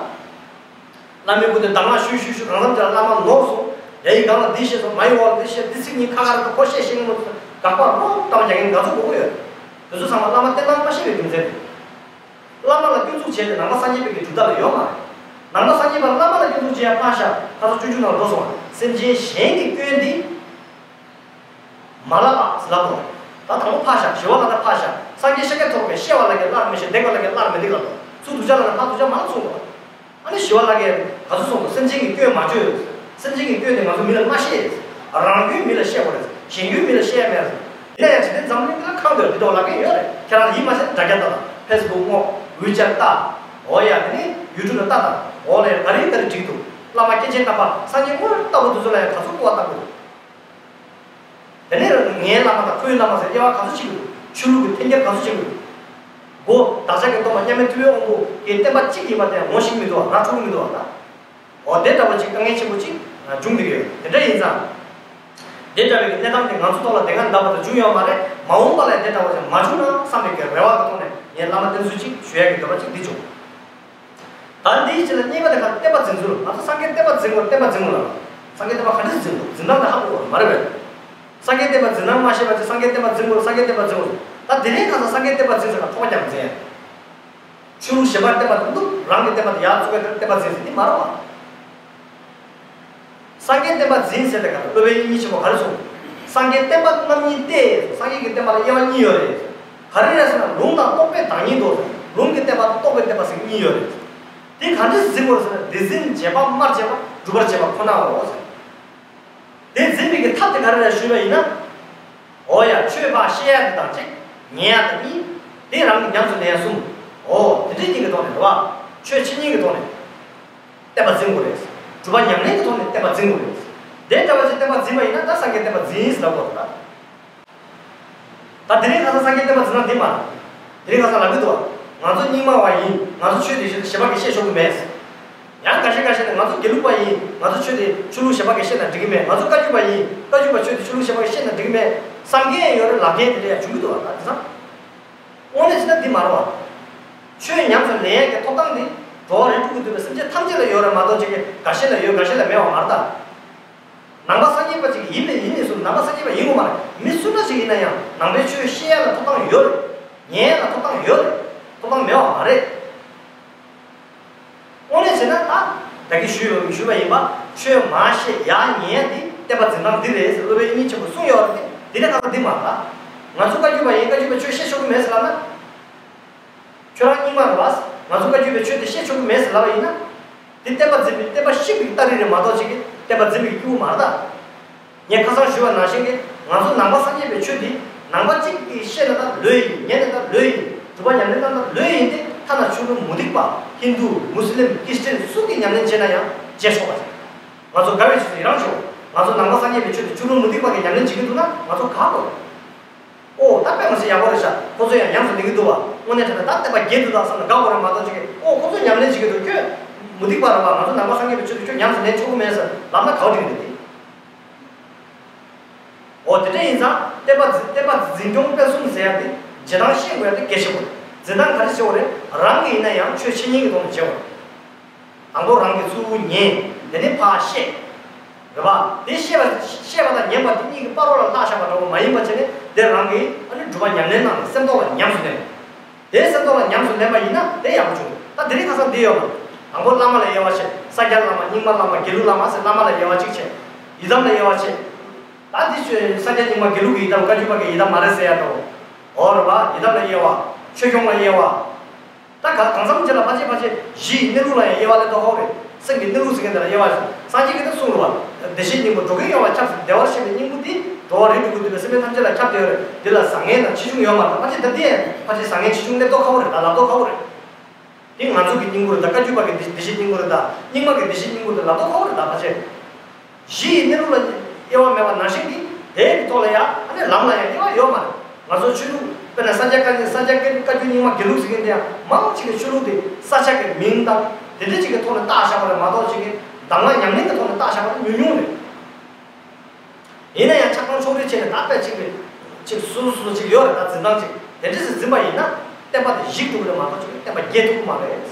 བླ་མའི་སྐུ་དེ་གདམས་ངག་ཞུས་ཞུས་ཞུས་གང་འཚམ་ཅིག་ལ་བླ་མ་ནོར་སོང་། ཡ་ཡི་སྒང་ལ་འདི་བཤད་སོང་། མ་ཡི་འོག་ལ་འདི་བཤད། འདི་ཚིག་གཉིས་ཁ་ཁ་རེད་འདུག་ཁོ་བཤད་ཤེས་ཀྱི་མ་རེད། དགག་པ་རོགས་བཏང་རྒྱག་མཁན་ག་ཚོད་མང་པོ་ཡོད། དེ་ཚོ་ཚང་མ་བླ་མ་བསྟེན་སྟངས་མ་ཤེས་པའི་རྒྱུ་མཚན་རེད། བླ་མ་ལ་སྐྱོན་འཛུགས་བྱས་ཏེ་ནང་པ་སངས་རྒྱས་པའི་གི་གྲུབ་མཐའ་ལ་ཡོད་མ་རེད། ནང་པ་སངས་རྒྱས་པ་བླ་མ་ལ་སྐྱོན་འཛུགས་བྱེད་ཡ་ཕར་བཞག་ཁ་སང་སྤྱོད་འཇུག་ནང་འགྲོ་སོང་བ། སེམས་ཅན་གཞན་གྱི་སྐྱོན་འདི་མ་ལབ་ཨ་ཟེར་ལབ་དགོས། ད་དང་པོ་ཕར་བཞག་ཞི་བ་ལྷ་དར་ཕར་བཞག་སངས་རྒྱས་ཤཱཀྱ་ཐུབ་པས་བཤད་པ་ལ་གིན་སླར་མི་བཤད། བརྡེག་པ་ལ་གིན་སླར་མི་བརྡེག་ལབ་དགོས། ཚུར་སྡུག་ཅག་ལབ་ན་ཕར་སྡུག་ཅག་མ་ལབ་གསུངས་དགོས། ཨ་ནི་ཞི་བ་ལྷ་གིས་ག་ཚོད་གསུངས་འདུག་སེམས་ཅན་གྱི་སྐྱོན་མ་བརྗོད། སེམས་ཅན་གྱི་སྐྱོན་དེ་ང་ཚོ་མི་ལ་མ་བཤད། རང་སྐྱོན་མི་ལ་བཤད་དགོས་རེད། གཞན་སྐྱོན་མི་ལ་བཤད་ཡ་མེད་རེད། དེ་ལ་ཡང་འཇིག་རྟེན་འཛམ་གླིང་འདི་ལ་ཁག་འདུག་འདི་འདྲ་བ་ལབ་མཁན་ཡོད་རེད། ཁྱེད་རང་ཡིད་མ་ཆེས་ན་དྲ་རྒྱ་ལྟ་དང་། ཕེ་སི་བུག་སྔོག་ཝི་ཆེ་ཊི་ལྟ། འོ་ཡ་དེ་ནི་ཡུ་ཊུབ་ལ་ལྟ་དང་། འོ་ལས་ག་རེ་ག་རེ་འགྲིག་འདུག་བླ་མ་སྐྱེས་ཆེན་རྣམ་པ་སངས་རྒྱས་དངོས་ལྟ་བུ་དེ་ཚོ་ལ་ཡང་ག་ཚོད་སྐུར་བ་བཏང་དགོས་འདུག་དེ་ནས་ངའི་བླ་མ་དང་ཁོའི་བླ་མ་ཟེར་དབྱེ་བ་ག་ཚོད་ཕྱེ་གི་འདུག་ཆོས་ལུགས་ཀྱི་འཐེན་འཁྱེར་ག་ཚོད་བྱེད་ཀྱི་འདུག་སྒོ་བདག་ཅག་གི་སྟོན་པ་མཉམ་མེད་ཐུབ་པའི་དབང་པོ་གི་བསྟན་པ་གཅིག་ཡིན་པ་དེ་ངོ་ཤེས་ཀྱི་མི་འདུག་བ། ར་འཕྲོད་ཀྱི་མི་འདུག་བ་ད། འོ་དེ་འདྲ་བ་ཅིག་དཀའ་ངལ་ཆེན་པོ་ཅིག་འབྱུང་བསྡད་ཀྱི་ཡོད། དེ་འདྲ་ཡིན་ཙང་། དེ་འདྲ་བའི་གནས་སྟངས་དེ་ང་ཚོ་ཐོག་ལ་དེ་སྔ་ད་བར་དུ་བྱུང་ཡོད་མ་རེད། མ་འོངས་པ་ལ་དེ་འདྲ་བ་ཅིག་མ་བྱུང་ན་བསམ་པའི་གི་རེ་བ་གི་ཐོག་ནས་ངས་བླ་མ་བསྟེན་ཚུལ་ཅིག་ཞུ་ཡ་གི་འདོད་པ་ཅིག་འདི་བྱུང་། ད་འདིའི་རྗེས་ལ་གཉིས་པ་དེ་ག་བསྟན་པ་འཛིན་ཚུལ། ང་ཚོ་སངས་རྒྱས་བསྟན་པ་འཛིན་དགོས། བསྟན་པ་འཛིན་དགོས་ལབ། སངས་རྒྱས་བསྟན་པ་ག་འདྲ་འཛིན་དགོས། འཛིན་སྟངས་དེ་ཧ་གོ་དགོས་མ་རེད་པས། སངས་རྒྱས་བསྟན་པ་འཛིན་སྟངས་མ་ཤེས་པ་ཅིག་སངས་རྒྱས་བསྟན་པ་འཛིན་དགོས། སངས་རྒྱས་བསྟན་པ་འཛིན་དགོས། ད་དེ་རིང་ཁ་སང་སངས་རྒྱས་བསྟན་པ་འཛིན་ཟེར་ཁ་ཁོག་པ་རྒྱབ་འཛིན། ཆོས་ལུགས་གཞན་པ་བསྟན་པ་འདུག་རང་གི་བསྟན་པ་དེ་ཡར་བཙུགས་པའི་བསྟན་པ་འཛིན་ཟེར་འདི་མ་རེད་པ། སངས་རྒྱས་བསྟན་པ་འཛིན་ཟེར་ཏེ་ག་ལ་སློབ་དཔོན་དབྱིག་གཉེན་ཆེན་པོ་ག་རེ་གསུངས། སངས་རྒྱས་བསྟན་པ་རྣམ་གཉིས་ཏེ། སངས་རྒྱས་ཀྱི་བསྟན་པ་ལ་དབྱེ་བ་གཉིས་ཡོད་རེད། ག་རེ་རེད་ཟེར་ན་ལུང་དང་རྟོགས་པའི་བདག་ཉིད་དོ་ཟེར། ལུང་གི་བསྟན་པ་དང་རྟོགས་པའི་བསྟན་པ་ཟེར་གཉིས་ཡོད་རེད། དེ་ག་འདྲས་འཛིན་དགོས་ཟེར་ན་དེ་འཛིན་བྱེད་པ་སྨྲ་བྱེད་པ་སྒྲུབ་པར་བྱེད་པ་ཁོ་ནའོ་ཟེར། དེ་འཛིན་པའི་གི་ཐབས་དེ་ག་རེ་རེད་ཞུས་པ་ཡིན་ན། འོ་ཡ་ཆོས་ཕར་བཤད་ཡ་དེ་དང་གཅིག་ཉན་ཡ་དེ་གཉིས། དེ་རང་གི་ཉམས་སུ་ལེན་ཡ་གསུམ། འོ་དེ་འདྲའི་གཉིས་ཀྱི་ཐོག་ནས་རེད་བ། ཆོས་ཆོས་ཉིད་ཀྱི་ཐོག་ནས་བསྟན་པ་འཛིན་དགོས་རེད། སྒྲུབ་པ་ཉམས་ལེན་གྱི་ཐོག་ནས་བསྟན་པ་འཛིན་དགོས་རེད། དེ་འདྲ་བ་ཞིག་བསྟན་པ་འཛིན་པ་ཡིན་ན་ད་སངས་རྒྱས་བསྟན་པ་འཛིན་ཟེར་ལབ་དགོས་རེད་ད། ད་དེ་རིང་ཁ་སང་སངས་རྒྱས་བསྟན་པ་འཛིན་སྟངས་འདི་མ་རེད། དེ་རིང་ཁ་སང་ལབ་ཀྱི་འདུག་བ། ང་ཚོ་རྙིང་མ་བ་ཡིན། ང་ཚོ་ཆོས་དེ་གཞན་པ་གིས་བཤད་ཆོག་གི་མེད། ཡང་འགའ་ཤས་འགའ་ཤས་ནས་ང་ཚོ་དགེ་ལུགས་པ་ཡིན། ང་ཚོ་ཆོས་དེ་ཆོས་ལུགས་གཞན་པ་གིས་བཤད་ན་འགྲིག་གི་མེད། ང་ཚོ་བཀའ་བརྒྱུད་པ་ཡིན། བཀའ་བརྒྱུད་པ་ཆོས་དེ་ཆོས་ལུགས་གཞན་པ་གིས་བཤད་ན་འགྲིག་གི་མེད། བསམ་མཁན་ཡོད་རེད། ལབ་མཁན་དེ་འདྲ་ཡང་བྱུང་གི་འདུག་བ། ད་དེང་སང་དངོས་གནས་བྱས་ན་འདི་མ་རེད་བ། ཆོས་ཉམས་སུ་ལེན་ཡག་གི་ཐོབ་ཐང་འདི་འགྲོ་བ་རིགས་དྲུག་གི་འདུས་པའི་སེམས་ཅན་ཐམས་ཅད་ལ་ཡོད་རེད་མ་གཏོགས་ཅིག་གི་འགའ་ཤས་ལ་ཡོད་འགའ་ཤས་ལ་མེད་པ་མ་རེད་ད། ནང་པ་སངས་རྒྱས་པ་ཅིག་ཡིན་ནས་ཡིན་ནས་སུ་ནང་པ་སངས་རྒྱས་པ་ཡིན་དགོས་མ་རེད། མི་སུ་འདྲ་ཞིག་ཡིན་ན་ཡང་ནང་པའི་ཆོས་བཤད་ཡ་ལ་ཐོབ་ཐང་ཡོད་རེད། ཉན་ཡ་ལ་ཐོབ་ཐང་ཡོད་རེད། ཐོབ་ཐང་མེད་པ་མ་རེད། དངོས་གནས་བྱས་ན་ད་ད་གིན་ཞུས་པ་ཞུས་པ་ཡིན་པ། ཆོས་མ་བཤད་ཡ་ཉན་ཡ་དེ་བསྟན་པ་འཛིན་སྟངས་འདི་རེད་ཟེར་སློབ་དཔོན་དབྱིག་གཉེན་ཆེན་པོས་གསུངས་ཡོད་རེད་དེ། དེ་ནས་ད་ལྟ་འདི་མ་རེད་ད། ང་ཚོ་བཀའ་བརྒྱུད་པ་ཡིན། བཀའ་བརྒྱུད་པས་ཆོས་བཤད་ཆོག་གི་མེད་ཟེར་ལབ་ན། ཁྱོད་རང་རྙིང་མ་རེད་བ། ང་ཚོ་བཀའ་བརྒྱུད་པས་ཆོས་དེ་བཤད་ཆོག་གི་མེད་ཟེར་ལབ་པ་ཡིན་ན། དེ་བསྟན་པ་འཛིན་པའི་བསྟན་པ་བཤིག་པའི་སྟ་རེ་རེད་མ་གཏོགས་ཅིག་གིས་བསྟན་པ་འཛིན་པའི་སྐྱེས་བུ་མ་རེད་ད། ངས་ཁ་སང་ཞུས་པ་ནང་བཞིན་གྱི་ང་ཚོ་ནང་པ་སངས་རྒྱས་པའི་ཆོས་འདི་ནང་པ་གཅིག་གིས་བཤད་ན་ད་ལོས་ཡིན། ཉན་ན་ད་ལོས་ཡིན། སྒྲུབ་པ་ཉམས་ལེན་གནང་ན་ད་ལོས་ཡིན་ཏེ། ཐ་ན་ཕྱི་ལོགས་མུ་སྟེགས་པ། ཧིན་དུ། མུ་སི་ལིམ། ཀི་རི་སི་ཊན་སུ་གིས་ཉམས་ལེན་བྱས་ན་ཡང་བྱས་ཆོག་པ་ཞིག་ང་ཚོ་དགའ་བའི་ཆེད་དུ་ཡི་རང་ཞུ། ང་ཚོ་ནང་པ་སངས་རྒྱས་པའི་ཆོས་འདི་ཕྱི་ལོགས་མུ་སྟེགས་པ་གིས་ཉམས་ལེན་བྱེད་ཀྱི་འདུག་ན་ང་ཚོ་དགའ་དགོས། ཨོ་ད་དཔེ་མི་སྲིད་ཡག་པོ་རེད་ཤག་ཁོ་ཚོ་ཡང་ཉམས་སུ་ལེན་གྱི་འདུག་བ། དངོས་གནས་དྲང་གནས་ད་བསྟན་པ་རྒྱས་འདུག་ད་བསམ་ནས་དགའ་དགོས་རེད་མ་གཏོགས་ཅིག་གིས་ཨོ་ཁོ་ཚོ་ཉམས་ལེན་བྱེད་ཀྱི་འདུག་ཁྱོད་མུ་སྟེགས་པ་རེད་བ། ང་ཚོ་ནང་པ་སངས་རྒྱས་པའི་ཆོས་འདི་ཁྱོད་ཉམས་སུ་ལེན་ཆོག་གི་མེད་ཟེར་ལབ་ན་གའོ་འགྲིག་གི་རེད་དེ། ཨོ་དེ་འདྲ་ཡིན་ཙང་བསྟན་པ་འཛིན་བསྟན་པ་འཛིན་སྐྱོང་སྤེལ་གསུམ་ཟེར་ཡ་དེ་བྱེད་སྟངས་ཤེས་དགོས་ཡ་དེ་གལ་ཆེན་པོ་རེད། འཛིན་སྟངས་ག་རེ་བྱེད་དགོས་རེད། རང་གི་ཡིན་ན་ཡང་ཆོས་འཆད་ཉན་གྱི་ཐོག་ནས་བྱེད་དགོས་རེད། དང་པོ་རང་གིས་གཙོ་བོ་ཉན། དེ་ནས་ཕར་བཤད། རེད་པ། དེ་བཤད་པ་བཤད་པ་དང་ཉན་པ་དེ་གཉིས་ཀྱི་བར་ལ་ལྷག་བཞག་པ་འདྲ་བོ་མ་ཡིན་པ་བྱས་ནས་དེ་རང་གིས་ཨ་ནི་སྒྲུབ་པ་ཉམས་ལེན་གནང་ནས་སེམས་ཐོག་ལ་ཉམས་སུ་ལེན། དེ་སེམས་ཐོག་ལ་ཉམས་སུ་ལེན་པ་ཡིན་ན་དེ་ཡག་པོ་བྱུང་། ད་དེ་རིང་ཁ་སང་འདི་ཡོད་པ། དང་པོ་བླ་མ་ལ་དབྱེ་བ་བྱེད། ས་སྐྱ་བླ་མ། རྙིང་མ་བླ་མ། དགེ་ལུགས་བླ་མ་ཟེར་བླ་མ་ལ་དབྱེ་བ་གཅིག་བྱེད། ཡི་དམ་ལ་དབྱེ་བ་བྱེད། ད་འདི་ཆོས་ས་སྐྱ་རྙིང་མ་དགེ་ལུགས་ཀྱི་ཡི་དམ། བཀའ་བརྒྱུད་པ་གི་ཡི་དམ་མ་རེད་ཟེར་ཡ་འདྲ་བོ། འོ་རེད་པ། ཡི་དམ་ལ་དབྱེ་བ། ཆོས་སྐྱོང་ལ་དབྱེ་བ། ད་ག་གང་འཚམ་ཅིག་ལ་ཕལ་ཆེར་ཕལ་ཆེར་གཞི་ཡི་གནས་ལུགས་ལ་ཡང་དབྱེ་བ་ལེན་མདོག་ཁ་པོ་རེད། སེམས་ཀྱི་གནས་ལུགས་ཟེར་མཁན་དེ་ལ་དབྱེ་བ་ཞིག་སངས་རྒྱས་ཀྱིས་ད་གསུངས་རེད་པ། བདེ་གཤེགས་སྙིང་པོ་འགྲོ་ཀུན་ཡོངས་ལ་ཁྱབ་ཟེར། བདེ་བར་གཤེགས་པའི་སྙིང་པོ་འདི་འགྲོ་བ་རིགས་དྲུག་གི་འདུས་པའི་སེམས་ཅན་ཐམས་ཅད་ལ་ཁྱབ་བསྡད་ཡོད་རེད། འདི་ལ་བཟང་ངན་དང་ཆེ་ཆུང་ཡོད་མ་རེད། ཕལ་ཆེར་ད་ལྟའི་ཕལ་ཆེར་བཟང་ངན་ཆེ་ཆུང་སླེབས་མདོག་ཁ་པོ་རེད། ད་ལབ་མདོག་ཁ་པོ་རེད། དེ་ང་ཚོ་གི་སྙིང་པོ་རེད། ད་བཀའ་བརྒྱུད་པ་གི་བདེ་བདེ་གཤེགས་སྙིང་པོ་རེད། ད་རྙིང་མ་གི་བདེ་གཤེགས་སྙིང་པོ་རེད། ད་ལབ་མདོག་ཁ་པོ་རེད། ད་ཕལ་ཆེར། གཞི་ཡི་གནས་ལུགས་ལ་དབྱེ་བ་མེད་པ་ནང་བཞིན་གྱི་དེའི་ཐོག་ལ་ཡང་ཨ་ནི་ལམ་ལ་ཡང་དབྱེ་བ་ཡོད་མ་རེད། ང་ཚོ་ཆོས་ལུགས་དཔེར་ན་ས་སྐྱ་བཀའ་ས་སྐྱ་བཀའ་བཀའ་བརྒྱུད་རྙིང་མ་དགེ་ལུགས་ཟེར་མཁན་དེ་ཡང་མང་ཆེ་གི་ཆོས་ལུགས་དེ་ས་སྐྱ་གི་མིང་དང་དེ་འདྲ་ཅིག་གི་ཐོག་ནས་བཏགས་བཞག་པ་རེད་མ་གཏོགས་ཅིག་གི་གདམས་ངག་ཉམས་ལེན་གྱི་ཐོག་ནས་བཏགས་བཞག་པ་རེད་ཉུང་ཉུང་རེད། ཡིན་ན་ཡང་ཆགས་སྡང་ཕྱོགས་རིས་བྱས་ནས་ད་དཔེ་གཅིག་རེད། ཅིག་སོ་སོ་སོ་ཅིག་ཡོད་རེད། ད་འཛིན་སྟངས་ཅིག་དེ་འདྲ་ཞིག་འཛིན་པ་ཡིན་ན་བསྟན་པ་དེ་བཤིག་ཐུབ་ཀྱི་རེད་མ་གཏོགས་ཅིག་བསྟན་པ་རྒྱས་ཐུབ་ཀྱི་མ་རེད།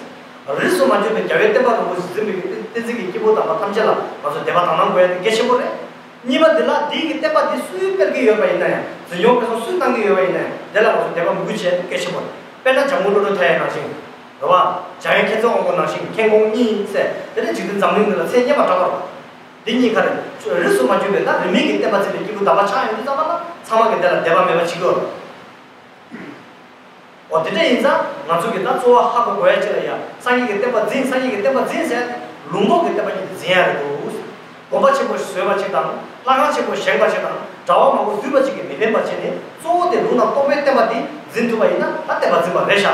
རིས་སུ་མ་ཆད་པའི་རྒྱལ་བའི་བསྟན་པ་རིན་པོ་ཆེ་འཛིན་པའི་བསྟན་འཛིན་གྱི་སྐྱེས་བུ་དམ་པ་ཐམས་ཅད་ལ་ང་ཚོ་དད་པ་དག་སྣང་དགོས་ཡ་དེ་གལ་ཆེན་པོ་རེད། གཉིས་པ་འདི་ལ་འདི་གི་བསྟན་པ་འདི་སུས་སྤེལ་གྱི་ཡོད་པ་ཡིན་ན་ཡང་། འཛིན་སྐྱོང་སྤེལ་གསུམ་སུས་གནང་གི་ཡོད་པ་ཡིན་ན་ཡང་། དེ་ལ་ང་ཚོ་དད་པ་མོས་གུས་བྱེད་ཡ་དེ་གལ་ཆེན་པོ་རེད། དཔེར་ན་འཇམ་མགོན་བློ་གྲོས་མཐའ་ཡས་ནང་བཞིན། རེད་བ། འཇམ་དབྱངས་མཁྱེན་བརྩེ་དབང་པོ་ནང་བཞིན། མཁྱེན་ཀོང་གཉིས་ཟེར་དེ་ནས་འཇིག་རྟེན་འཛམ་གླིང་འདི་ལ་མཚན་སྙན་པ་གྲགས་པ་རེད། འདི་གཉིས་ཀ་རེད། རིས་སུ་མ་ཆད་པའི་ད་རིས་མེད་ཀྱི་བསྟན་པ་འཛིན་པའི་སྐྱེས་བུ་དམ་པ་ཆགས་ཡོང་དུས་ཙམ་པ་ལ་ཚང་མ་གིས་དེ་ལ་དད་པ་མེད་པ་བྱེད་ཀྱི་ཡོད་རེད། འོ་དེ་འདྲ་ཡིན་ཙང་ང་ཚོ་གིས་ད་གཙོ་བོ་ཧ་གོ་དགོས་ཡ་ཅིག་ལ་ཡ། སངས་རྒྱས་ཀྱི་བསྟན་པ་འཛིན། སངས་རྒྱས་ཀྱི་བསྟན་པ་འཛིན་ཟེར་ལུང་རྟོགས་ཀྱི་བསྟན་པ་གཉིས་དེ་འཛིན་ཡ་རེད་འདུག་དགོན་པ་ཆེན་པོ་བཟོས་པ་ཅིག་དང་ལྷ་ཁང་ཆེན་པོ་བཞེངས་པ་ཅིག་དང་གྲྭ་པ་མང་པོ་བསྡུས་པ་ཅིག་གིས་མི་ཕན་པ་བྱས་ནས། གཙོ་བོ་དེ་ལུང་དང་རྟོགས་པའི་བསྟན་པ་འདི་འཛིན་ཐུབ་པ་ཡིན་ན་ད་བསྟན་པ་འཛིན་པ་རེད་ཤག་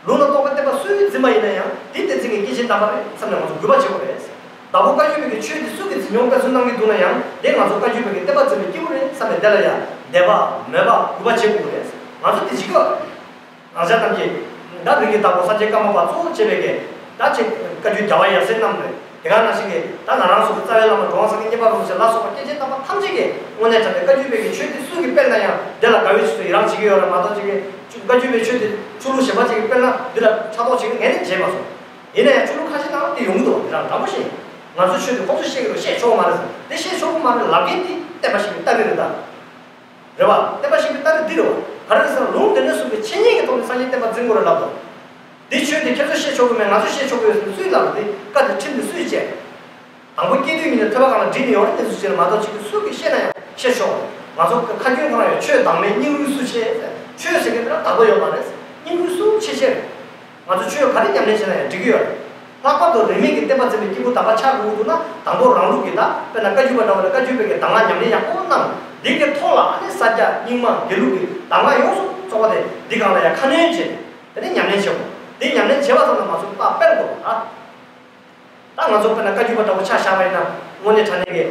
ལུང་དང་རྟོགས་པའི་བསྟན་པ་སུས་འཛིན་པ་ཡིན་ན་ཡང་དེ་བསྟན་འཛིན་གྱི་སྐྱེས་ཆེན་དམ་པ་རེད་བསམ་ནས་ང་ཚོ་གུས་པ་བྱེད་དགོས་རེད། དང་པོ་བཀའ་བརྒྱུད་པའི་གི་ཆོས་འདི་སུ་གིས་འཛིན་སྐྱོང་སྤེལ་གསུམ་གནང་གི་འདུག་ན་ཡང་དེ་ང་ཚོ་བཀའ་བརྒྱུད་པའི་གི་བསྟན་པ་འཛིན་པའི་སྐྱེས་བུ་རེད་བསམ་ནས་དེ་ལ་ཡང་དད་པ་མོས་པ་གུས་པ་བྱེད་དགོས་རེད། ང་ཚོ་དེ་བྱེད་ཀྱི་ཡོད་རེད། ང་ཚོ་རྣམས་ཀྱིས་ད་རིགས་ཀྱི་བདག་པོ་སངས་རྒྱས་ཀརྨ་པ་གཙོ་བོ་བྱས་པའི་གི་ད་ཅིག་བཀའ་བརྒྱུད་རྒྱལ་བ་ཡབ་སྲས་རྣམས་རེད། དེ་ག་ནང་བཞིན་གྱི་ད་ང་རང་ཚོ་གི་རྩ་བའི་བླ་མ་གྲུབ་དབང་སངས་རྒྱས་མཉན་པ་རིན་པོ་ཆེ་ལ་སོགས་པ་སྐྱེས་ཆེན་དམ་པ་ཐམས་ཅད་ཀྱིས་དངོས་གནས་དྲང་གནས་བཀའ་བརྒྱུད་པའི་གི་ཆོས་འདི་སུ་གིས་སྤེལ་ན་ཡང་དེ་ལ་དགའ་བའི་ཆེད་དུ་ཡི་རང་བྱེད་ཀྱི་ཡོད་རེད་མ་གཏོགས་ཅིག་གི་བཀའ་བརྒྱུད་པའི་ཆོས་འདི་ཆོས་ལུགས་གཞན་པ་ཅིག་གིས་སྤེལ་ན་འདི་ལ་ཕྲག་དོག་བྱེད་ཀྱི་ངས་ནི་བརྗེད་མ་སོང་། ཡིན་ན་ཡང་ཆོས་ལུགས་ཁ་ཤས་ནང་དེ་ཡོང་གི་འདུག་དེ་རང་དྲང་པོ་བཤད། ང་ཚོ་ཆོས་འདི་ཁོང་ཚོས་བཤད་ཀྱི་རེད། བཤད་ཆོག་གི་མ་རེད་ཟེར། དེ་བཤད་ཆོག་གི་མ་རེད་ལབ་མཁན་འདི་བསྟན་པ་བཤིག་པའི་སྟ་རེ་རེད་ད། རེད་བ། བསྟན་པ་བཤིག་པའི་སྟ་རེ་འདི་རེད་བ། ག་རེ་རེད་ཟེར་ན་ལུང་སྡེ་སྣོད་གསུམ་གྱི་འཆད་ཉན་གྱི་ཐོག་ནས་སངས་རྒྱས་བསྟན་པ་འཛིན་དགོས་རེད་ལབ་དང་། འདི་ཆོས་འདི་ཁྱེད་ཚོས་བཤད་ཆོག་གི་མེད། ང་ཚོས་བཤད་ཆོག་གི་ཡོད་ཟེར་ནས་སུས་ལབ་རེད། དེ་བཀའ་དང་ཁྲིམས་དེ་སུས་བཅས། དང་པོ་སྐྱེས་དུས་ཉིད་ནས་ཐོས་པ་གང་ལ་དྲིས་ནས་ཡོང་རེད། དེ་ཚོ་བྱས་ན་མ་གཏོགས་ཅིག་གིས་སུ་གིས་བཤད་ན་ཡང་བཤད་ཆོག་ང་ཚོ་ཁ་རྒྱུན་ཁོ་རང་ཡང་ཆོས་བདག་མེད་སྙིང་རུས་སུ་ཆེ་ཟེར། ཆོས་ཟེར་མཁན་དེ་ལ་བདག་པོ་ཡོད་མ་རེད། སྙིང་རུས་སུ་ཆེ་ཆེ་རེད། ང་ཚོ་ཆོས་ག་རེ་ཉམས་ལེན་བྱས་ན་ཡང་འགྲིག་གི་ཡོད་རེད། ལྷག་པར་དུ་རིས་མེད་ཀྱི་བསྟན་པ་འཛིན་པའི་སྐྱེས་བུ་དམ་པ་ཆགས་དགོས་འདུག་ན། དང་པོ་རང་ལུགས་ཀྱི་ད་དཔེར་ན་བཀའ་བརྒྱུད་པ་འདྲ་བ་ལ་བཀའ་བརྒྱུད་པའི་གི་གདམས་ངག་ཉམས་ལེན་ཡག་པོ་གནང་། འདི་གི་ཐོག་ལ་ཨ་ནི་ས་སྐྱ་རྙིང་མ་དགེ་ལུགས་ཀྱི་གདམས་ངག་ཡོངས་སུ་ ཚོགས་པ་དེ་འདི་སྒང་ལ་ཡང་ཁ་སྣོན་བྱས་ནས་དེ་ནས་ཉམས་ལེན་བྱེད་དགོས། དེ་ཉམས་ལེན་བྱེད་པ་ཙམ་ལ་མ་ཟད་རྟགས་སྤེལ་དགོས་པ་ད། ད་ང་ཚོ་དཔེར་ན་བཀའ་བརྒྱུད་པ་འདྲ་པོ་ཆ་བཞག་པ་ཡིན་ན་དངོས་གནས་དྲང་གནས་ཀྱི་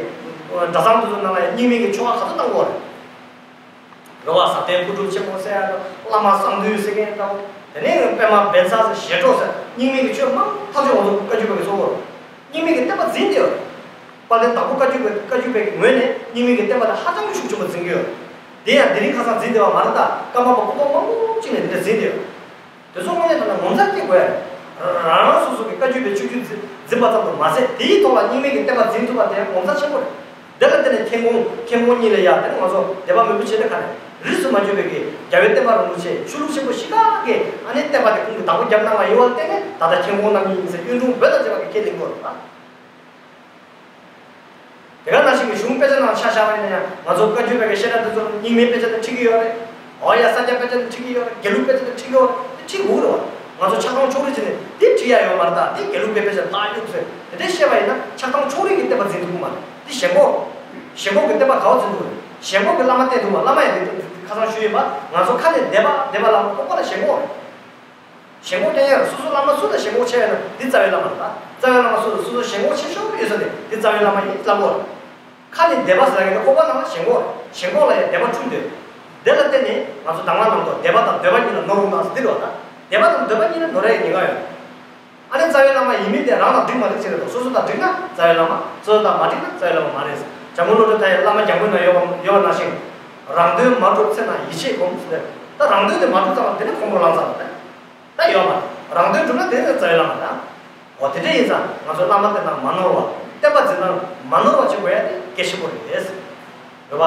གྲྭ་ཚང་དེ་ཚོ་ནང་ལ་ཡང་རྙིང་མའི་གི་ཆོ་ག་ག་ཚོད་བཏང་དགོས་རེད། རེད་བ། ཟབ་དོན་ཕུར་སྒྲུབ་ཆེན་མོ་ཟེར་ཡ་དང་བླ་མ་གསང་འདུས་ཟེར་མཁན་དང་དེ་ནས་པདྨ་བཛྲ་ཟེར་ཞལ་སྒྲོགས་ཟེར་རྙིང་མའི་གི་ཆོས་མང་ཐག་ཆོད་ང་ཚོ་བཀའ་བརྒྱུད་པ་གི་ཚོགས་པ་རེད། རྙིང་མའི་གི་བསྟན་པ་འཛིན་བསྡད་ཡོད་རེད། དཔལ་ལྡན་དྭགས་པོ་བཀའ་བརྒྱུད་པའི་བཀའ་བརྒྱུད་པའི་ངོས་ནས་རྙིང་མའི་གི་བསྟན་པ་དེ་ཧ་ཅང་གི་ཤུགས་ཆེན་པོ་འཛིན་གྱི་ཡོད་རེད། དེ་ཡང་དེ་རིང་ཁ་སང་འཛིན་བསྡད་པ་མ་རེད་ད། ཀརྨ་པ་སྐུ་ཐོག་མང་པོ་ཅིག་ནས་འདི་འདྲ་འཛིན་བསྡད་ཡོད་རེད། དེ་ཚོ་དངོས་གནས་དྲང་གནས་ངོ་མཚར་སྐྱེ་དགོས་ཡ་རེད། རང་རང་སོ་སོ་གི་བཀའ་བརྒྱུད་པའི་ཆོས་བརྒྱུད་འཛིན་འཛིན་པ་ཙམ་དུ་མ་ཟད་དེའི་ཐོག་ལ་རྙིང་མའི་གི་བསྟན་པ་འཛིན་ཐུབ་པ་དེ་ངོ་མཚར་ཆེན་པོ་རེད། དེ་ལ་བརྟེན་ནས་མཁྱེན་ཀོང་མཁྱེན་ཀོང་གཉིས་ལ་ཡ་དེ་ནས་ང་ཚོ་སྡེ་པ་མི་བུ་ཆེ་ལ་ཁ་ནས་རིས་སུ་མ་ཆད་པའི་གི་རྒྱལ་བའི་བསྟན་པ་རིན་པོ་ཆེ་ཆོས་ལུགས་ཆེན་པོ་ཞིག་ག་གི་ཨ་ནེ་བསྟན་པ་དེ་ཁོང་གི་བདག་པོ་རྒྱབ་གནང་བ་ཡིན་པ་ལ་བརྟེན་ནས་ད་ལྟ་མཁྱེན་ཀོང་རྣམ་གཉིས་ཡིན་ཟེར་གཡུང་དྲུང་བོན་དང་བཅས་པ་གི་ཁས་ལེན་དགོས་རེད་ད། དེ་ག་ནང་བཞིན་གྱི་གཞུང་དཔེ་ཆ་ནང་ཆ་བཞག་པ་ཡིན་ན་ཡང་ང་ཚོ་བཀའ་བརྒྱུད་པའི་གི་བཤད་གྲྭ་དེ་ཚོ་རྙིང་མའི་དཔེ་ཆ་དང་འཁྲིལ་གྱི་ཡོད་རེད། འོ་ཡ་ས་སྐྱ་དཔེ་ཆ་དང་འཁྲིལ་གྱི་ཡོད་རེད། དགེ་ལུགས་དཔེ་ཆ་དང་འཁྲིལ་གྱི་ཡོད་རེད། དེ་འཁྲིལ་དགོས་རེད་བ། ང་ཚོ་ཆགས་སྡང་ཕྱོགས་རིས་བྱས་ནས་དེ་འཁྲིལ་ཡ་ཡོད་མ་རེད་ད། དེ་དགེ་ལུགས་པའི་དཔེ་ཆ་ལྷག་རྒྱུགས་ཟེར་དེ་འདྲས་བཤད་པ་ཡིན་ན་ཆགས་སྡང་ཕྱོགས་རིས་ཀྱི་བསྟན་པ་འཛིན་ཐུབ་ཀྱི་མ་རེད། དེ་ཞེན་ཁོག་ཞེན་ཁོག་གི་བསྟན་པ་ག་བ་འཛིན་ཐུབ་རེད། ཞེན་ཁོག་གི་བླ་མ་བསྟེན་ཐུབ་མ། བླ་མ་ཡང་དེ་ཁ་སང་ཞུས་ཡོད་པ་ང་ཚོ་ཁ་ནས་སྡེ་པ་སྡེ་པ་བླ་མ་ལྐོག་པ་ལ་ཞེན་ཁོག་རེད། ཞེན་ཁོག་སྐྱེ་ཡ་རེད། སོ་སོ་བླ་མ་སུ་ལ་ཞེན་ཁོག་ཆེ་ཡོད་ན་འདི་རྩ་བའི་བླ་མ་རེད་ད། རྩ་བའི་བླ་མ་སུ་རེད། སོ་སོ་ཞེན་ཁོག་ཆེ་ཤོས་ཡོད་ས་དེ་འདི་རྩ་བའི་བླ་མ་ཡིན་ལབ་དགོས་རེད། ཁ་ནས་སྡེ་པ་ཟེར་ཡ་གི་ཁོག་པ་ནང་ལ་ཞེན་ཁོག་རེད། ཞེན་ཁོག་ལ་ཡ་སྡེ་པ་འཁྲུལ་འདོད། དེ་ལ་བརྟེན་ནས་ང་ཚོ་གདམས་ངག་ནང་དུ་སྡེ་པ་དང་འདོད་པ་གཉིས་ལ་ནོར་རུང་དང་ཟེར་འདི་རེད་བ་ད། སྡེ་པ་དང་འདོད་པ་གཉིས་ལ་ནོར་ཡ་ཉེན་ཁ་ཡོད། ཨ་ནི་རྩ་བའི་བླ་མ་ཡིན་མིན་དེ་རང་དང་འགྲིག་མ་འགྲིག་ཅིག་རེད་དོ། སོ་སོ་དང་འགྲིག་ན་རྩ་བའི་བླ་མ། སོ་སོ་དང་མ་འགྲིག་ན་རྩ་བའི་བླ་མ་མ་རེད། ཇོ་མོ་བློ་གྲོས་མཐའ་ཡས་བླ་མ་རྒྱལ་མགོན་ན་ཡོད་པ་ཡོད་པ་ནང་བཞིན། རང་དོན་མ་གྲུབ་ཚེ་ན་ཡིད་ཆེས་སྒོམ་ཟེར། ད་རང་དོན་དེ་མ་གྲུབ་ཙང་དེ་ནི་ཁོང་ཁྲོ་ལངས་ཙང་ད་ཡོད་མ་རེད། རང་དོན་གྲུབ་ན་དེ་ནི་རྩ་བའི་བླ་མ་དང་། འོ་དེ་འདྲ་ཡིན་ཙང་ང་ཚོ་བླ་མ་དེ་ནང་མ་ནོར་བ། བསྟན་པ་འཛིན་སྟངས་མ་ནོར་བ་བྱེད་དགོས་ཡ་དེ་གལ་ཆེན་པོ་རེད། རེད་བ།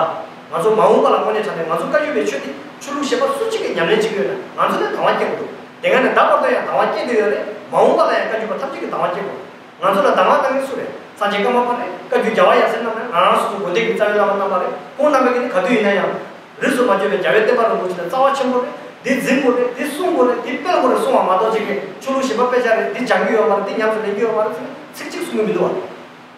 ང་ཚོ་མ་འོངས་པ་ལ་དངོས་གནས་དྲང་གནས་ང་ཚོ་བཀའ་བརྒྱུད་པའི་ཆོས་འདི་ཆོས་ལུགས་གཞན་པ་སུ་གཅིག་གིས་ཉམས་ལེན་བྱེད་ཀྱི་ཡོད་ན་ང་ཚོ་ནས་དང་བ་སྐྱེ་དགོས། དེ་སྔ་ནས་ད་བར་དུ་ཡང་དང་བ་སྐྱེ་བསྡད་ཡོད་རེད། མ་འོངས་པ་ལ་ཡང་བཀའ་བརྒྱུད་པ་ཐམས་ཅད་ཀྱིས་དང་བ་སྐྱེ་དགོས། ང་ཚོ་ལ་དང་བ་གནང་མཁན་སུ་རེད། སངས་རྒྱས་ཀརྨ་པ་རེད། བཀའ་བརྒྱུད་རྒྱལ་བ་ཡབ་སྲས་རྣམས་རེད། ང་རང་སོ་སོ་དགོན་སྡེ་གི་རྩ་བའི་བླ་མ་རྣམ་པ་རེད། ཁོང་རྣམ་པ་གིས་ནི་ག་དུས་ཡིན་ན་ཡང་རིས་སུ་མ་ཆད་པའི་རྒྱལ་བའི་བསྟན་པ་རིན་པོ་ཆེ་དེ་རྩ་བ་ཆེན་པོ་རེད། འདི་འཛིན་དགོས་རེད། འདི་སྲུང་དགོས་རེད། འདི་སྤེལ་དགོས་རེད་གསུང་བ་མ་གཏོགས་ཅིག་གིས་ཆོས་ལུགས་གཞན་པ་དཔེ་ཆ་རེད། འདི་སྦྱང་གི་ཡོད་མ་རེད། འདི་ཉམས་སུ་ལེན་གྱི་ཡོད་མ་རེད་ཟེར་ནས་ཚིག་གཅིག་གསུང་གི་མི་འདུག་བ།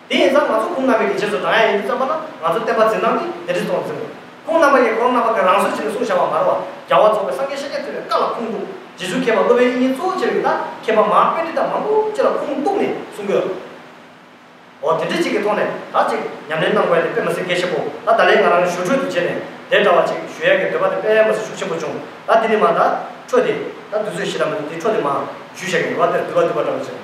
དེ་ཡིན་ཙང་ང་ཚོ་ཁོང་རྣམ་པའི་གི་རྗེས་སུ་འབྲང་ཡ་ཡིན་དུས་ཙམ་པ་ལ་ང་ཚོ་བསྟན་པ་འཛིན་སྟངས་འདི་དེ་འདྲ་གཏོང་འཛིན་དགོས། ཁོང་རྣམ་པ་གིས་ཁོང་རྣམ་པ་གི་རང་སྲོལ་བྱས་ནས་གསུངས་བཞག་པ་མ་རེད་བ། རྒྱལ་བ་རྫོགས་པའི་སངས་རྒྱས་ཤཱཀྱ་ཐུབ་པའི་བཀའ་ལ་ཁུངས་གཏུགས། རྗེ་བཙུན་མཁས་པ་སློབ་དཔོན་དབྱིག་གཉེན་གཙོ་བོ་བྱས་པའི་ད་མཁས་པ་མ་པཎྜི་ཏ་མང་པོ་ཅིག་ལ་ཁུངས་གཏུགས་ནས་གསུང་གི་ཡོད། འོ་དེ་འདྲ་ཅིག་གི་ཐོག་ནས་ད་ཅིག་ཉམས་ལེན་གནང་དགོས་ཡ་དེ་དཔེ་མི་སྲིད་གལ་ཆེན་པོ། ད་ད་ལན་ང་རང་ཞུ་འཕྲོ་དེ་བྱས་ནས་དེ་འདྲ་བ་ཅིག་ཞུ་ཡ་གི་འདོད་པ་དེ་དཔེ་མི་སྲིད་ཤུགས་ཆེན་པོ་བྱུང་། ད་དེ་ནི་མ་ད་འཕྲོ་དེ་ད་དུས་ཚོད་ཞིག་ལ་མི་འདུག་དེ་འཕྲོ་དེ་མ་ཞུས་བཞག་གི་ཡོད་པ་དེར་འདུག་པ་འདུག་པ་འདྲ་བོ་བྱས།